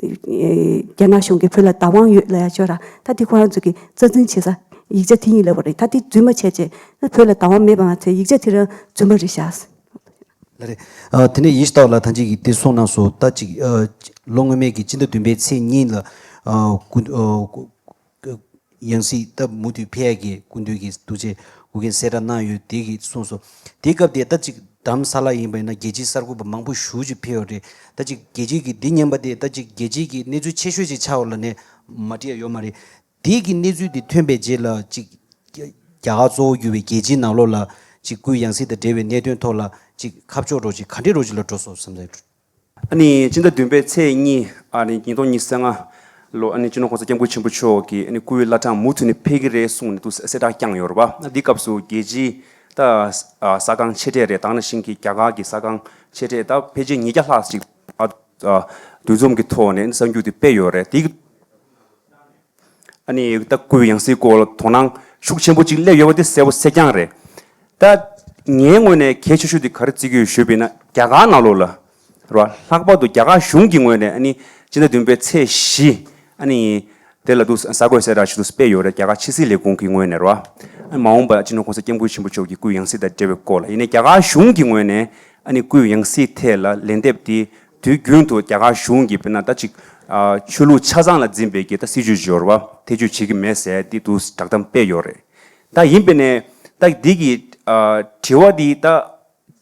ཨེ་རྒྱ་ནག་གཞུང་གི་བོད་ལ་བདག་དབང་ཡོད་ལབ་ཡ་ཅིག་ཡོད་ར། ད་དེ་ཁོ་རང་ཚོ་གི་རྩ་འཛིན་བྱེད་ས་ཡིག་ཆ་དེ་གཉིས་ལབ་པ་རེད། ད་དེ་རྫུན་མ་བྱས་བྱས་ད་བོད་ལ་བདག་དབང་མེད་པ་མ་ཚད་ཡིག་ཆ་དེ་རང་རྫུན་མ་རེད་ཤག་ལགས་རེད། ཨ། དེ་ནས་ཡེ་ཤེས་རྟ་བ་ལགས་ད་ཅིག་གིས་དེ་གསུངས་གནང་སོང་། ད་ཅིག་ཨ། ལོ་སྔོན་མའི་གི་སྤྱི་ཟླ་བདུན་པའི་ཚེས་གཉིས་ལ་ཨ། སྐུ་ཨ། ཡང་སྲིད་ད་མུ་མཐུད་ཕེབས་ཡག་གི་སྐུ་མདུན་གྱིས་ཐུགས་རྗེ་འགུག་མཁན་གསལ་བསྒྲགས་གནང་ཡོད། དེ་གི་གསུངས་སོང་། དེའི་སྐབས་དེ་ད་ཅིག་རྡ་རམ་ས་ལ་ཡིན་པ་ཡིན་ན་རྒྱལ་སྤྱིའི་གསར་འགོད་པ་མང་པོ་ཞེ་ཅིག་ཕེབས་ཡོད་རེད། ད་ཅིག་རྒྱལ་སྤྱིའི་གི་འདི་ཉན་པ་དེ་ད་ཅིག་རྒྱལ་སྤྱིའི་གི་གནས་ཚུལ་ཆེ་ཤོས་ཅིག་ཆགས་ཡོད་ལབ་ནས་མ་བྲིས་ཡ་ཡོད་མ་རེད། དེ་གི་གནས་ཚུལ་དེ་ཐོན་པའི་རྗེས་ལ་ཅིག་རྒྱ་གར་གཙོ་བོ་གྱུར་པའི་རྒྱལ་སྤྱིའི་ནང་ལོགས་ལ་ཅིག་སྐུའི་ཡང་སྲིད་དང་འབྲེལ་བའི་གནད་དོན་ཐོག་ལ་ཅིག་ཁ་ཕྱོགས་རོགས་ཅིག་ག་འདྲའི་རོགས་ཅིག་ལ་འགྲོ་སོང་བསམ་ཚེ། ཨ་ནི་སྤྱི་ཟླ་བདུན་པའི་ཚེས་གཉིས། ཨ་ནི་ཉིས་སྟོང་ཉི་ཤུ་རྩ་ལྔ་ལོ། ཨ་ནི་སྤྱི་ནོར་༸གོང་ས་༸སྐྱབས་མགོན་ཆེན་པོ་མཆོག་གིས་ཨ་ནི་སྐུའི་བླ་བྲང་མུ་མཐུད་ནས་ཕེབས་ཀྱི་རེད་གསུངས་ནས་འདུག་གསལ་བསྒྲགས་བསྐྱངས་ཡོད་རེད་པ། ཨ། འདི་སྐབས་སུ་རྒྱལ་སྤྱིའི་ད་ཨ་གསར་ཁང་ཆེ་གྲས་རེད། ད་ག་ནང་བཞིན་གྱི་རྒྱ་གར་གྱི་གསར་ཁང་ཆེ་གྲས་ད་ཕལ་ཆེར་ཉིས་བརྒྱ་ལྷག་ཅིག་ཨ་ཨ་འདུ་འཛོམས་ཀྱི་ཐོག་ནས་གསར་འགྱུར་དེ་སྤེལ་ཡོད་རེད། དེ་གི་ཨ་ནི་ད་སྐུའི་ཡང་སྲིད་སྐོར་ལ་དོ་སྣང་ཤུགས་ཆེན་པོ་ཅིག་སླེབས་ཡོད་པ་དེ་གསལ་པོ་གསལ་རྐྱང་རེད། ད་ངའི་ངོས་ནས་གལ་ཆེ་ཤོས་དེ་ག་རེ་བརྩི་གི་ཡོད་ཞུས་པ་ཡིན་ན། རྒྱ་གར་ནང་ལོགས་ལ་རེད་པ། ལྷག་པར་དུ་རྒྱ་གར་གཞུང་གི་ངོས་ནས་ཨ་ནི་སྤྱི་ཟླ་བདུན་པའི་ཚེས་བཞི་ཨ་ནི་དེ་ལ་འདུག་གསར་འགོད་གསལ་བསྒྲགས་ཞིག་འདུག་སྤེལ་ཡོད་རེད། རྒྱ་གར་ཕྱི་སྲིད་ལས་ཁུངས་ཀྱི་ངོས་ནས་རེད་པ། ཨ་ནི་མ་འོངས་པ་སྤྱི་ནོར་༸གོང་ས་༸སྐྱབས་མགོན་ཆེན་པོ་མཆོག་གི་སྐུའི་ཡང་སྲིད་དང་འབྲེལ་བའི་སྐོར་ལ། ཡིན་ནའི་རྒྱ་གར་གཞུང་གི་ངོས་ནས་ཨ་ནི་སྐུའི་ཡང་སྲིད་ཐད་ལ་ལན་འདེབས་དེ་དུས་རྒྱུན་དུ་རྒྱ་གར་གཞུང་གིས་དཔེར་ན་ད་ཅིག་ཨ་ཆོས་ལུགས་ཆ་ཚང་ལ་འཛིན་པའི་གི་ད་སྲིད་བྱུས་ཅིག་ཡོད་རེད་པ། ཐེ་བྱུས་བྱེད་ཀྱི་མེད་ཟེར་དེ་འདུག་བསྒྲགས་གཏམ་སྤེལ་ཡོད་རེད། ད་ཡིན་པས་ནས་ད་འདི་གི་ཨ་དྲི་བ་འདི་ད་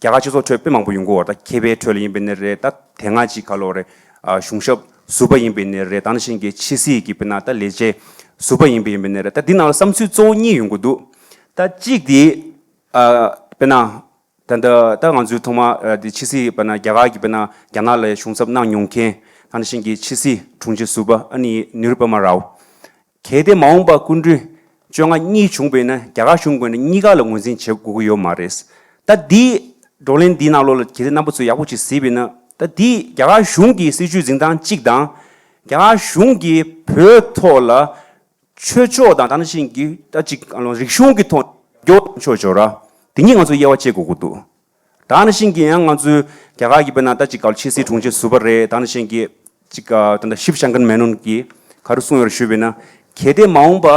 རྒྱ་གར་སྤྱི་ཚོགས་ཁྲོད་དཔེ་མང་པོ་ཡོང་གི་ཡོད་རེད། ད་མཁས་པའི་ཁྲོད་ལ་ཡིན་པས་ནས་རེད། ད་དེ་སྔ་ཅིག་ག་ལོ་རེད། ཨ་གཞུང་ཞབས་ཟུར་པ་ཡིན་པས་ནས་རེད། ད་ནང་བཞིན་གྱི་ཕྱི་སྲིད་ཀྱི་དཔེར་ན་ད་ལས་བྱེད་ཟུར་པ་ཡིན་པས་ཡིན་པས་ནས་རེད། ད་འདི་ནང་ལ་བསམ་ཚུལ་གཙོ་བོ་གཉིས་ཡོང་གི་འདུག་ད་གཅིག་དེ་ཨ་དཔེར་ན་ད་ད་ད་ང་ཚོའི་ཐོག་མ་ཨ་དེ་ཕྱི་སྲིད་དཔེར་ན་རྒྱ་གར་གྱི་དཔེར་ན་རྒྱ་ནག་ལ་གཞུང་ཚབ་གནང་མྱོང་མཁན། ད་ནང་བཞིན་གྱི་ཕྱི་སྲིད་དྲུང་ཆེ་ཟུར་པ་ཨ་ནི་ནི་རུ་པ་མ་རའོ། གལ་ཏེ་མ་འོངས་པར་སྐུ་མགྲོན་བཅོ་ལྔ་གཉིས་བྱུང་བ་ཡིན་ན་རྒྱ་གར་གཞུང་ངོས་ནས་གཉིས་ཀ་ལ་ངོས་འཛིན་བྱེད་དགོས་ཀྱི་ཡོད་མ་རེད། ད་འདི་བགྲོ་གླེང་འདིའི་ནང་ལོགས་ལ་གལ་ཏེ་རྣམ་པ་ཚོས་ཡག་པོ་ཅིག་གཟིགས་པ་ཡིན་ན། ད་འདི་རྒྱ་གར་གཞུང་གི་སྲིད་བྱུས་འཛིན་སྟངས་གཅིག་དང་། རྒྱ་གར་གཞུང་གིས་བོད་ཐོག་ལ་ ཆོས་ཕྱོགས་དང་ད་ནང་བཞིན་གྱི་ད་ཅིག་ཨ་ནི་རིག་གཞུང་གི་ཐོག་སྐྱོ་ཆོག་ཆོག་ར། དེ་གཉིས་ང་ཚོ་དབྱེ་བ་ཕྱེ་དགོས་ཀྱི་འདུག་ད་ནང་བཞིན་གྱི་ཡང་ང་ཚོའི་རྒྱ་གར་གྱི་དཔེར་ན་ད་ཅིག་ག་ལ་ཆེ་སྲིད་དྲུང་ཆེ་ཟུར་པ་རེད། ད་ནང་བཞིན་གྱི་ཅིག་ཨ་ད་ལྟ་ཤིབ་ཤང་ཀན་མེ་ནོན་གྱིས་ག་རེ་གསུངས་ཡོད་རེད་ཞུས་པས་ན། གལ་ཏེ་མ་འོངས་པ་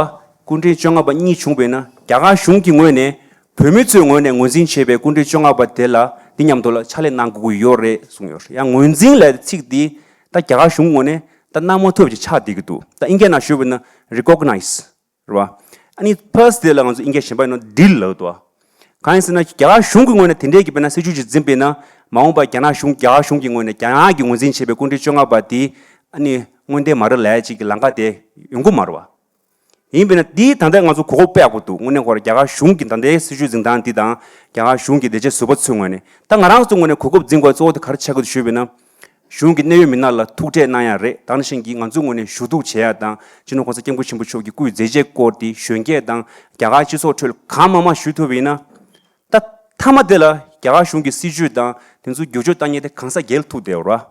སྐུ་ཕྲེང་བཅོ་ལྔ་པ་གཉིས་བྱུང་བས་ན། རྒྱ་གར་གཞུང་གི་ངོས་ནས་བོད་མི་ཚོའི་ངོས་ནས་ངོས་འཛིན་བྱས་པའི་སྐུ་ཕྲེང་བཅོ་ལྔ་པ་དེ་ལ་འདི་མཉམ་དུ་ལ་ཕྱག་ལས་གནང་དགོས་ཀྱི་ཡོད་རེད་གསུངས་ཡོད་རེད། ཡང་ངོས་འཛིན་ལབ་ཚིག་འདི་ད་རྒྱ་གར་གཞུང་ངོས་ནས་ད་གནང་མ་ཐུབ་ཅིག་ཆགས་བསྡད་ཀྱི་འདུག་ད་ཨིན་སྐད་ནང་ཞུས་པ་ན་རི་ཀོག་ནའི་ཛི་རེད་བ། ཨ་ནི་ཕར་སི་དེ་ལ་ང་ཚོ་ཨིན་སྐད་གཞན་པ་ཡིན་ན་ཌིལ་ལབ་འདུག་གང་ཡིན་ཟེར་ན་རྒྱ་གར་གཞུང་གི་ངོས་ནས་དེ་འདྲའི་གི་དཔེར་ན་སྲིད་ཇུས་ཅིག་འཛིན་པས་ན། མ་འོངས་པར་རྒྱ་ནག་གཞུང་རྒྱ་གར་གཞུང་གི་ངོས་ནས་རྒྱ་ནག་གིས་ངོས་འཛིན་བྱས་པའི་སྐུ་ཕྲེང་བཅོ་ལྔ་པ་དེ་ཨ་ནི་དངོས་བདེན་མ་རེད་ལབ་ཅིག་གི་ལམ་ཁ་དེ་ཡོང་གི་མ་རེད་བ། ཡིན་པས་ན་འདི་ད་ལྟ་ང་ཚོ་གོ་སྐབས་སྤེལ་དགོས་འདུག་དངོས་གནས་ཁོ་རང་རྒྱ་གར་གཞུང་གི་ད་ལྟའི་སྲིད་ཇུས་འཛིན་སྟངས་འདི་དང་རྒྱ་གར་གཞུང་གི་ལས་བྱེད་ཟུར་པ་ཚོའི་ངོས་ནས་ད་ང་རང་ཚོའི་ངོས་ནས་གོ་སྐབས་འཛིན་དགོས་གཙོ་བོ་དེ་ག་རེ་ཆགས་ཀྱི་འདུག་ཞུས་པས་ན། གཞུང་གི་གནད་ཡོད་མི་སྣ་ལ་ཐུག་འཕྲད་གནང་ཡ་རེད། ད་ནང་བཞིན་གྱི་ང་ཚོའི་ངོས་ནས་ཞུ་གཏུག་བྱེད་ཡ་དང་སྤྱི་ནོར་༸གོང་ས་༸སྐྱབས་མགོན་ཆེན་པོ་མཆོག་གི་སྐུའི་མཛད་རྗེས་སྐོར་དེ་གཞོན་སྐྱེས་དང་རྒྱ་གར་སྤྱི་ཚོགས་ཁྲོད་གང་མང་མང་ཞུ་ཐུབ་པ་ཡིན་ན། ད་མཐའ་མ་དེ་ལ་རྒྱ་གར་གཞུང་གི་སྲིད་ཇུས་དང་དེ་ཚོ་བསྒྱུར་བཅོས་བཏང་མཁན་དེ་གང་ཟག་སྒེར་ལ་ཐུག་བསྡད་ཡོད་རེད།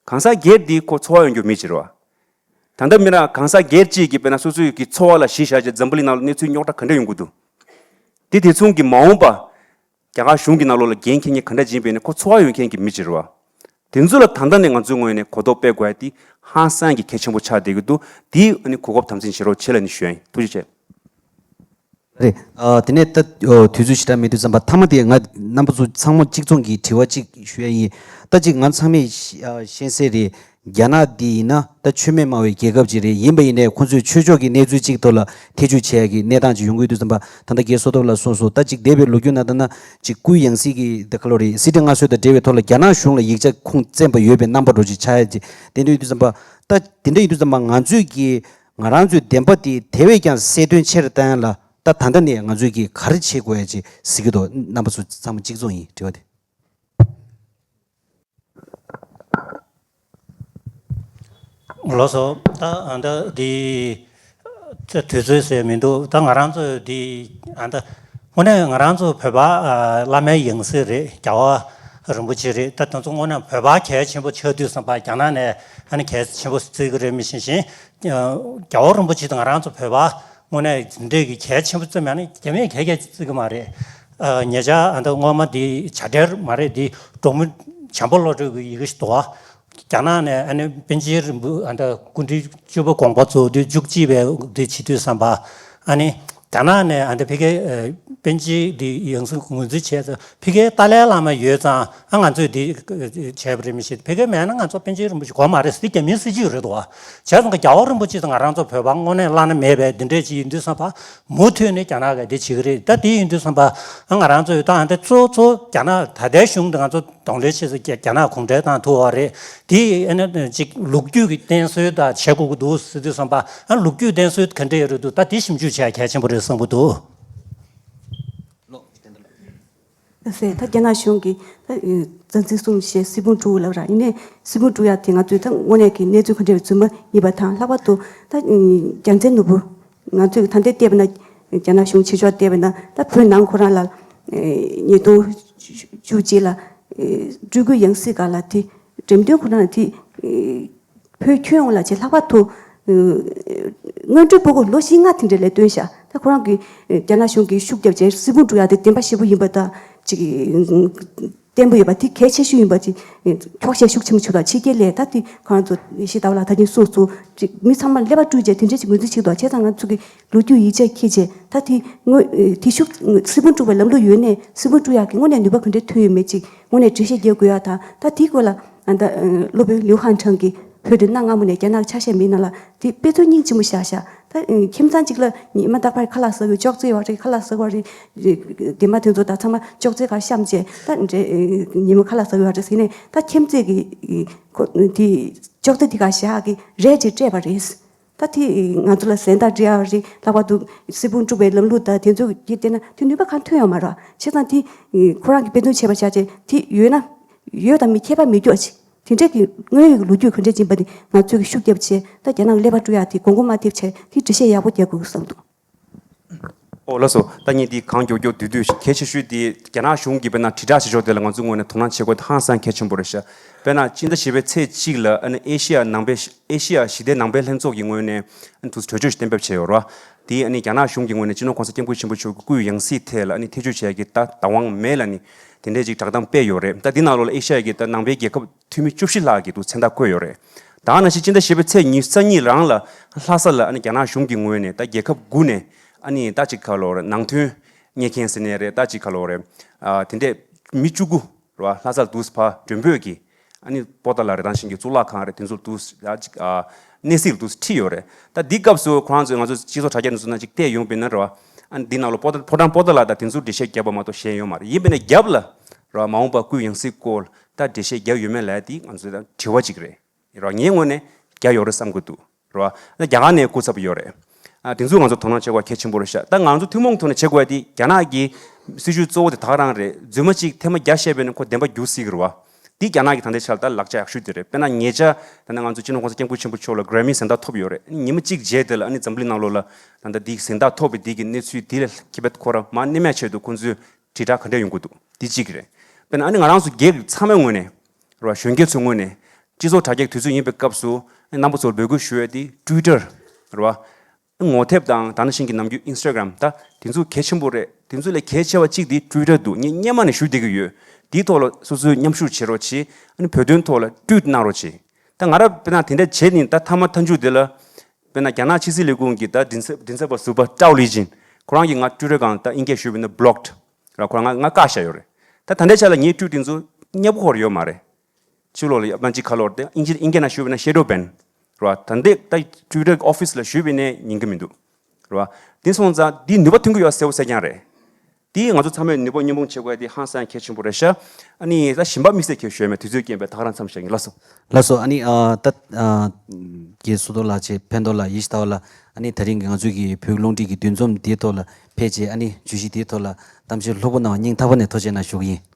གང་ཟག་སྒེར་དེ་ཁོ་འཚོ་བ་ཡོང་རྒྱུ་མི་ཅིག་རེད་བ། ད་ལྟ་མི་རང་གང་ཟག་སྒེར་གཅིག་གིས་དཔེར་ན་སོ་སོའི་གི་འཚོ་བ་ལ་གཞི་བཞག་བྱས་འཛམ་བུ་གླིང་ནང་ལ་གནས་ཚུལ་རྙོག་དྲ་ག་འདྲ་ཡོང་གི་འདུག་དེ་དེ་མཚུངས་ཀྱི་མ་འོངས་པ་རྒྱ་གར་གཞུང་གི་ནང་ལོགས་ལ་འགན་འཁྱེར་མཁན་ག་འདྲ་ཅིག་ཡིན་པས་ན་ཁོ་འཚོ་བ་ཡོང་མཁན་གྱི་མི་ཅིག་རེད་བ། དེ་ཚོ་ལ་ད་ལྟ་ནས་ང་ཚོའི་ངོས་ནས་གོ་རྟོགས་སྤེལ་དགོས་ཡ་དེ་ཧང་སང་གི་གལ་ཆེན་པོ་ཆགས་བསྡད་ཀྱི་འདུག་དེ་ཨ་ནི་གོ་སྐབས་དམ་འཛིན་བྱེད་རོགས་བྱེད་ལབ་ནས་ཞུ་ཡ་ཡིན། ཐུགས་རྗེ་ཆེ། རེད། ཨ། དེ་ནས་ད་ཨོ་དུས་ཚོད་ཞེ་དྲག་མེད་དུས་ཙམ་པ་མཐའ་མ་དེ་ང་རྣམ་པ་ཚོ་ཚང་མ་གཅིག་མཚུངས་ཀྱི་དྲི་བ་གཅིག་ཞུ་ཡ་ཡིན། ད་གཅིག་ང་ཚང་མས་ཤ- ཨ་ཤེས་གསལ་རེད། རྒྱ་ནག་འདི་ཡིན་ན་ད་ཆོས་མེད་སྨྲ་བའི་རྒྱལ་ཁབ་ཅིག་རེད། ཡིན་པ་ཡིན་ནའི་ཁོ་ཚོས་ཆོས་ཕྱོགས་ཀྱི་གནས་ཚུལ་གཅིག་ཐོག་ལ་ཐེ་བྱུས་བྱེད་ཡ་གི་གནས་སྟངས་ཅིག་ཡོང་གི་ཡོད་དུས་ཙམ་པ། ད་ལྟ་རྒན་བསོད་སྟོབས་ལགས་གསུངས་སོང་། ད་གཅིག་འདས་པའི་ལོ་རྒྱུས་ནང་ད་ན་གཅིག་སྐུའི་ཡང་སྲིད་ཀྱི་ད་ག་ལོ་རེད། སྲིད་ཁྲི་མངའ་གསོལ་དང་འབྲེལ་བའི་ཐོག་ལ་རྒྱ་ནག་གཞུང་ལ་ཡིག་ཆ་ཁུངས་བཙན་པ་ཡོད་པའི་རྣམ་པ་འདྲ་ཅིག་ཆགས་ཡ་ཅིག་དེ་འདྲ་ཡོད་དུས་ཙམ་པ། ད་དེ་འདྲ་ཡིན་དུས་ཙམ་པ་ང་ཚོས་ཀྱི་ང་རང་ཚོའི་བདེན་པ་དེ་དེ་བས་ཀྱང་གསལ་སྟོན་ཆེ་རུ་བཏང་ཡ་ལ་ད་ད་ལྟ་ནས་ང་ཚོས་ཀྱི་ག་རེ་བྱེད་དགོས་ཡ་ཅིག་གཟིགས་ཀྱི་འདུག་རྣམ་པ་ཚོ་ཚང་མ་གཅིག་མཚུངས་ཡིན། དྲི་བ་དེ། ལགས་སོ། ད་ཨ་ད་འདི་ད་དུས་ཚོད་ཟེར་མི་འདུག་ད་ང་རང་ཚོ་འདི་ཨ་ད་དངོས་གནས་ང་རང་ཚོ་བོད་པ་ཨ་བླ་མའི་ཡང་སྲིད་རེད། རྒྱལ་བ་རིན་པོ་ཆེ་རེད། ད་དེ་ཚོ་དངོས་གནས་བོད་པ་གལ་ཆེན་པོ་ཆགས་དུས་ཙམ་པ་རྒྱ་ནག་ནས་ཨ་ནི་གལ་ཆེན་པོ་བརྩི་གི་རེད། མི་ཤེས་ཤིང་རྒྱལ་བ་རིན་པོ་ཆེ་དང་ང་རང་ཚོ་བོད་པ་དངོས་གནས་འདི་འདྲའི་གི་གལ་ཆེན་པོ་བརྩི་མ་ནི་རྒྱ་མིས་གལ་གལ་བརྩི་གི་མ་རེད། ཨ་ཉེ་ཆར་ཨ་ད་སྔོན་མ་འདི་བྱ་བྲལ་མ་རེད། འདི་འབྲོག་མི་བྱམས་པ་བློ་གྲོས་ཀྱི་ཡི་གེ་ཞིག་འདུག་བ། རྒྱ་ནག་ནས་ཨ་ནི་པཎ་ཆེན་རིན་པོ་ཨ་ད་སྐུ་ཕྲེང་བཅུ་པ་དགོངས་པ་རྫོགས་དུས་བཅུ་གཅིག་པའི་དེ་བྱེད་དུས་ཙམ་པ། ཨ་ནི་རྒྱ་ནག་ནས་ཨ་ད་ཕ་གི་ཨ་པཎ་ཆེན་འདི་ཡང་སྲིད་ངོས་འཛིན་བྱས་ཙང་ཕ་གིའི་ཏཱ་ལའི་བླ་མ་ཡོད་ཙང་ཨ་ང་ཚོས་འདི་བྱས་པ་རེད། མི་ཤེས། ཕ་གི་མེད་ན་ང་ཚོ་པཎ་ཆེན་རིན་པོ་ཆེ་དགོས་མ་རེད་ཟེར་རྒྱ་མིའི་སྲིད་ཇུས་རེད་འདུག་བ། བྱས་ཙང་རྒྱལ་བ་རིན་པོ་ཆེ་དང་ང་རང་ཚོ་བོད་པ་དངོས་གནས་བླ་ན་མེད་པའི་འདི་འདྲས་ཅིག་ཡིན་དུས་ཙམ་པ་མུ་མཐུད་ནས་རྒྱ་ནག་གིས་འདི་བྱེད་ཀྱི་རེད། ད་འདི་ཡིན་དུས་ཙམ་པ་ཨ་ང་རང་ཚོས་ད་ཨ་འདི་གཙོ་གཙོ་རྒྱ་ནག་ད་ལྟའི་གཞུང་དང་ང་ཚོ་གདོང་ལེན་བྱེད་ས་རྒྱ་རྒྱ་ནག་གུང་ཁྲན་ཏང་ཐུག་པ་རེད། དེ་ཨ་ནི་ཅིག་ལོ་རྒྱུས་ཀྱི་བསྟེན་གསོལ་དང་བྱེད་དགོས་ཀྱི་འདུག་ཟེར་དུས་ཙམ་པ་ཨ་ལོ་རྒྱུས་བསྟེན་གསོལ་ག་འདྲ་ཡོད་རེད་འདུག་ད་དེ་ཞིབ་འཇུག་བྱས་གལ་ཆེན་པོ་རེད་བསམ་གྱི་འདུག་ཟེར། ད་རྒྱ་ནག་གཞུང་གིས་ད་མཛའ་བརྩེ་གསུམ་ཞེས་སྲིད་དབང་སྒྲུག་ལབ་ར། ཡིན་ནའི་སྲིད་དབང་སྒྲུག་ཡ་དེ་ང་ཚོས་ད་དངོས་གནས་ཀྱི་གནས་ཚུལ་ག་འདྲ་ཡོད་རྫུན་མ་ཡིན་པ་དང་། ལྷག་པར་དུ་ད་རྒྱལ་མཚན་ནོར་བུ་ང་ཚོས་ད་ལྟའི་བལྟས་པ་ན་རྒྱ་ནག་གཞུང་ཕྱི་ཕྱོགས་བལྟས་པ་ན་ད་བོད་ནང་ཁོ་རང་ལ་ཉིས་སྟོང་བཅུ་གཅིག་ལ་སྤྲུལ་སྐུའི་ཡང་སྲིད་སྒང་ལ་དེ་འགྲེམས་སྟོན་ཁོ་རང་དེ་བོད་ཁྱོན་ཡོངས་ལ་བྱས། ལྷག་པར་དུ་སྔོན་འགྲོའི་སྤུ་གུ་ལོ་བཞི་ལྔ་དེ་འདྲ་ལ་སྟོན་ཤག་ད་ཁོ་རང་གིས་རྒྱ་ནག་གཞུང་གིས་ཤུགས་བརྒྱབ་བྱས་སྲིད་དབང་སྒྲུག་ཡ་དེ་བདེན་པ་ཞེ་པོ་ཡིན་པ་དང་ཅིག་བརྟན་པོ་ཡོད་པ་དེ་གལ་ཆེ་ཤོས་ཡིན་པ་ཅིག་འཁྱོག་བཤད་ཤུགས་ཆེན་པོ་བྱུང་དང་། ཕྱི་རྒྱལ་ལས་ད་དེ་ཁོ་རང་ཚོ་ཡེ་ཤེས་ཟླ་བ་ལགས་ད་གིན་གསུངས་སོང་། ཅིག་མི་ཚང་མ་ཀླད་པ་བཀྲུས་བྱས་དེ་འདྲས་ཅིག་ངོས་འཛིན་བྱེད་འདུག་བྱས་ཙང་ང་ཚོ་གི་ལོ་རྒྱུས་ཡིག་ཆ་འཁྱེར་བྱས་ད་དེ་དངོས་དེ་ཤུགས་སྲིད་དབང་སྒྲུག་པའི་ལམ་ལུགས་ཡོད་ནའི་སྲིད་དབང་སྒྲུག་ཡག་གི་དངོས་གནས་ནུས་པ་ག་འདྲས་ཐོན་ཡོད་མེད་ཅིག་དངོས་གནས་འགྲེལ་བཤད་རྒྱག་དགོས་ཡག་དང་། ད་དེའི་སྐོར་ལ་ཨ་ད་སློབ་དཔོན་ལིའུ་ཧན་ཁྲང་གིས་བོད་དེ་གནའ་སྔ་མོ་ནས་རྒྱ་ནག་གི་ཆ་ཤས་མིན་ནང་ལ་དེ་དཔེ་མཚོན་སྙིང་རྗེ་མོ་བཞག་ཤག་ད་ཁྱིམ་ཚང་གཅིག་ལ་ཉི་མ་རྟག་པར་ཁ་ལག་ཟ་དགོས། ཅོག་ཙེ་ཡོད་རེད། ཁ་ལག་ཟ་དགོས་རེད། དེ་མ་དེ་ཚོ་ད་ཚང་མ་ཅོག་ཙེ་ག་བཤམས་བྱས་ད་འདྲེ་ཉི་མ་ཁ་ལག་ཟ་དགོས་རེད་ཟེར་ནས་ད་ཁྱིམ་མཚེས་ཀྱི་ཁོ་དེ་ཅོག་ཙེ་དེ་ག་བཞག་གི་རས་ཅིག་སྤྲད་པ་རེད། ད་དེ་ང་ཚོ་ལ་གཟན་རྟགས་སྤྲད་ཡག་རེད། ལྷག་པར་དུ་སྲིད་དབང་སྒྲུག་པའི་ལམ་ལུགས་དང་དེ་ཚོ་གི་བལྟས་ན་དེ་ནུས་པ་གང་ཐོན་ཡོད་མ་རེད། བྱས་ཙང་དེ་ཁོ་རང་གིས་དཔེ་མཚོན་བྱས་པ་བྱས་བྱས་དེ་ཡོད་ན་ཡོད་དང་མེད་ཁྱད་པར་མི་འཇོག་ཅིག་དེ་འདྲས་ཀྱི་དངོས་ཡོད་ཀྱི་ལོ་རྒྱུས་ག་འདྲས་ཡིན་པ་དེ་ང་ཚོས་ཀྱི་ཤུགས་བརྒྱབ་བྱས་ད་རྒྱ་ནག་གི་ཀླད་པ་བཀྲུ་ཡག་དེ་མགོ་མགོ་མ་ཐེབས་བྱས་དེ་འགྲེལ་བཤད་ཡག་པོ་རྒྱག་དགོས་བསམ་འདུག་ཨོ་ལགས་སོ། ད་ངས་འདི་གང་མགྱོགས་མགྱོགས་བསྡུས་བསྡུས་གལ་ཆེ་ཤོས་དེ་རྒྱ་ནག་གཞུང་གིས་དཔེར་ན་དྲིལ་བསྒྲགས་བྱེད་ཕྱོགས་དེ་ལ་ང་ཚོའི་ངོས་ནས་དོ་སྣང་བྱེད་དགོས་དེ་ཧང་སང་གལ་ཆེན་པོ་རེད་ཤག་དཔེར་ན་སྤྱི་ཟླ་བཞི་པའི་ཚེས་གཅིག་ལ་ཨ་ནི་ཨེ་ཤི་ཡ་ནང་པའི་ཨེ་ཤི་ཡ་ཞི་བདེ་ནང་པའི་ལྷན་ཚོགས་ཀྱི་ངོས་ནས་ཨ་ནི་དུས་གྲོས་ཆོད་ཞིག་གཏན་འབེབས་བྱས་ཡོད་རེད་བ། དེ་ཨ་ནི་རྒྱ་ནག་གཞུང་གི་ངོས་ནས་སྤྱི་ནོར་གོང་ས་སྐྱབས་མགོན་ཆེན་པོ་མཆོག་གི་སྐུའི་ཡང་སྲིད་ཐད་ལ་ཨ་ནི་ཐེ་བྱུས་བྱེད་ཡ་གི་ད་བདག་དབང་མེད་ལབ་ནི་དེ་འདྲས་ཅིག་བསྒྲགས་གཏམ་སྤེལ་ཡོད་རེད། ད་འདི་ནང་ལོགས་ལ་ཨེ་ཤི་ཡ་གི་ད་ནང་པའི་རྒྱལ་ཁབ་འཐུས་མི་བཅུ་བཞི་ལྷག་གི་འདུག་མཚན་རྟགས་བཀོད་ཡོད་རེད། ད་ག་ནང་བཞིན་སྤྱི་ཟླ་བཞི་པའི་ཚེས་ཉི་ཤུ་རྩ་གཉིས་རང་ལ་ལྷ་ས་ལ་ཨ་ནི་རྒྱ་ནག་གཞུང་གི་ངོས་ནས་ད་རྒྱལ་ཁབ་དགུ་ནས་ཨ་ནི་ད་ཅིག་ག་ལབ་དགོས་རེད། ནང་དོན་གཉེར་མཁན་ཟེར་ནའི་རེད། ད་ཅིག་ག་ལབ་དགོས་རེད། ཨ་དེ་འདྲས་མི་བཅུ་དགུ་རེད་བ། ལྷ་སར་འདུག་སེ་ཕར་མགྲོན་འབོད་ཀྱིས་ཨ་ནི་པོ་ཏཱ་ལ་རེད། ད་ག་ནང་བཞིན་གྱི་གཙུག་ལག་ཁང་རེད། དེ་ཚོར་འདུག་སེ་ད་ཅིག་ཨ་གནས་གཟིགས་འདུག་སེ་ཁྲིད་ཡོད་རེད། ད་འདི་སྐབས་སུ་ཁོ་རང་ཚོས་ང་ཚོ་སྤྱི་ཚོགས་དྲ་རྒྱ་འདི་ཚོ་ནང་ཅིག་བལྟས་ཡོང་པ་ཡིན་ན་རེད་བ། ཨ་ནི་འདི་ནང་ལོགས་པོ་ཏཱ་ཕོ་བྲང་པོ་ཏཱ་ལ་དང་དེ་ཚོར་འགྲེལ་བཤད་བརྒྱབ་པ་མ་གཏོགས་གཞན་ཡོད་མ་རེད། ཡིན་པ་ཡིན་ན་རྒྱབ་ལ་རེད་བ། མ་འོངས་པ་སྐུའི་ཡང་སྲིད་སྐོར་ད་འགྲེལ་བཤད་བརྒྱབ་ཡོད་མེད་ལབ་ཡ་དེ་ང་ཚོའི་ད་དྲི་བ་ཅིག་རེད། རེད་བ། ངའི་ངོས་ནས་རྒྱབ་ཡོད་རེད་བསམ་གྱི་འདུག་རེད་བ། ད་རྒྱ་གར་ནས་སྐུ་ཚབ་ཡོད་རེད། ཨ་དེ་ཚོ་ང་ཚོ་དོ་སྣང་བྱེད་དགོས་གལ་ཆེན་པོ་རེད་ཤག་ད་ང་ཚོ་ཐུན་མོང་ཐོག་ནས་བྱེད་དགོས་ཡ་དེ་རྒྱ་ནག་གི་སྲིད་ཇུས་གཙོ་བོ་དེ་ད་ག་རང་རེད། རྫུན་མ་གཅིག་ཐེངས་མ་བརྒྱ་བཤད་པས་ན་ཁོ་བདེན་པ་འགྱུར་སྲིད་ཀྱི་རེད་བ། འདི་རྒྱ་ནག་གི་ད་ལྟའི་ཆར་ད་ལག་ཆ་ཡག་ཤོས་དེ་རེད། དཔེར་ན་ཉེ་ཆར་ད་ནི་ང་ཚོ་སྤྱི་ནོར་གོང་ས་སྐྱབས་མགོན་ཆེན་པོ་མཆོག་ལ་གྷ་རེ་མི་གཟེངས་རྟགས་ཐོབ་ཡོད་རེད། ཉི་མ་གཅིག་རྗེས་དེ་ལ་ཨ་ནི་འཛམ་གླིང་ནང་ལོགས་ལ་ད་ལྟ་འདི་གཟེངས་རྟགས་ཐོབ་པའི་འདི་གི་གནས་ཚུལ་འདི་ལ་ཁྱད་པར་ཁོ་རང་མར་གནས་མལ་ཆེད་དུ་ཁོང་ཚོས་དྲིལ་བསྒྲགས་ག་འདྲ་ཡོང་གི་འདུག་འདི་གཅིག་རེད། དཔེར་ན་ཨ་ནི་ང་རང་ཚོ་སྒེར་གྱི་ཚང་མའི་ངོས་ནས་རེད་བ། གཞོན་སྐྱེས་ཚོའི་ངོས་ནས་སྤྱི་ཚོགས་དྲ་རྒྱའི་དུས་ཚོད་ཡིན་པའི་སྐབས་སུ་ཨ་ནི་རྣམ་པ་ཚོར་འབོད་སྐུལ་ཞུ་ཡས་དེ་ཊུའི་ཊར་རེད་བ། ངོ་དེབ་དང་ད་ནང་བཞིན་གྱི་ནམ་རྒྱུན་ཨིན་སི་ཊ་གྷ་རམ། ད་དེ་ཚོ་གལ་ཆེན་པོ་རེད། དེ་ཚོ་ལས་གལ་ཆེ་བ་གཅིག་དེ་ཊུའི་ཊར་འདུག་ངས་སྔོན་མ་ནས་ཞུ་བསྡད་ཀྱི་ཡོད། དེའི་ཐོག་ལ་སོ་སོའི་མཉམ་ཞུགས་བྱེད་རོགས་བྱེད། ཨ་ནི་བོད་དོན་ཐོག་ལ་ཊུའིཊ་གནང་རོགས་བྱེད། ད་ང་རང་དཔེར་ན་དེ་འདྲ་བྱས་ནས་ད་མཐའ་མ་མཐའ་མཇུག་དེ་ལ་དཔེར་ན་རྒྱ་ནག་ཕྱི་སྲིད་ལས་ཁུངས་ཀྱི་ད་མགྲིན་ཚབ་མགྲིན་ཚབ་པ་ཟུར་པ་ཀྲའོ་ལི་ཅིན་ཁོ་རང་གིས་ང་ཊུའི་ཊར་སྒང་ད་དབྱིན་སྐད་ཞུས་པ་ཡིན་ན་བྷི་ལོག་ཌི་ར། ཁོ་རང་ང་ང་བཀག་བཞག་ཡོད་རེད། ད་ད་ལྟའི་ཆ་ལ་ངའི་ཊུའིཊ་དེ་ཚོ་སྙན་པོ་ཁོ་རང་ཡོད་མ་རེད། ཕྱི་ལོགས་ལ་ཡ་ཕན་ཅིག་ཁ་ལོར་ཏེ་དབྱིན་ཇི་དབྱིན་སྐད་ནང་ཞུས་པ་ན་ཤེ་ཌོ་བྷེན་རེད་བ། ད་འདི་ད་ཊུའི་ཊར་ཨོ་ཕི་སི་ལ་ཞུས་པ་ནས་ཉན་གི་མི་འདུག་རེད་བ། དེ་སོང་ཙང་འདི་ནུས་པ་ཐོན་གི་ཡོད་གསལ་པོ་གསལ་རྐྱང་རེད། དེ་ང་ཚོ་ཚང་མས་ནུས་པ་མཉམ་སྤུངས་བྱེད་དགོས་ཡ་དེ་ཧང་སང་གལ་ཆེན་པོ་རེད་ཤག་ཨ་ནི་ད་གཞན་པ་དམིགས་བསལ་གྱི་ཞུས་མེད། དུས་ཚོད་རྐྱེན་པས་ད་ག་རང་མཚམས་བཞག་གི། ལགས་སོ། ལགས་སོ། ཨ་ནི་ཨ་ད་ཨ་རྒན་བསོད་རྡོར་ལགས་བྱས་ཕན་ཐོགས་ལགས་ཡེ་ཤེས་ལྟ་བ་ལགས། ཨ་ནི་ད་རིང་གི་ང་ཚོའི་གི་བོད་ཀྱི་རླུང་འཕྲིན་གྱི་འདུ་འཛོམས་འདིའི་ཐོག་ལ་ཕེབས་བྱས་ཨ་ནི་བརྗོད་གཞི་འདིའི་ཐོག་ལ་གཏམ་བཤད་ལྷུག་པོ་གནང་བ་སྙིང་ཐག་པ་ནས་ཐུགས་རྗེ་གནང་ཞུ་གི་ཡིན།